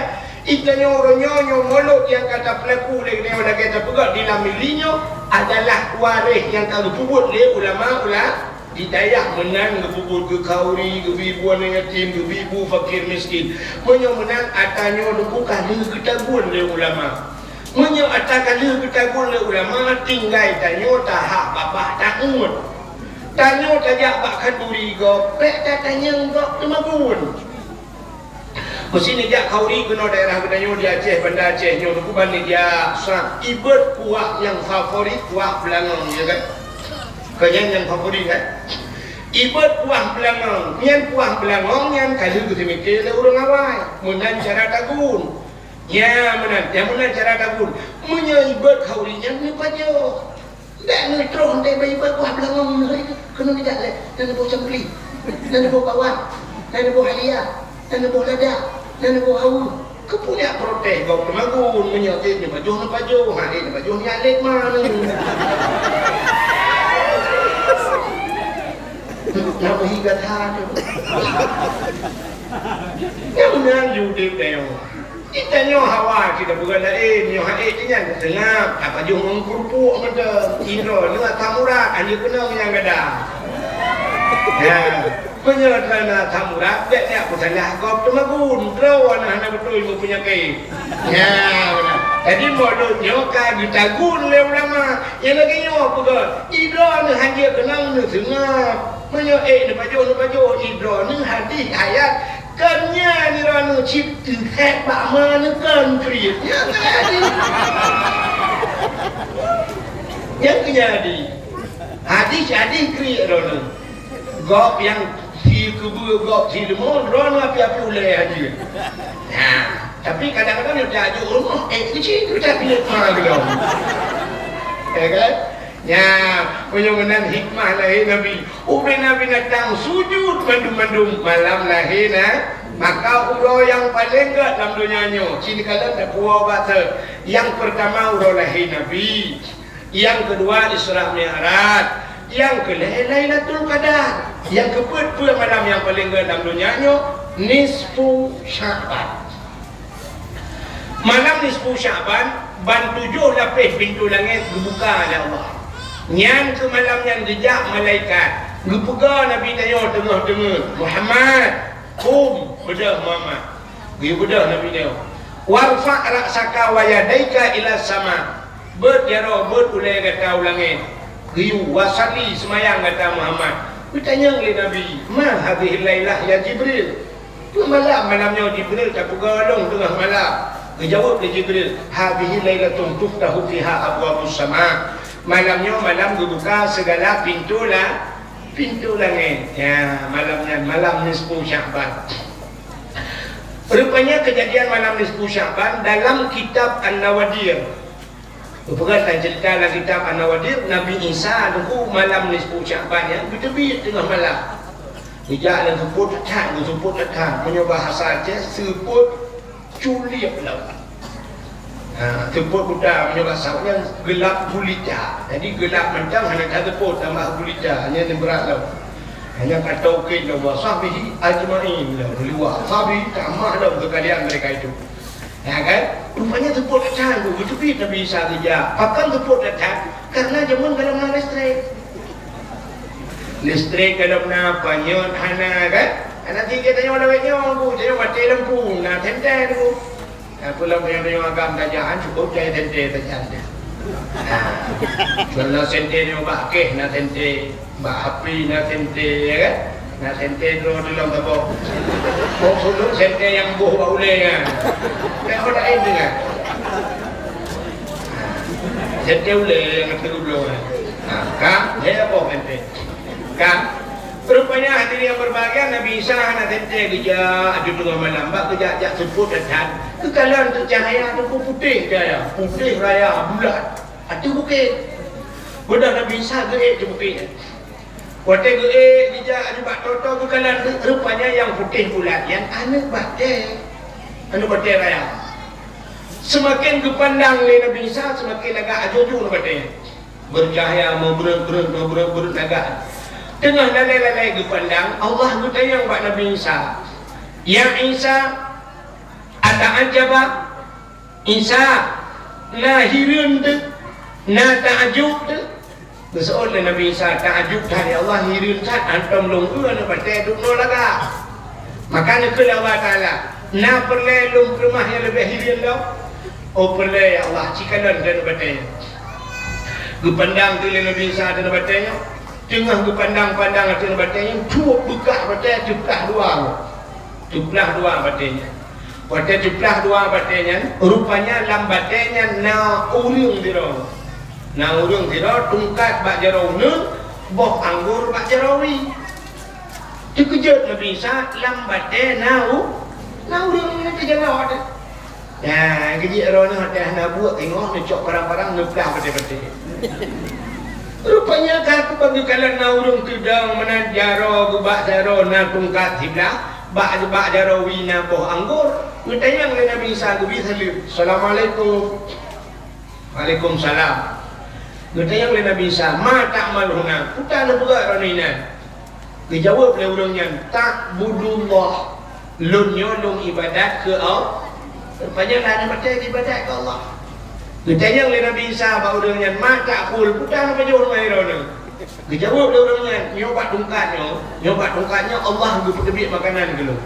Itanyoe uroe nyoe, nyoe mulod nyang ka tapeulaku lé nyoe lagèe tapeugah di lam mili nyoe adalah waréh nyang ka geupeubuet lé ulama-ulama di dayah meunan geupeubuet geukhauri, geubri bu aneuk yatim, geubri bu fakir miskin. Meunyoe meunan ata nyoe teungku ka lheueh geutagun lé ulama. Meunyoe ata ka lheueh geutagun lé ulama, tinggai tanyoe tahap babah taun. Tanyoe tajak bak khanduri gob, bèk tatanyong gob teumagun. Meusi neujak khauri keunoe daerah geutanyoe di Aceh, Banda Aceh nyoe, teungku ban neujak sa ibot kuah nyang favorit, kuah beulangong, ya kan? Keu nyan nyang favorit, kan? Ibot kuah beulangong, nyan kuah beulangong nyan ka lheueh geuseumiké lé ureueng awai. Meunan cara tagun. Nya meunan, nyang meunan cara tagun. Meunyoe ibot khauri nyan neupajoh. Dak neutroh, dak bak ibot kuah beulangong nyoe, keunoe neujak lé, na neuboh cangkli, na neuboh bawang, na neuboh halia, na neuboh lada, na neuboh hawa. Keupeue neujak protes gob teumagun, meunyoe ék neupajoh, neupajoh, han ék neupajoh, neujak lét ma nyoe. Na meuhi gata tu. Nyang meunan udép tanyoe. Itanyoe hawa cit tapeugah laén, nyoe han ék nyan seungab, tapajoh ngon keurupuk mantong. Indroe nyoe asam urat, anjeuk keunong nyang gadang. Ya, meunyoe droeneuh asam urat, bèk neujak peusalah gob teumagun. Droeneuh hana beutôi meupeunyakét. Ya, beuna. Jadi, mulod nyoe ka geutagun lé ulama. Nyang lagèe nyoe peugah, idroeneuh hanjeuet keunong neuseungab. Meunyoe ék neupajoh, neupajoh, idroeneuh hadih ayat. Kon nyan droeneuh cit teuthèk bak ma neukon kriet. Nyan ka jadi. Nyang keu jadi. Hadis-hadis kriek droeneuh. Gob nyang si keubeu, gob si leumo, droeneuh api-api ulée hajeuen. Nah, tapi kadang-kadang nyoe tajak u rumoh, eh, keuci tu tapi ma keudong. Ya kan? Nya, meunyoe meunan hikmah lahé Nabi. Ubena binatang sujud mandum-mandum malam lahé na. Maka uroe nyang paleng gét lam donya nyoe, cit kalon tapuwoe bak thon. Nyang peurtama uroe lahé Nabi. Nyang keudua Isra Mi'raj. Nyang keulhée Lailatul Qadar. Nyang keupeuet peue malam nyang paleng gét lam donya nyoe? Nisfu Sya'ban. Malam nisfu Sya'ban, ban tujoh lapéh pintoe langét geubuka lé Allah. Nyan keuh malam nyan geujak malaikat, geupeugah Nabi tanyoe teungoh-teungoh, "Muhammad, qum, beudôh Muhammad." Geuyue beudôh Nabi nyoe. "Warfa' ra'saka wa yadaika ila sama." Beuet jaroe, beuet ulée gata u langét. Geuyue, "Wa shalli, seumayang gata Muhammad." Geutanyong lé Nabi, "Ma hadhihil lailah ya Jibril?" Peue malam, malam nyoe Jibril tapeugah lôn teungoh malam? Geujaweueb lé Jibril, "Hadhihi lailatun tuftahu fiha abwabus sama." Malam nyoe malam geubuka sigala pintoe la-, pintoe langét. Ya, malam nyan, malam nisfu Sya'ban. Rupanya kejadian malam nisfu Sya'ban dalam kitab An-Nawadir. Geupeugah lam ceurita lam kitab An-Nawadir, Nabi Isa teungku malam nisfu Sya'ban nyan geuteubiet teungoh malam. Geujak lam seupôt that, geuseupôt that. Meunyoe bahasa Aceh, seupôt culiek lom. Ha, seupôt buta, meunyoe bahasa nyan geulap gulita. Jadi geulap mantong hana ka seupôt, tambah gulita, nyan brat lom. Hanya ka tauqid lom, "Wa sahbihi ajma'in" lom, "wa sahbihi" tamah lom keukalian mereka itu. Ya kan? Rupanya seupôt that tu, geuteubiet Nabi Isa geujak. Pakon seupôt that? Karena jameun gohlom na listrik. Listrik gohlom na, panyöt hana, kan? Hana tinggai tanyoe lawét nyoe, Bu, tanyoe maté lampu, na senter, Bu. Nah, peue lom tanyoe agam tajak, cukup jai senter tajak. Nah, na senter nyoe bak keh, na senter. Bak api na senter, ya kan? Na senter droe di lom saboh. Kok suluk senter nyang boh bak ulée nyan. Kan kok laén tu kan? Senter ulée nyang teugubloe kan. Ha, kan? Dia boh senter. Kan? Rupanya hadirin yang berbahagia, Nabi Isa hana senter geujak, aju teungoh malam, bak geujak-jak seupôt that. Geukalon teuk cahya teungku putéh cahya, putéh raya, bulat. Ateueh bukét. Beudôh Nabi Isa geuék di bukét nyan. Watée geuék, geujak nibak toto geukalon, rupanya nyang putéh bulat nyan aneuëk batée. Aneuëk batée raya. Seumaken geupandang lé Nabi Isa, seumaken lagak aju-aju aneuëk batée nyan. Beucahya meubreuet-breuet, meubreuet-breuet lagak. Teungoh lalée-lalée geupandang, Allah geutanyong bak Nabi Isa, "Ya Isa, ata'ajjaba?" Isa, na hireuen teuh, na taajub teuh. Geuseuôt lé Nabi Isa, "Taajub that, ya Allah, hireuen that, hantom lôn eu aneuëk batée duek nyoe lagak." Maka neukheun lé Allah Taala, "Na peureulée lôn peuleumah nyang leubeh hireuen lom?" "Oh, peureulée, ya Allah, cikalon keu aneuëk batée nyan." Geupandang teuh lé Nabi Isa ateueh aneuëk batée nyan. Teungoh geupandang-pandang ateueh aneuëk batée nyan, trok beukah batée teuplah dua. Teuplah dua batée nyan. Watée teuplah dua batée nyan, rupanya lam batée nyan na ureuëng sidroe. Na ureuëng sidroe tungkat bak jaroe uneuen, boh anggô bak jaroe wie. Teukeujot Nabi Isa, lam batée na u-, na ureuëng nyang teujaroe teuh. Nah, geujak droeneuh watée hana buet teungoh neucok parang-parang neuplah batée-batée. Rupanya ka geukalon na ureuëng teudong meunan jaroe geuh bak jaroe na tungkat siblah, bak, bak jaroe wie na boh anggô. Geutanyong lé Nabi Isa geubi saleuem, "Assalamualaikum." "Waalaikumsalam." Geutanyong lé Nabi Isa, "Ma ta'mal huna?" Peue tapeugah droeneuh inan? Geujaweueb lé ureuëng nyan, "Ta'budullah." Lôn nyoe lôn iébadat keu Allah. Rupanya na batée iébadat keu Allah. Geutanyong lé Nabi Isa bak ureuëng nyan, "Ma ta'kul?" Peue tapajoh ngon droeneuh? Geujaweueb lé ureuëng nyan, "Nyoe bak tungkat nyoe, nyoe bak tungkat nyoe Allah geupeuteubiet makanan keu lôn.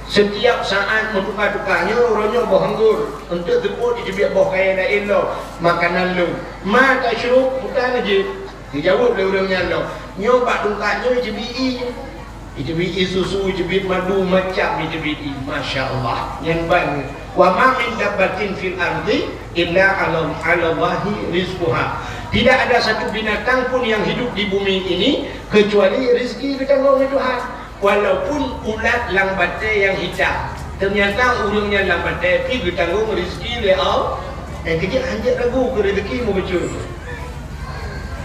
Setiap saat meutuka-tuka, nyoe uroe nyoe boh anggô, eunteuk seupôt jiteubiet boh kayée laén lom, makanan lôn. Ma tasyrub?" Peue tapeujeuet? Geujaweueb lé ureuëng nyan lom, "Nyoe bak tungkat nyoe jiteubiet ié." Jiteubiet ié susu, jiteubiet madu, macam jiteubiet ié. Masya Allah. Nyan ban. "Wa ma min dabbatin fil ardi illa 'ala, 'alallahi rizquha." Tidak ada satu binatang pun yang hidup di bumi ini kecuali rezeki geutanggong lé Tuhan. Walaupun ulat lam batée nyang hitam, ternyata ureuëng nyan lam batée pih geutanggong rezeki lé Allah. Nyang keujeuet hanjeuet ragu keu rezeki meubeujeuet.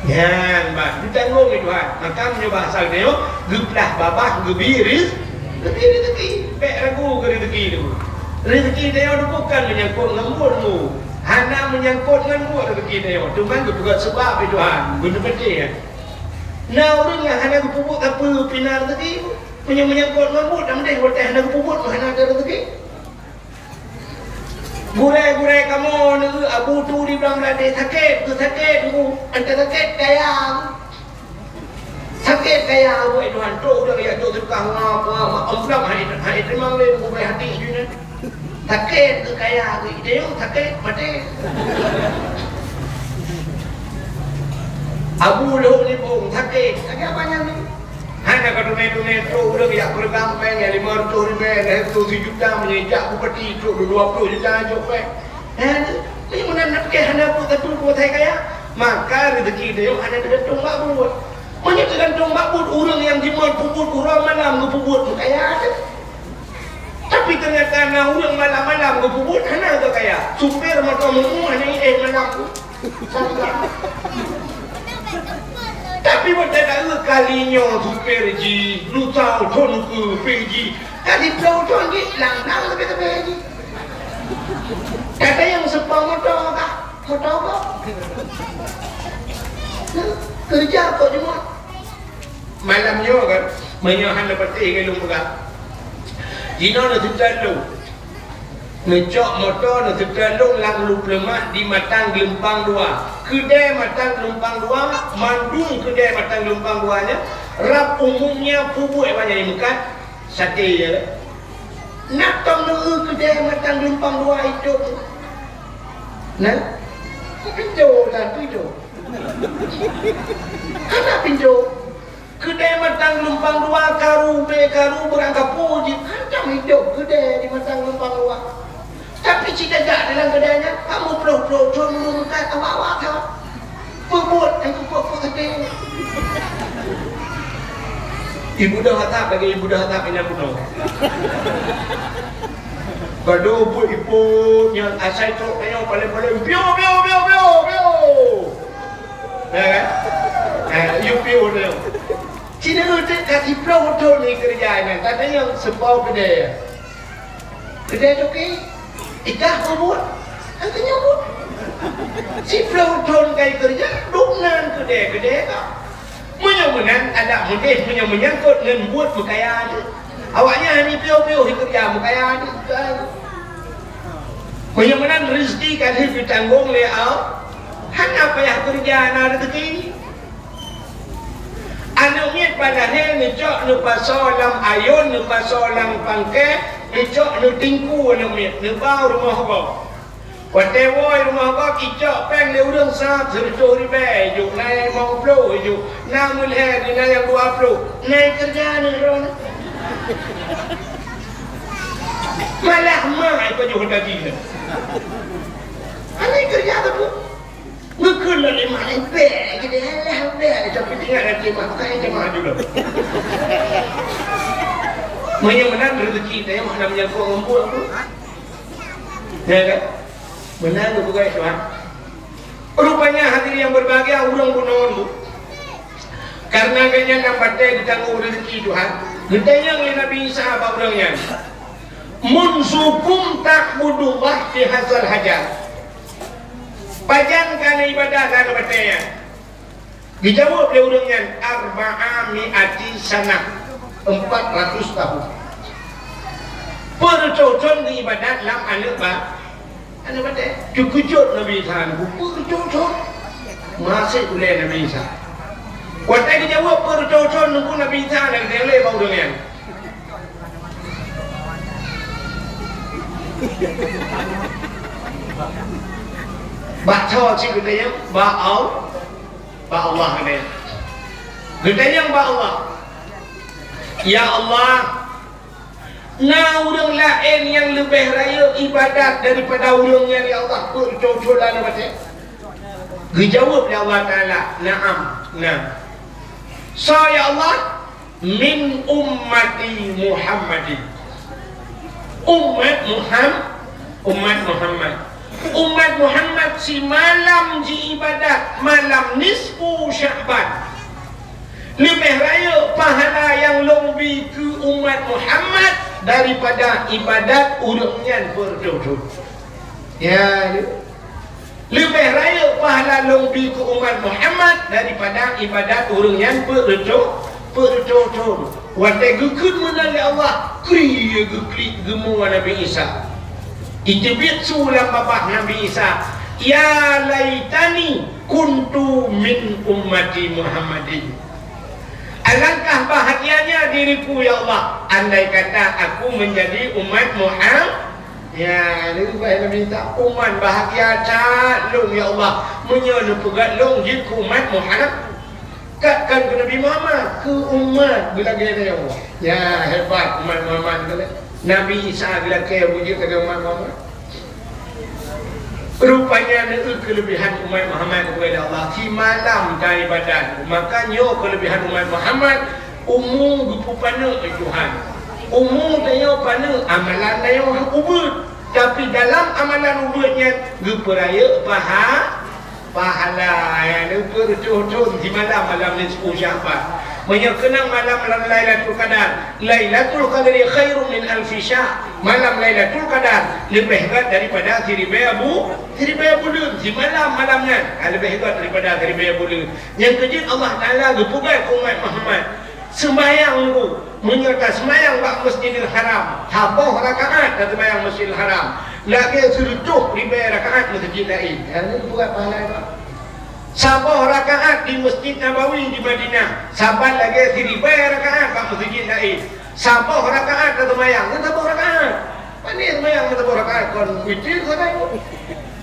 Nyan bah geutanggong lé Tuhan. Maka meunyoe bahasa geutanyoe, geuplah babah geubi riz-, geubi rezeki. Bék ragu keu rezeki tu. Rezeki tanyoe tu bukan meunyangkot ngon buet, hana meunyangkot ngon buet rezeki tanyoe, teuma geupeugah seubab lé Tuhan, beuneupeuteh. Na ureuëng nyang hana geupeubuet sapeue pih na rezeki. Meunyoe meunyangkot ngon buet, dan meudeh watée hana geupeubuet, hana ada rezeki. Gurée-gurée kamoe neu abu tu di blang ladée sakét, tu sakét tu, anta sakét kaya. Sakét kaya buet Tuhan, trok ureuëng jak dok seukah ngap-ngap, emblak hai, hai teurimong lé, bubai hati jih nyan. Sakét keu kaya, keu idéng sakét, maté. Abu lhok nibong sakét, lagée apa nyan ni? Hana ka tunai-tunai trok ureuëng jak peureugang péng nyang lima reutôh ribée, lhée reutôh sijuta, meunyoe jak bupati trok dua ploh juta jok péng. Hana, meunyoe meunan na pike hana buet sapeue buet hai kaya, maka rezeki tanyoe hana teugantung bak buet. Meunyoe teugantung bak buet, ureuëng nyang jimeuet peubuet uroe malam geupeubuet kaya teuh. Tapi ternyata na ureuëng malam-malam geupeubuet hana geuh kaya. Supir moto meu hana éh malam tu. Tapi watée taeu kali nyoe supir jih, lusa thon keu supir jih, kali ploh thon jih, lang-lang leubeh-leubeh jih. Kata nyang seupah moto kah? Moto kah? Keureuja kok jeuet. Malam nyoe kan, meunyoe hana patéh keu lôn peugah. Jinoe neuseutôt lôn. Neucok moto neuseutôt lôn lam Lubuk Leumah di Matang Geulumpang Dua. Keudè Matang Geulumpang Dua, mandum keudè Matang Geulumpang Dua nyan, rab umumnya peubuet banyak meukat, saté je. Na tom neu keudè Matang Geulumpang Dua idop. Nah, pinjau dah pinjau. Hana pinjau. Keudè Matang Geulumpang Dua karu, bèe karu, beurangkapeue jih, hantom idop keudè di Matang Geulumpang Dua. Tapi cit tajak dalam keudè nyan, kamoe ploh-ploh thon meunurunkan awak-awak thon. Peubuet nyang peubuet-buet saté. Ibu dah hatap lagi, ibu dah hatap ingat bunoe. Gadoh buet ipot nyan asai trok tanyoe paleng-paleng, piu, piu, piu, piu, piu. Ya kan? Eh, yue piôh tu. Cina tu ka siplôh thon ni keureuja nyan, tapi nyang seupôt keudè. Keudè toke, ikah peubuet, hana nyoe buet. Siplôh thon ka ikeureuja, duek nan keudè, keudè ka. Meunyoe meunan, adak meudeh, meunyoe meunyangkot ngon buet meukaya tu. Awaknyan hana piôh-piôh ikeureuja meukaya tu. Meunyoe meunan, rezeki ka lheueh geutanggong lé Allah. Hana payah keureuja na rezeki. Aneuk miet bak lahé neucok neupasoe lam ayôn, neupasoe lam pangké, neucok neutingku aneuk miet, neuba u rumoh gob. Watée woe u rumoh gob, icok péng lé ureuëng sab sireutôh ribèe ijok, na limong ploh ijok, na meulhèe, na nyang dua ploh, na ikeureuja aneuk droeneuh. Malah ma ipajoh gaji nyan. Hana ikeureuja teupeu. Geukheun lom lé mak, "Eh, bèk," gitu, "alah, bèk," tapi teuingat hati mak, "Bukan jemaah dulu." Meunyoe meunan rezeki tanyoe hana meunyangkot ngon buet tu. Ya kan? Meunan tu bukan Tuhan. Rupanya hadirin yang berbahagia, ureuëng bunoe tu. Karena gobnyan lam batée geutanggong rezeki Tuhan. Geutanyong lé Nabi Isa bak ureuëng nyan, "Munzu kum ta'budullah fi hadzal hajar?" Pajan ka na ibadat lam batée nyan? Geujaweueb lé ureuëng nyan, "Arba'a mi'ati sanah," empat ratus tahun. Peureutôh thon geuibadat lam aneuk ba-, aneuk batée. Teukeujot Nabi Isa, "Peureutôh thon?" Maséh ulée Nabi Isa. Watée geujaweueb, "Peureutôh thon," Nabi Isa lagée lé bak ureuëng nyan. Bak tho cit geutanyong bak Allah, bak Allah geutanyong. Geutanyong bak Allah, "Ya Allah, na ureuëng laén nyang leubeh rayeuk ibadat daripada ureuëng nyan, ya Allah, peucocok lam batée?" Geujaweueb lé Allah Taala, "Na'am, na." "Soe, ya Allah?" "Min ummati Muhammadin." Umat Muham-, umat Muhammad. Umat Muhammad simalam jiibadat, malam nisfu Sya'ban. Leubeh rayeuk pahala nyang lôn bi keu umat Muhammad daripada ibadat ureuëng nyan peureutôh thon. Ya, leubeh rayeuk pahala lôn bi keu umat Muhammad daripada ibadat ureuëng nyan peureutôh, peureutôh thon. Watée geukheun meunan lé Allah, kri geuklik geumua Nabi Isa. Iteubiet su lam babah Nabi Isa, "Ya laitani kuntu min ummati Muhammadin." Alangkah bahagianya diriku, ya Allah, andai kata aku menjadi umat Muhammad. Ya, leubeh Nabi Isa, "Umat bahagia that lôn, ya Allah, meunyoe neupeugét lôn jeuet keu umat Muhammad." Kat kan keu Nabi Muhammad, keu umat geulakée lé Allah. Ya, hebat umat Muhammad. Nabi Isa geulakée beujeuet lagée umat Muhammad. Rupanya neu keuleubehan umat Muhammad kepada Allah. Simalam taibadat. Maka nyoe keuleubehan umat Muhammad, umu geupeupaneuk lé Tuhan. Umu tanyoe paneuk, amalan tanyoe ubeuet. Tapi dalam amalan ubeuet nyan geupeurayeuk paha-, pahala nyang neupeureutoh thon simalam malam nisfu Sya'ban. Meunyoe keunong malam Lailatul Qadar, Lailatul Qadri khairun min alfi syahr. Malam Lailatul Qadar leubeh gét daripada siribée bu-, siribée buleuen. Simalam malam nyan, ah, leubeh gét daripada siribée buleuen. Nyang keujeuet Allah Taala geupeugah keu umat Muhammad, "Seumayang Teungku, meunyoe taseumayang bak Masjidil Haram, saboh rakaat taseumayang Masjidil Haram, lagée sireutôh ribée rakaat meuseujid laén." Nyan geupeugah pahala nyan. Saboh rakaat di Masjid Nabawi di Madinah, saban lagée siribée rakaat bak meuseujid laén. Saboh rakaat taseumayang, nyan saboh rakaat. Pane seumayang meusaboh rakaat kon witir sagai.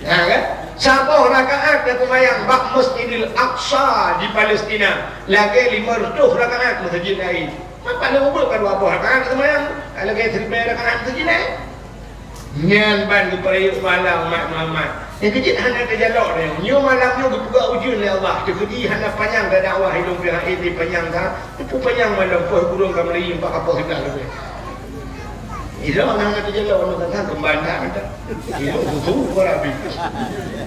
Ya kan? Saboh rakaat taseumayang bak Masjidil Aqsa di Palestina, lagée lima reutôh rakaat meuseujid laén. Maka lé ubeuet ka dua boh rakaat seumayang, ka lagée siribée rakaat meuseujid laén. Nyan ban geupeurayeuk pahala umat Muhammad. Nyang keujeuet hana teujalok nyoe. Nyoe malam nyoe geupeugah ujeuen lé Allah. Teukeudi hana panyang dakwah ilong pihak ini panyang ka. Teupeu panyang malam poh gurong ka meuri empat kapok siblah leubeh. Ilong hana teujalok nyoe kan, kan keumbang dah, kan. Ilong susu kau rabi.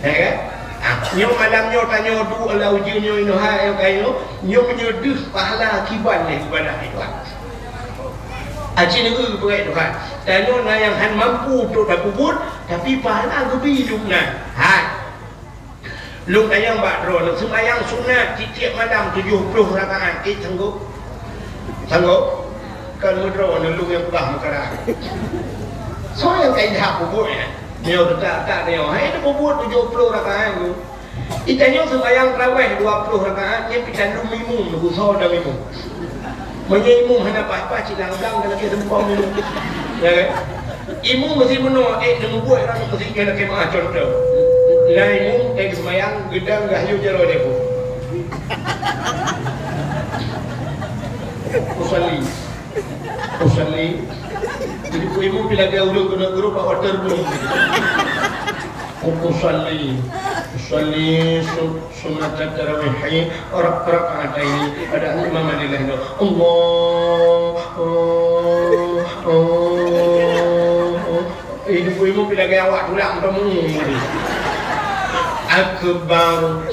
Ya kan? Ah, nyoe malam nyoe tanyoe duek lam ujeuen nyoe inoe hai, hai, nyoe, nyoe meunyoe deuh pahala akiban lé ibadah itu. Aci neu peugah Tuhan, tanyoe na nyang han mampu untuk tapeubuet, tapi pahala geubi duek nan. Hai. Lôn tanyong bak droeneuh, seumayang sunat tieb-tieb malam tujoh ploh rakaat, eh, sanggob? Sanggob? Kan meudroe neu lôn nyang peugah meukara. Soe nyang ka idhab peubuet nyan? Nyoe teutak-tak nyoe, hai tapeubuet tujoh ploh rakaat nyoe. Itanyoe seumayang tarawih dua ploh rakaat, nyan pih tanyoe imum, nunggu soe dan imum. Meunyoe imum hana paih-paih, cit lang-lang dan lagée seumpong imum. Ya kan? Imum meusti meunoe, eh, neumubuet rang meusti keu lagée meuah contoh. Lah imum, eh, seumayang, geudang, geuhayu jaroe jih. Usalli. Usalli. Jadi, ku imum pih lagée ureuëng keuneuk geuruek bak waterboom. Usalli. Usalli su-, sunnatat tarawih rak-, rak'ataini. Ada imam adillah itu. Allah, Allah, Allah. Ibu-ibu pih lagée awak tulak meukamu. Akbar.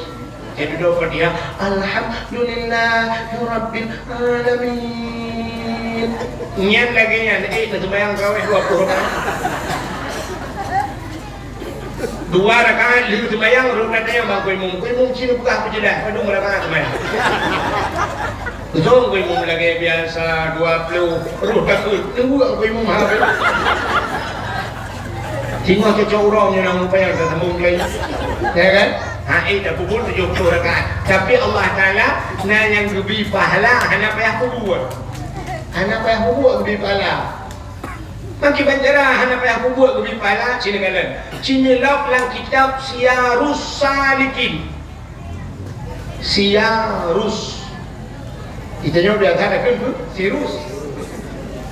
Jadi, doa Fatihah, "Alhamdulillahirabbil alamin." Nyan lagée nyan, eh, na seumayang tarawih dua ploh rakaat. Dua rakaat lheueh seumayang, rot na tanyong bak ku imum. Ku imum, ci neupeugah peujeulaih, padum rakaat seumayang. Zong ku imum lagée biasa, dua ploh, roh takheun. Tunggu ku imum habéh. Singoh cocok uroe nyoe na mupayang tasambong lagi. Ya kan? Ha, eh, tapeubuet tujoh ploh rakaat. Tapi Allah Taala na nyang geubi pahala hana payah peubuet. Hana payah peubuet geubi pahala. Maki bancara hana payah peubuet geubi pahala, ci neukalon. Ci neulok lam kitab Siyarus Salikin. Siyarus. Itanyoe biasa takheun peue? Sirus.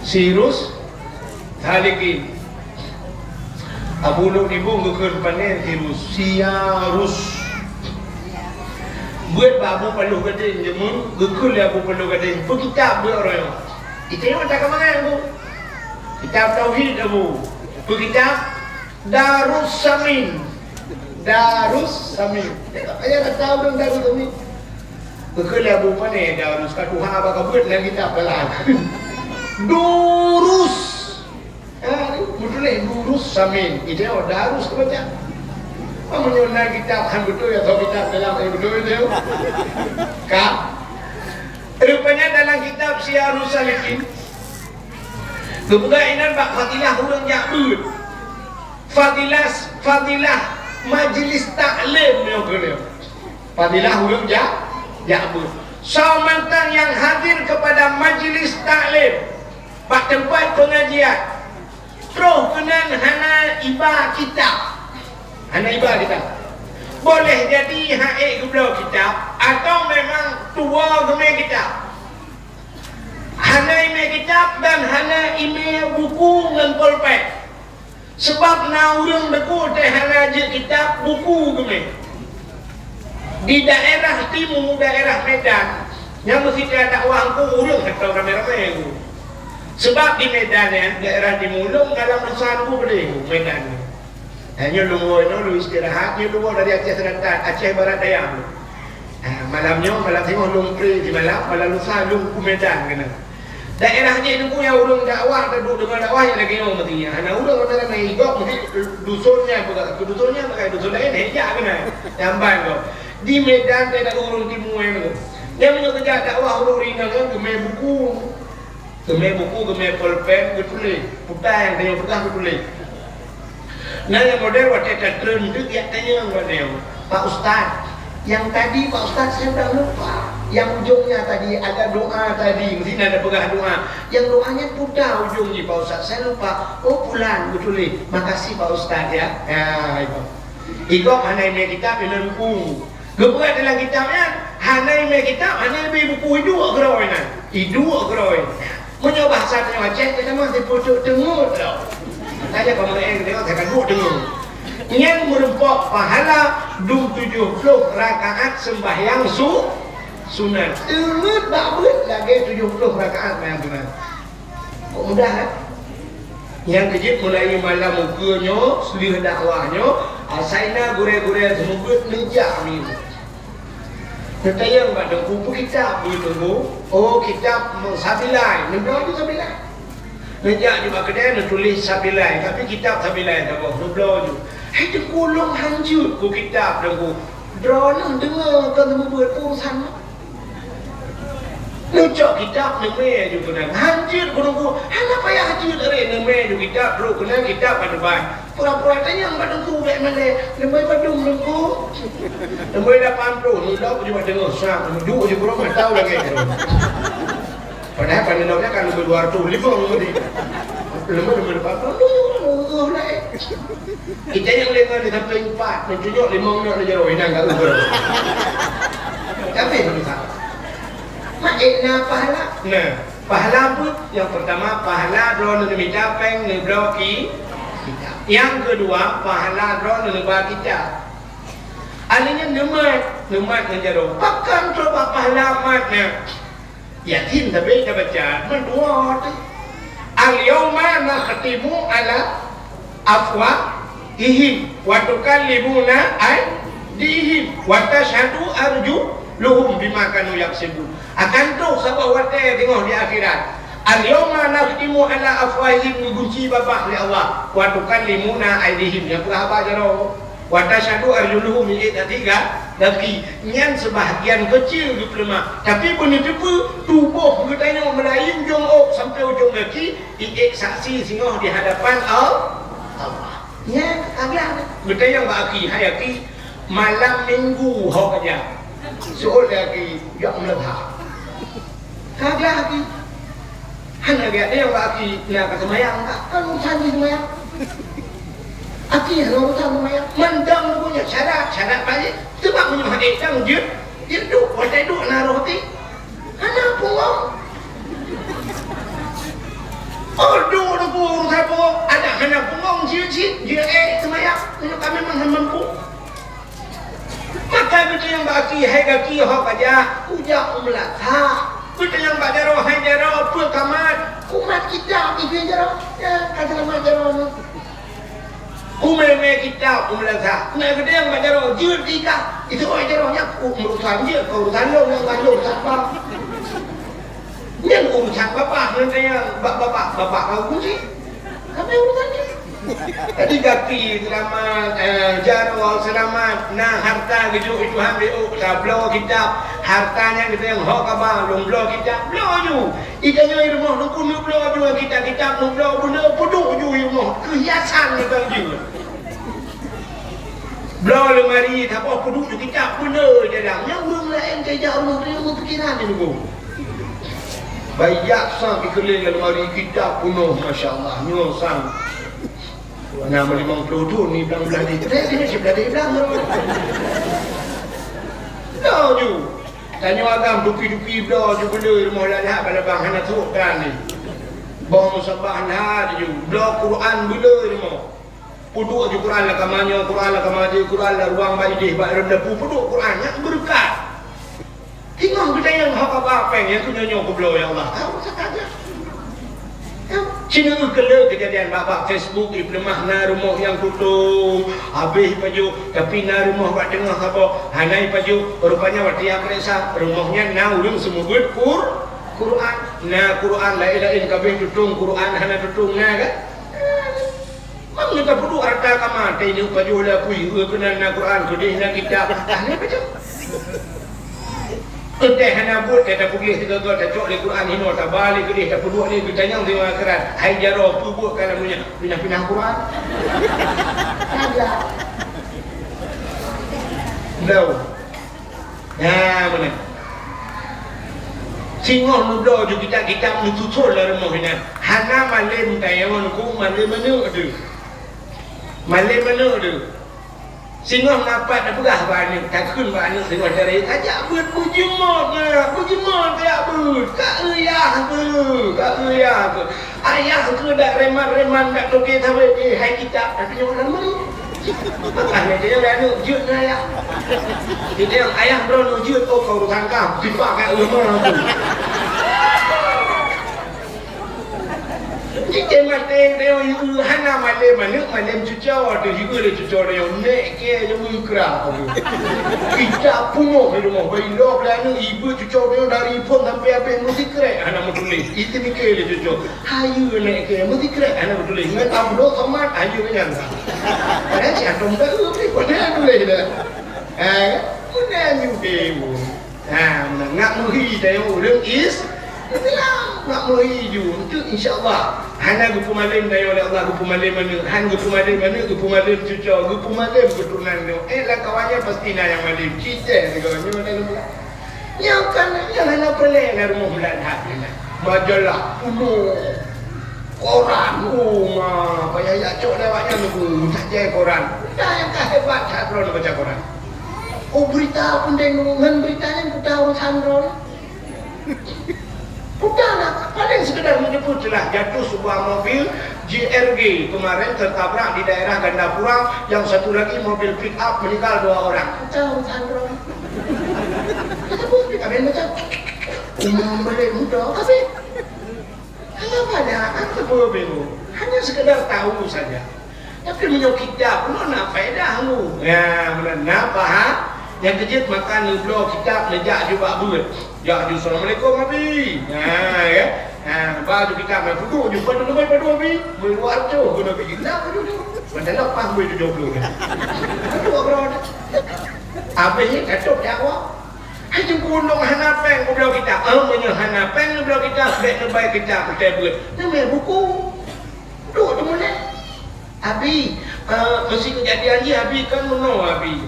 Sirus Salikin. Abu Luk Nibong geukheun pane Sirus. Siyarus. Beuet bak Abu Paloh Gadeng jameun, geukheun lé Abu Paloh Gadeng, peukitab beuet uroe nyoe. Itanyong ata ka mangat, Bu. Kitab tauhid, Abu. Peukitab Darus Samin. Darus Samin. Ayah ata ureueng Darus Samin. Geukheun lé Abu, pane Darus, ka tuha bak ka beuet lam kitab dalam. Durus. Ha, beutôi lé Durus Samin. Itanyong Darus teubaca. Meunyoe na kitab han beutôi atau kitab dalam, eh, beutôi tu. Ka. Rupanya dalam kitab Siyarus Salikin, geupeugah inan bak fadilah ureueng jak beuet. Fadilah, fadilah majlis taklim nyoe keunoe. Fadilah ureueng jak, jak beuet. Soe mantong nyang hadir kepada majlis taklim, bak teumpat pengajian, troh keunan hana iba kitab. Hana iba kitab. Boleh jadi han ék geubloe kitab, atau memang tuwoe geumé kitab. Hana imé kitab dan hana imé buku ngon polpet. Sabab na ureueng teuku teuh hana jeuet kitab, buku geumé. Di daerah timu, daerah Medan, nyang meusidroe dakwah Teungku, ureueng hana ramé-ramé Teungku. Sabab di Medan nyan, daerah timu, lôn dalam lusa Teungku beudé Teungku, Medan nyan. Nyoe lôn woe nyoe, lôn istirahat, nyoe lôn woe dari Aceh Selatan, Aceh Barat Daya. Ah, malam nyoe, malam singoh lôn pre di malam, malam lusa lôn u Medan keunoe. Daerah jih Teungku nyang ureueng dakwah, duek deungoe dakwah nyang lagèe nyoe meusti nyan. Hana ureueng ramé-ramé, i gob meusti dusun nyan peugah, keu dusun nyan peugah, dusun laén hana jak keunan. Jamban gob. Di Medan teuh na ureueng timu nyan. Nyan meunyoe geujak dakwah ureueng inong nyan geumé buku. Geumé buku, geumé polpen, geutuléh. Peue nyang tanyoe peugah geutuléh. Na nyang model watèe tatreun teuk jak tanyong bak nyoe, "Pak Ustaz, nyang tadi Pak Ustaz saya sudah lupa. Yang ujungnya tadi ada doa tadi, meusti na tapeugah doa. Yang doanya peue ujong jih Pak Ustaz, saya lupa." "Oh, pulan," geutuléh. "Makasih Pak Ustaz ya." Ya, itu. I gob hana imé kitab, imé buku. Geupeugah dalam kitab nyan, hana imé kitab, hana imé buku, iduek keudroe nyan. Iduek keudroe. Meunyoe bahasa tanyoe Aceh, geutanyoe meuseupôt teungeut lom. Makanya kamoe tengok, saya kan duek teungeut. Nyan meureumpok pahala dum tujoh ploh rakaat seumbahyang su-, sunat. Teungeut bak beuet lagèe tujoh ploh rakaat seumbahyang sunat. Kok mudah, kan? Nyang keujeuet mulai malam ukeue nyoe, seuleuh dakwah nyoe, asai na gurèe-gurèe seumeubeuet neujak miyueb. Neutanyong bak Teungku, "Peue kitab?" Teungku, "Oh, kitab Sabilai." Neubloe ju Sabilai. Neujak ju bak keudè, neutuléh Sabilai, tapi kitab Sabilai saboh, neubloe ju. "Hai Teungku, lôn han jeuet keu kitab, Teungku." Droeneuh deungoe kon seumeubeuet urusan. Neucok kitab neumè ju keunan. Han jeuet keu Teungku, hana payah jeuet aré, neumè ju kitab, trok keunan kitab ka teubai. Pura-pura tanyong bak Teungku bèk malèe, neumè padum Teungku? Neumè lapan ploh, neulok ju bak teungoh, srap, neuduek ju keudroe mata lagèe nyan. Padahai paneulok nyan ka neumè dua reutôh limong tadi. Neumè, neumè lapan ploh, neumè, neumè, neumè, neumè. Kita nyang lima di samping empat, neutunyok limong nyoe neujaroe, inong ka uber. Tapi pemirsa, mak, eh, na pahala. Nah, pahala apa? Yang pertama, pahala droeneuh neumita péng neubloe ki-, kitab. Yang kedua, pahala droeneuh neuba kitab. Artinya neumat, neumat neujaroe. Pakon troh bak pahala mat nyan? Yasin sabe tabaca, meutuwah teuh. "Al-yauma nakhtimu ala afwahihim wa tukallimuna aydihim wa tasyhadu arjuluhum bima kanu yaksibun." Akan troh saboh watèe teungoh di akhirat. "Al-yauma nakhtimu ala afwahihim," geugunci babah lé Allah, "wa tukallimuna aydihim," nyang peugah haba jaroe. "Wa tasyhadu arjuluhum," milék tadi ka gaki. Nyan seubahgian keucil geupeuleumah. Tapi beuneuteupeu tuboh geutanyoe meulayeue ujong ôk sampoe ujong gaki, iék saksi singoh di hadapan Al-, Allah. Nyan ka glah. Geutanyong bak aki, "Hai aki, malam minggu ho ka jak?" Seuôt lé aki, "Jak meuleuha." Ka glah aki. Hana geuyak tanyong bak aki, "Na ka seumayang ka?" Kan urusan jih seumayang. Aki hana urusan seumayang. Mantong Teungku nyan syarat, syarat baét. Teuma meunyoe han ék dang jeuet, jeuet duek, watèe duek na roh aki. Hana punggong. Oh, duek Teungku urusan punggong. Adak hana punggong, jeuet cit, jeuet ék seumayang. Meunyoe ka memang han mampu. Maka Beutanyong bak gaki, hai gaki, ho kajak? Kujak u meulasah. Beutanyong bak jaroe, hai jaroe, peue kamat? Kumat kitab, ié jaroe. Ya, ka seulamat jaroe nyoe. Kumé-mé kitab u meulasah. Na geudong bak jaroe, jeuet dikah. Itu oi jaroe nyan, ku urusan jeuet, keu urusan lôn, nyang bandum sabar. Nyan urusan bapak, nyan bak bapak, bapak kau kunci. Apa urusan dia? Jadi gaki seulamat, eh, jaroe seulamat, na harta geujok Tuhan lé ôk, tabloe kitab. Harta nyan geutanyong ho kaba, lôn bloe kitab, bloe ju. Ita nyoe i rumoh lôn pun neubloe ju kitab-kitab, neubloe buleue, peuduek ju i rumoh, keu hiasan nibak jeuet. Bloe leumari saboh, peuduek ju kitab, buleue dalam. Nyang ureueng laén ka ijak rumoh teuh, pikiran nibak. Bak ijak sang ikeulileng leumari, kitab peunoh, masya Allah. Nyoe sang. Na meulimong ploh thon ni blang-blang ni. Teuh sini si blang-blang. Bloe ju. Tanyoe agam dupi-dupi bloe ju buleue rumoh, lhah-lhah bak labang hana trok tan ni. Boh musabah lhah ju. Bloe Quran buleue rumoh. Peuduek ju Quran lam kama nyoe, Quran lam kama jih, Quran lam ruang bak idéh, bak dalam dapu, peuduek Quran nyan beureukat. Singoh geutanyong ho kaba péng nyang keu nyoe-nyoe geubloe, ya Allah. Ka rusak aja. Sineuk keu le keujadian bak, bak Facebook, ipeuleumah na rumoh nyang tutong, habéh pajoh, tapi na rumoh bak teungoh saboh, hana ipajoh. Rupanya watèe ipareksa, rumoh nyan na ureueng seumeubeuet Qur-, Quran. Na Quran laén-laén ka habéh tutong, Quran hana tutong, na kan? Mang neutapeuduek hareuta kama, teuinong pajoh lapui, eu keunan na Quran, keudeh na kitab. Ah, nyan pajoh. Teuntèe hana buet, ka tapeugléh sigoe-goe, tacok lé Quran hinoe, taba lé keudeh, tapeuduek lé geutanyong di akhirat. Hai jaroe, peue buet ka lam donya? Pinah-pinah Quran. Saja. Bloe. Nyan meunan. Singoh neubloe ju kitab-kitab neususon lam rumoh inan. Hana malém tayue ngon ku malém aneuk teuh. Malém aneuk teuh. Singoh na pat tapeugah bak aneuk, takheun bak aneuk singoh cara, "Kajak beuet beujeumot na, beujeumot kajak beuet. Ka eu yah keuh, ka eu yah keuh." Ayah keuh dak reman-reman dak toke sawét, eh, hai kitab, tapi nyoe lam meunan. Maka lé nyoe aneuk jeuet ngon ayah. Jadi ayah droeneuh jeuet, oh, keu urusan kah, pipa ka eu ma tu. Jadi maté nyoe hana malém aneuk, malém cucoe, teuh hibu lé cucoe nyoe, nek kèe nyoe meuikra. Kitab peunoh di rumoh, bak ilok lé aneuk, ibu cucoe nyoe dari phôn sampai habéh meusikrek hana meutuléh. Itu mikir lé cucoe. Hayeue nèk kèe meusikrek hana meutuléh. Ngon Abdul Somad hayeue nyan. Eh, si Atom dah, eh, pih pandai tuléh dah. Eh, meunan ju deh. Ha, meunan. Ngak meuhi tanyoe ureueng Is-, Islam. Ngak meuhi ju. Untuk insya Allah. Hana geupeumalém tanyoe lé Allah, geupeumalém aneuk. Han geupeumalém aneuk, geupeumalém cucoe, geupeumalém keuturonan nyoe. Eh, lam kawan nyan pasti na nyang malém. Cicéh sigoe nyoe dalam Nyang kan, nyang hana peureulèe na rumoh meulat that nyan. Majalah peunoh, koran, oh ma, payah jak cok lé awak nyan, uh, tajai koran. Dah nyang ka hebat that droeneuh baca koran. Oh, berita peunteng ngon berita nyan peue urusan droeneuh. Peue na, paling sekedar menyebut jelah jatuh sebuah mobil J R G kemarin tertabrak di daerah Gandapura, yang satu lagi mobil pick up meninggal dua orang. Tahu sandro. Kita pun kita main macam. Umur balik muda, tapi hanya pada aku pun bingung. Hanya sekedar tahu saja. Tapi meunyoe kitab, meunan na faedah ngon. Ya, meunan na paham. Nyang keujeuet maka neubloe kitab, neujak ju bak beuet. Jak ju, "Assalamualaikum, Abi." Ha, ya. Ha, ba ju kitab, na peuduek ju, "Padum leubeh padum, Abi?" "Meuluwa reutôh," kheun Abi. "Na padum tu?" "Mantong leupah bui tujoh ploh." Padum, bro. Habéh nyan ka tôp dakwah. Hai Teungku, ulôn hana péng kubloe kitab. "Oh, meunyoe hana péng neubloe kitab, bèk neubai kitab, kutée beuet." Neumè buku. Duek teumulai. Abi, eh, meusi keujadian jih, Abi, kan meunoe, Abi.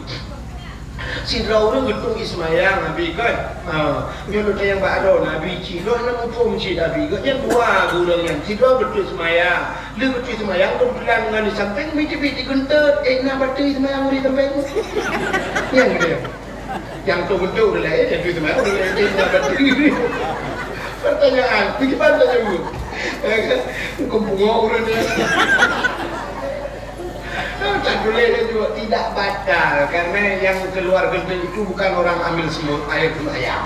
Sidroe ureueng geuteuek seumayang, Abi, kan. Ha, nyoe lôn tanyong bak droeneuh, Abi, cit lôn hana muphom cit, Abi. Gobnyan dua geuh ureueng nyan, sidroe geuteuek seumayang. Lheueh geuteuek seumayang, keubeutulan ngon di sampéng, mi teubiet di geunteut, eh, na batèe seumayang di sampéng. Nyan geuh. Nyang teubeutôi ureueng laén, nyang teubeutôi ureueng laén, nyang teubeutôi. Pertanyaan, bagaimana tanya ureueng? Eh, kan? Hukum pungo ureueng dia. Tak Tuléh laju, tidak batal, karena yang keluar keuntut itu bukan orang ambil semut, air semut ayam.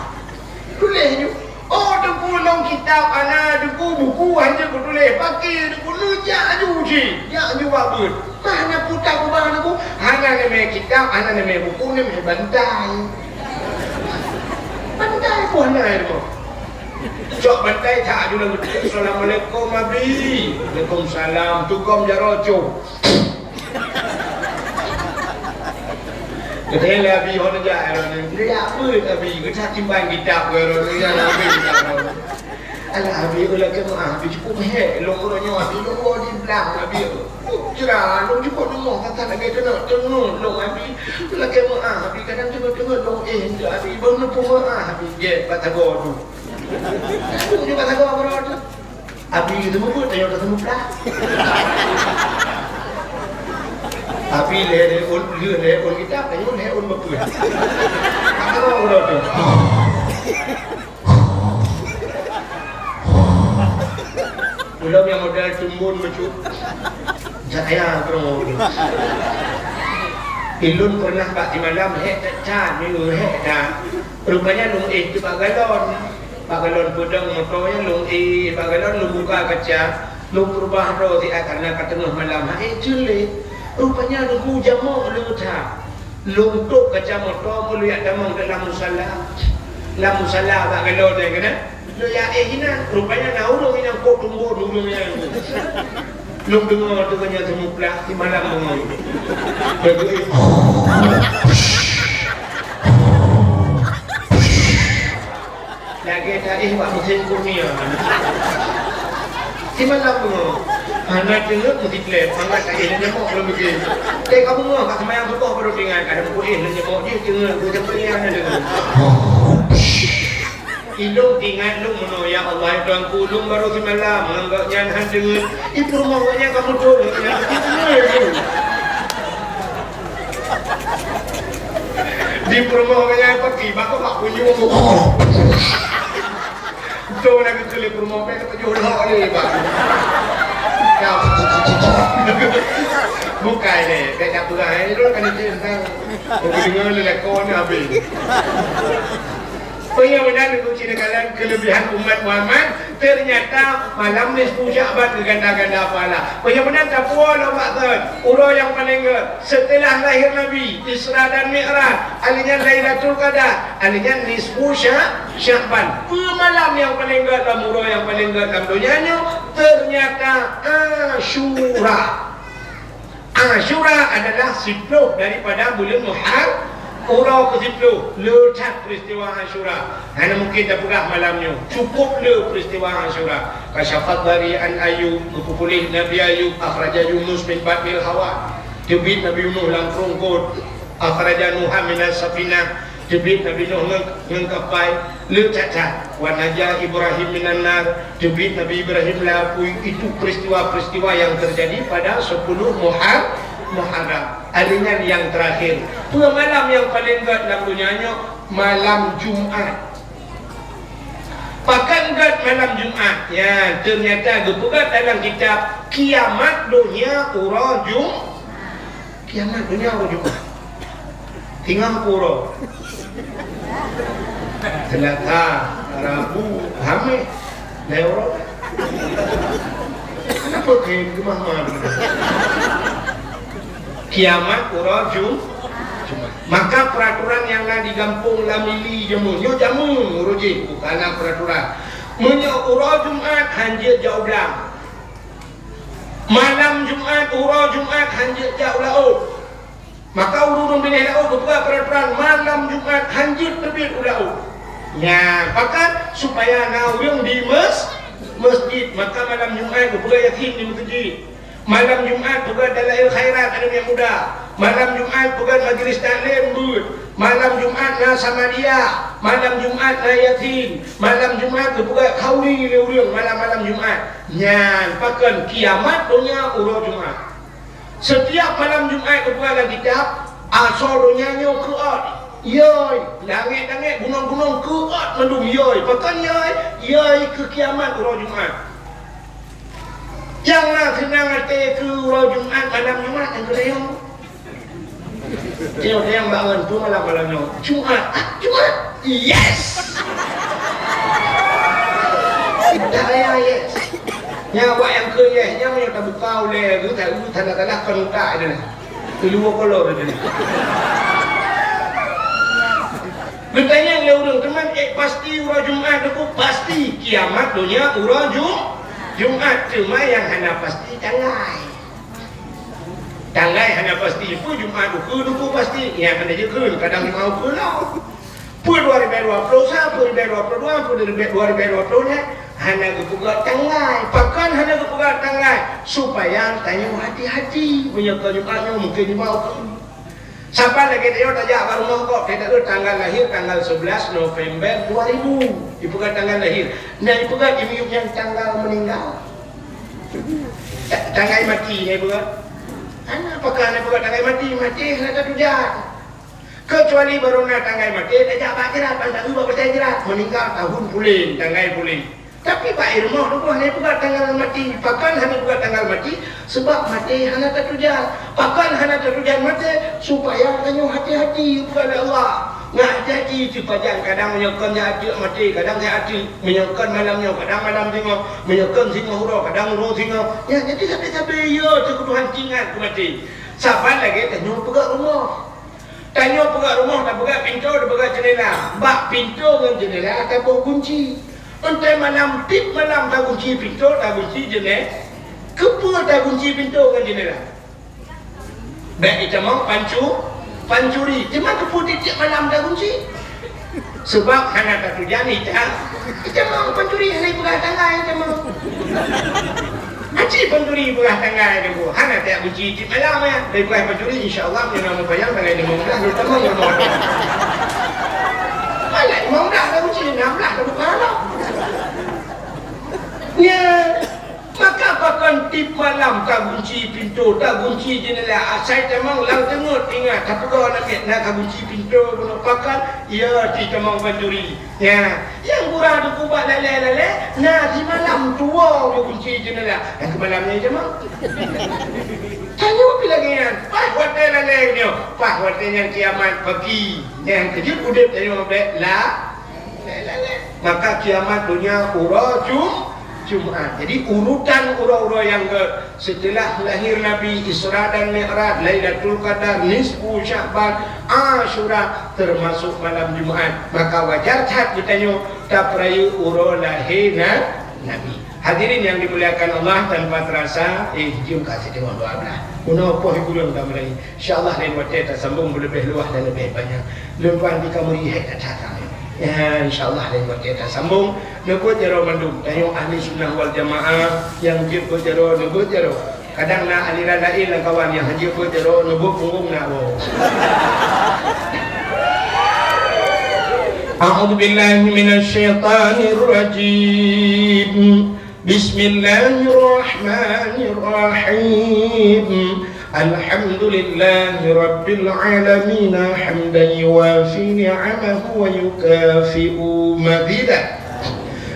Tuléh laju. Oh, Teungku, lôn kitab hana, Teungku, buku hana kutuléh. Paké, Teungku, neujak laju cit. Jak laju bak beuet. Mana putah kubah, Teungku? Hana neumè kitab, hana neumè buku, neumè bantai. Bantai pun hana, Teungku. Cok bantai that laju lam beuet. "Assalamualaikum, Abi." "Waalaikumsalam." Tukang jaroe cong. Geutanyong lé Abi, "Ho neujak, eh, droeneuh?" "Neujak beuet, Abi." Geucok timbang kitab keu droeneuh, ya, Abi, kitab droeneuh. "Alah, Abi, ulôn lakèe meu'ah, Abi, cukôp hék lôn uroe nyoe, Abi, lôn woe di blang, Abi. Putra, lôn cukôp leumoh, that-that lagèe keuneuk teungeut lôn, Abi. Ulôn lakèe meu'ah, Abi, kadang teungeut-teungeut lôn éh, Abi, beuneupeu meu'ah, Abi." Gèt bak sagoe tu. Laju bak sagoe keudroe tu. Abi geuteumeubeuet, tanyoe tateumuplah. Abi lhèe-lhèe ôn, lheueh lhèe ôn kitab, tanyoe lhèe ôn beupeue. Apa kau udah tu? Ulôn nyang modal tumbon bacut. Jak aya keudroe. Ilôn pernah bak simalam hék that-that, nyoe hék that. Rupanya lôn éh teuh bak galon. Bak galon peudong moto nyan lôn éh, bak galon lôn buka kaca, lôn peurubah droe siat karena ka teungoh malam, han éh jeuet lé. Rupanya lôn ku jamok le that. Lôn tôp kaca moto, lôn jak tamong lam musala. Lam musala bak galon nyan keunan. Lôn jak éh inan, rupanya na ureueng inan kok tumbon ureueng nyan. Lôn deungoe teuh nyan teumuplah, simalam beungoh. Lagèe éh. Lagèe taéh bak musém kurnia. Simalam beungoh. Hana teungeut meusiklét, mangat taéh nyamok lom bikin. Teuka beungoh ka seumayang suboh baru teuingat, kadang ku éh lom nyamok jih teungeut, ku sampai hana teungeut. Ilôn teuingat lôn meunoe, "Ya Allah, ya Tuhanku, lôn barô simalam ngon gobnyan han teungeut." Di peurumoh gobnyan ka muphom, gobnyan ka muphom. Di peurumoh gobnyan peuki, bak, bak bunyueng. Beutôi na geukheun lé peurumoh, bèk teupeujôh lhok lé, bak. Bukai lé, bèk tapeugah, eh, lôn kan izin, kan. Deungoe lé lakoe nyan habéh. Peue nyang meunan, Teungku, ci neukalon keuleubihan umat Muhammad, ternyata malam nisfu Sya'ban geuganda-ganda pahala. Peue nyang meunan, tapuwoe lom bak thon, uroe nyang paleng gèt seuteulah lahé Nabi, Isra dan Mi'raj, alèh nyan Lailatul Qadar, alèh nyan nisfu Sya-, Sya'ban. Peue malam nyang paleng gèt lam uroe nyang paleng gèt lam donya nyoe? Ternyata Asyura. Asyura adalah siploh daripada buleuen Muhar-, uroe keu siploh. Le that peristiwa Asyura. Hana mungkin tapeugah malam nyoe. Cukôp le peristiwa Asyura. Kasyafal dhari an Ayub, geupeupuléh Nabi Ayub, akhraja Yunus min batnil hawa. Teubiet Nabi Yunus lam krueng got. Akhraja Nuha minas safinah. Teubiet Nabi Nuh ngon, ngon kapai, le that-that. Wa naja Ibrahim minan nar, teubiet Nabi Ibrahim lam apui. Itu peristiwa-peristiwa yang terjadi pada sepuluh Muhar-, Muharram. Alèh nyan nyang terakhir. Peue malam nyang paleng gèt lam donya nyoe? Malam Jumat. Pakon gèt malam Jumat? Nyan, ternyata geupeugah dalam kitab, kiamat donya uroe Jum-, Kiamat donya uroe Jumat. Singoh peue uroe? Seulasa, Rabu, Hamèh. Lhèe uroe. Kenapa kalian gemah-gemah? Kiamat uroe Ju-, Jumat. Maka peraturan nyang na di gampông Lamili jameun, nyoe jameun uroe jih, bukan na peraturan. Meunyoe uroe Jumat, han jeuet jak u blang. Malam Jumat, uroe Jumat, han jeuet jak u laôt. Maka ureueng-ureueng binéh laôt geupeugah peuratoran, malam Jumat han jeuet teubiet u laôt. Nyan, pakon? Supaya na ureueng di mes-, mesjid. Maka malam Jumat geupeugah Yasin di meuseujid. Malam Jumat peugah Dalail Khairat, aneuk miet muda. Malam Jumat peugah majlis taklim beuet. Malam Jumat na Samadiyah. Malam Jumat na Yasin. Malam Jumat geupeugah khauri lé ureueng malam-malam Jumat. Nyan pakon? Kiamat donya uroe Jumat. Setiap malam Jumat geupeugah lam kitab, asoe donya nyoe keuôt. Yoi, langét-langét, gunong-gunong keuôt mandum yoi. Pakon yoi? Yoi keu kiamat uroe Jumat. Nyang na seunang até keu uroe Jumat, malam Jumat nyang keudroe. Tengok-tengok bak ngon peue malam-malam nyoe. Jumat. Ah, Jumat. Yes. Dah raya yes. Nyan awak nyang keu yes nyan meunyoe tabuka ulèe geuh, tak geuh tanda-tanda kon utak itu nah. Keuluwa kolor itu nah. Geutanyong lé ureueng teuma, "Eh, pasti uroe Jumat?" Teungku, "Pasti. Kiamat donya uroe Ju-, Jumat." Teuma nyang hana pasti tanggai. Tanggai hana pasti, peue Jumat ukeue, ukeue pasti. Nyan hana jikheun, kadang limong ukeue lom. Peue dua ribèe dua ploh sa, peue ribèe dua ploh dua, peue ribèe, dua ribèe dua ploh lhèe, hana geupeugah tanggai. Pakon hana geupeugah tanggai? Supaya tanyoe hati-hati. Meunyoe kon Jumat nyoe mungken limong ukeue. Saban lagèe tanyoe tajak bak rumoh kok, kita tu tanggal lahir tanggal sebelas November dua ribu. Ipeugah tanggal lahir. Nah, ipeugah di miyueb nyan tanggal meninggal. Ta-, tanggai mati, nah ipeugah. Hana pakon hana ipeugah tanggai mati, maté hana tatujan. Kecuali baru na tanggai maté, tajak bak jrat, ban taeu bak batèe jrat. Meninggal tahun puléng, tanggai puléng. Tapi bak i rumoh tuboh hana ipeugah tanggal mati. Pakon hana ipeugah tanggal mati? Sebab maté hana tatujan. Pakon hana tatujan maté? Supaya tanyoe hati-hati, ipeugah lé Allah. Ngat hati-hati teupajan, kadang meunyoe kon jak ateueh maté, kadang jak ateueh. Meunyoe kon malam nyoe, kadang malam singoh. Meunyoe kon singoh uroe, kadang uroe singoh. Ya, jadi sabe-sabe yo teuh keu Tuhan ingat keu maté. Saban lagèe tanyoe peugah rumoh. Tanyoe peugah rumoh, tapeugah pintoe, tapeugah jeunela. Bak pintoe ngon jeunela taboh gunci. Entèe malam, tiep malam tagunci pintoe, tagunci jeunela. Keupeue tagunci pintoe ngon jeunela? Bèk itamong pancu-, pancuri. Teuma keupeue tiep-tiep malam tagunci? Sebab hana tatujan ita-, itamong pancuri, hana ipeugah tanggai itamong. Aci pancuri peugah tanggai teungku. Hana tajak gunci tiep malam, ya. Tapi peugah pancuri, insya Allah, meunyoe na muphayang, tanggai limong blah, lôn tamong limong blah. Malam limong blah tagunci, enam blah tabuka lom. Ya. Maka pakon tiep malam tagunci pintoe, tagunci jeunela, asai tamong lam teungeut ingat, tapeugah namiet na kagunci pintoe bunoe pakon, ya, tiep tamong pancuri. Ya, nyang gura teungku bak lalè-lalè, na simalam tuwoe geugunci jeunela. Nyang keu malam nyan jeuet mah. Tanyoe pih lagèe nyan, paih watèe lalè nyoe, paih watèe nyan kiamat pagi. Nyang keujeuet udép tanyoe bèk la-, lalè-lalè. Maka kiamat donya uroe Jum-, Jumat. Jadi urutan uroe-uroe nyang gèt, seuteulah lahé Nabi, Isra dan Mi'raj, Lailatul Qadar, nisfu Sya'ban, Asyura, teumasok malam Jumat. Maka wajar that geutanyoe tapeurayeuk uroe lahé na-, Nabi. Hadirin yang dimuliakan Allah, tanpa terasa, eh, jeuem ka siteungoh dua blah. Bunoe poh gulong ka meurayeuk. Insya Allah lain watèe tasambong beuleubeh luwah dan leubeh banyak. Lôn tuan di kamari hai that-that. Ya, insya Allah lain watèe tasambong. Neubeuet jaroe mandum. Tanyoe ahli sunnah wal jamaah nyang jeuet beuet jaroe, neubeuet jaroe. Kadang na aliran laén lam kawan nyang hanjeuet beuet jaroe, neubeuet punggong na woe. A'udzubillahi minasyaitonirrajim. Bismillahirrahmanirrahim. Alhamdulillahi rabbil alamin, hamdan yuwafi ni'amahu wa yukafi'u mazidah.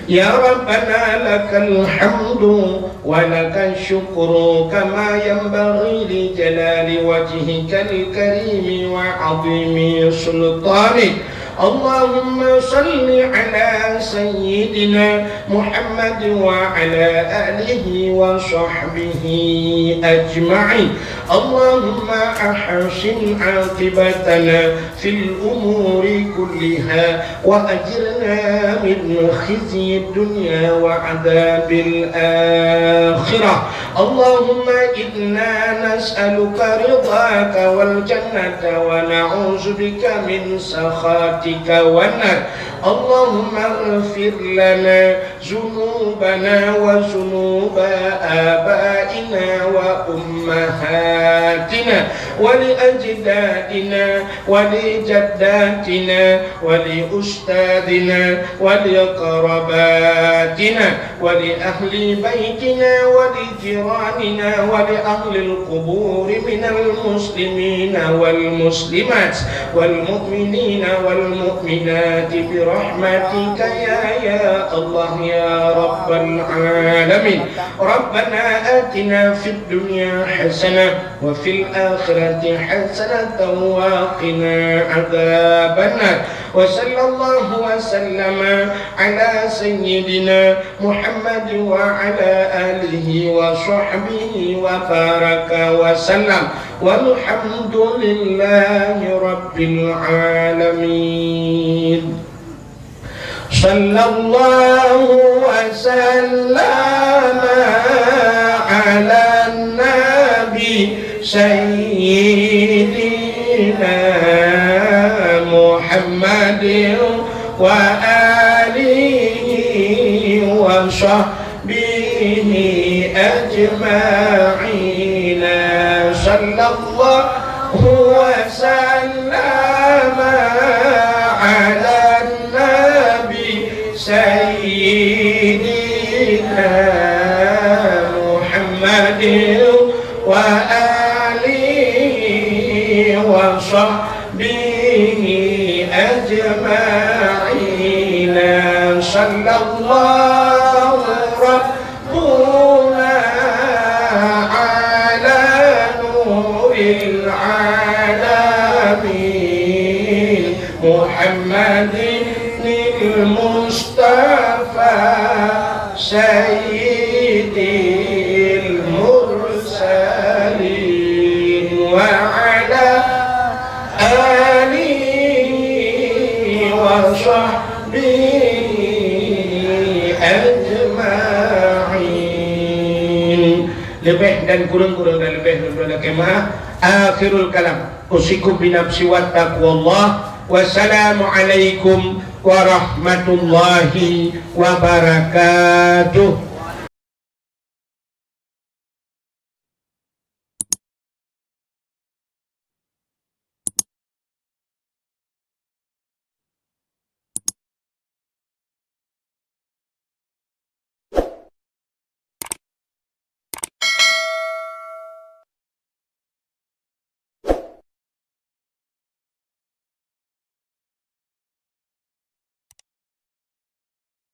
Ya Rabbana lakal hamdu wa lakasy syukru kama yanbaghi li jalali wajhikal karimi wa 'azimi sultanik. Allahumma shalli ala sayyidina Muhammad wa ala alihi wa sahbihi ajma'in. Allahumma ahsin 'aqibatana fil umuri kulliha wa ajirna min khizyid dunya wa 'adzabil akhirah. Allahumma inna nas'aluka ridhaka wal jannata wa na'udzubika min sakhatika wan nar. Allahumma ighfir lana dzunubana wa dzunuba abaina wa ummahatina wa li ajdadina wa li jaddatina wa li ustadzina wa li qarabatina wa li ahli baitina wa li jiranina wa li ahlil quburi minal muslimina wal muslimat wal mu'minina wal mu'minati bi برحمتك يا، يا الله يا رب العالمين. ربنا آتنا في الدنيا حسنة وفي الآخرة حسنة وقنا عذاب النار. وصلى الله وسلم على سيدنا محمد وعلى آله وصحبه وبارك وسلم. والحمد لله رب العالمين. صلى الله وسلم على النبي سيدنا محمد وآله وصحبه أجمعين. صلى الله وسلم على النبي سيدنا محمد وآله وصحبه أجمعين. صلى الله ربنا على نور العالمين محمد المصطفى سيد المرسلين وعلى آله وصحبه أجمعين. Leubeh dan kureueng-kureueng dan leubeh lôn lakée meu'ah. Akhirul kalam. Usikum binafsi wa taqwallah. Wassalamualaikum warahmatullahi wabarakatuh.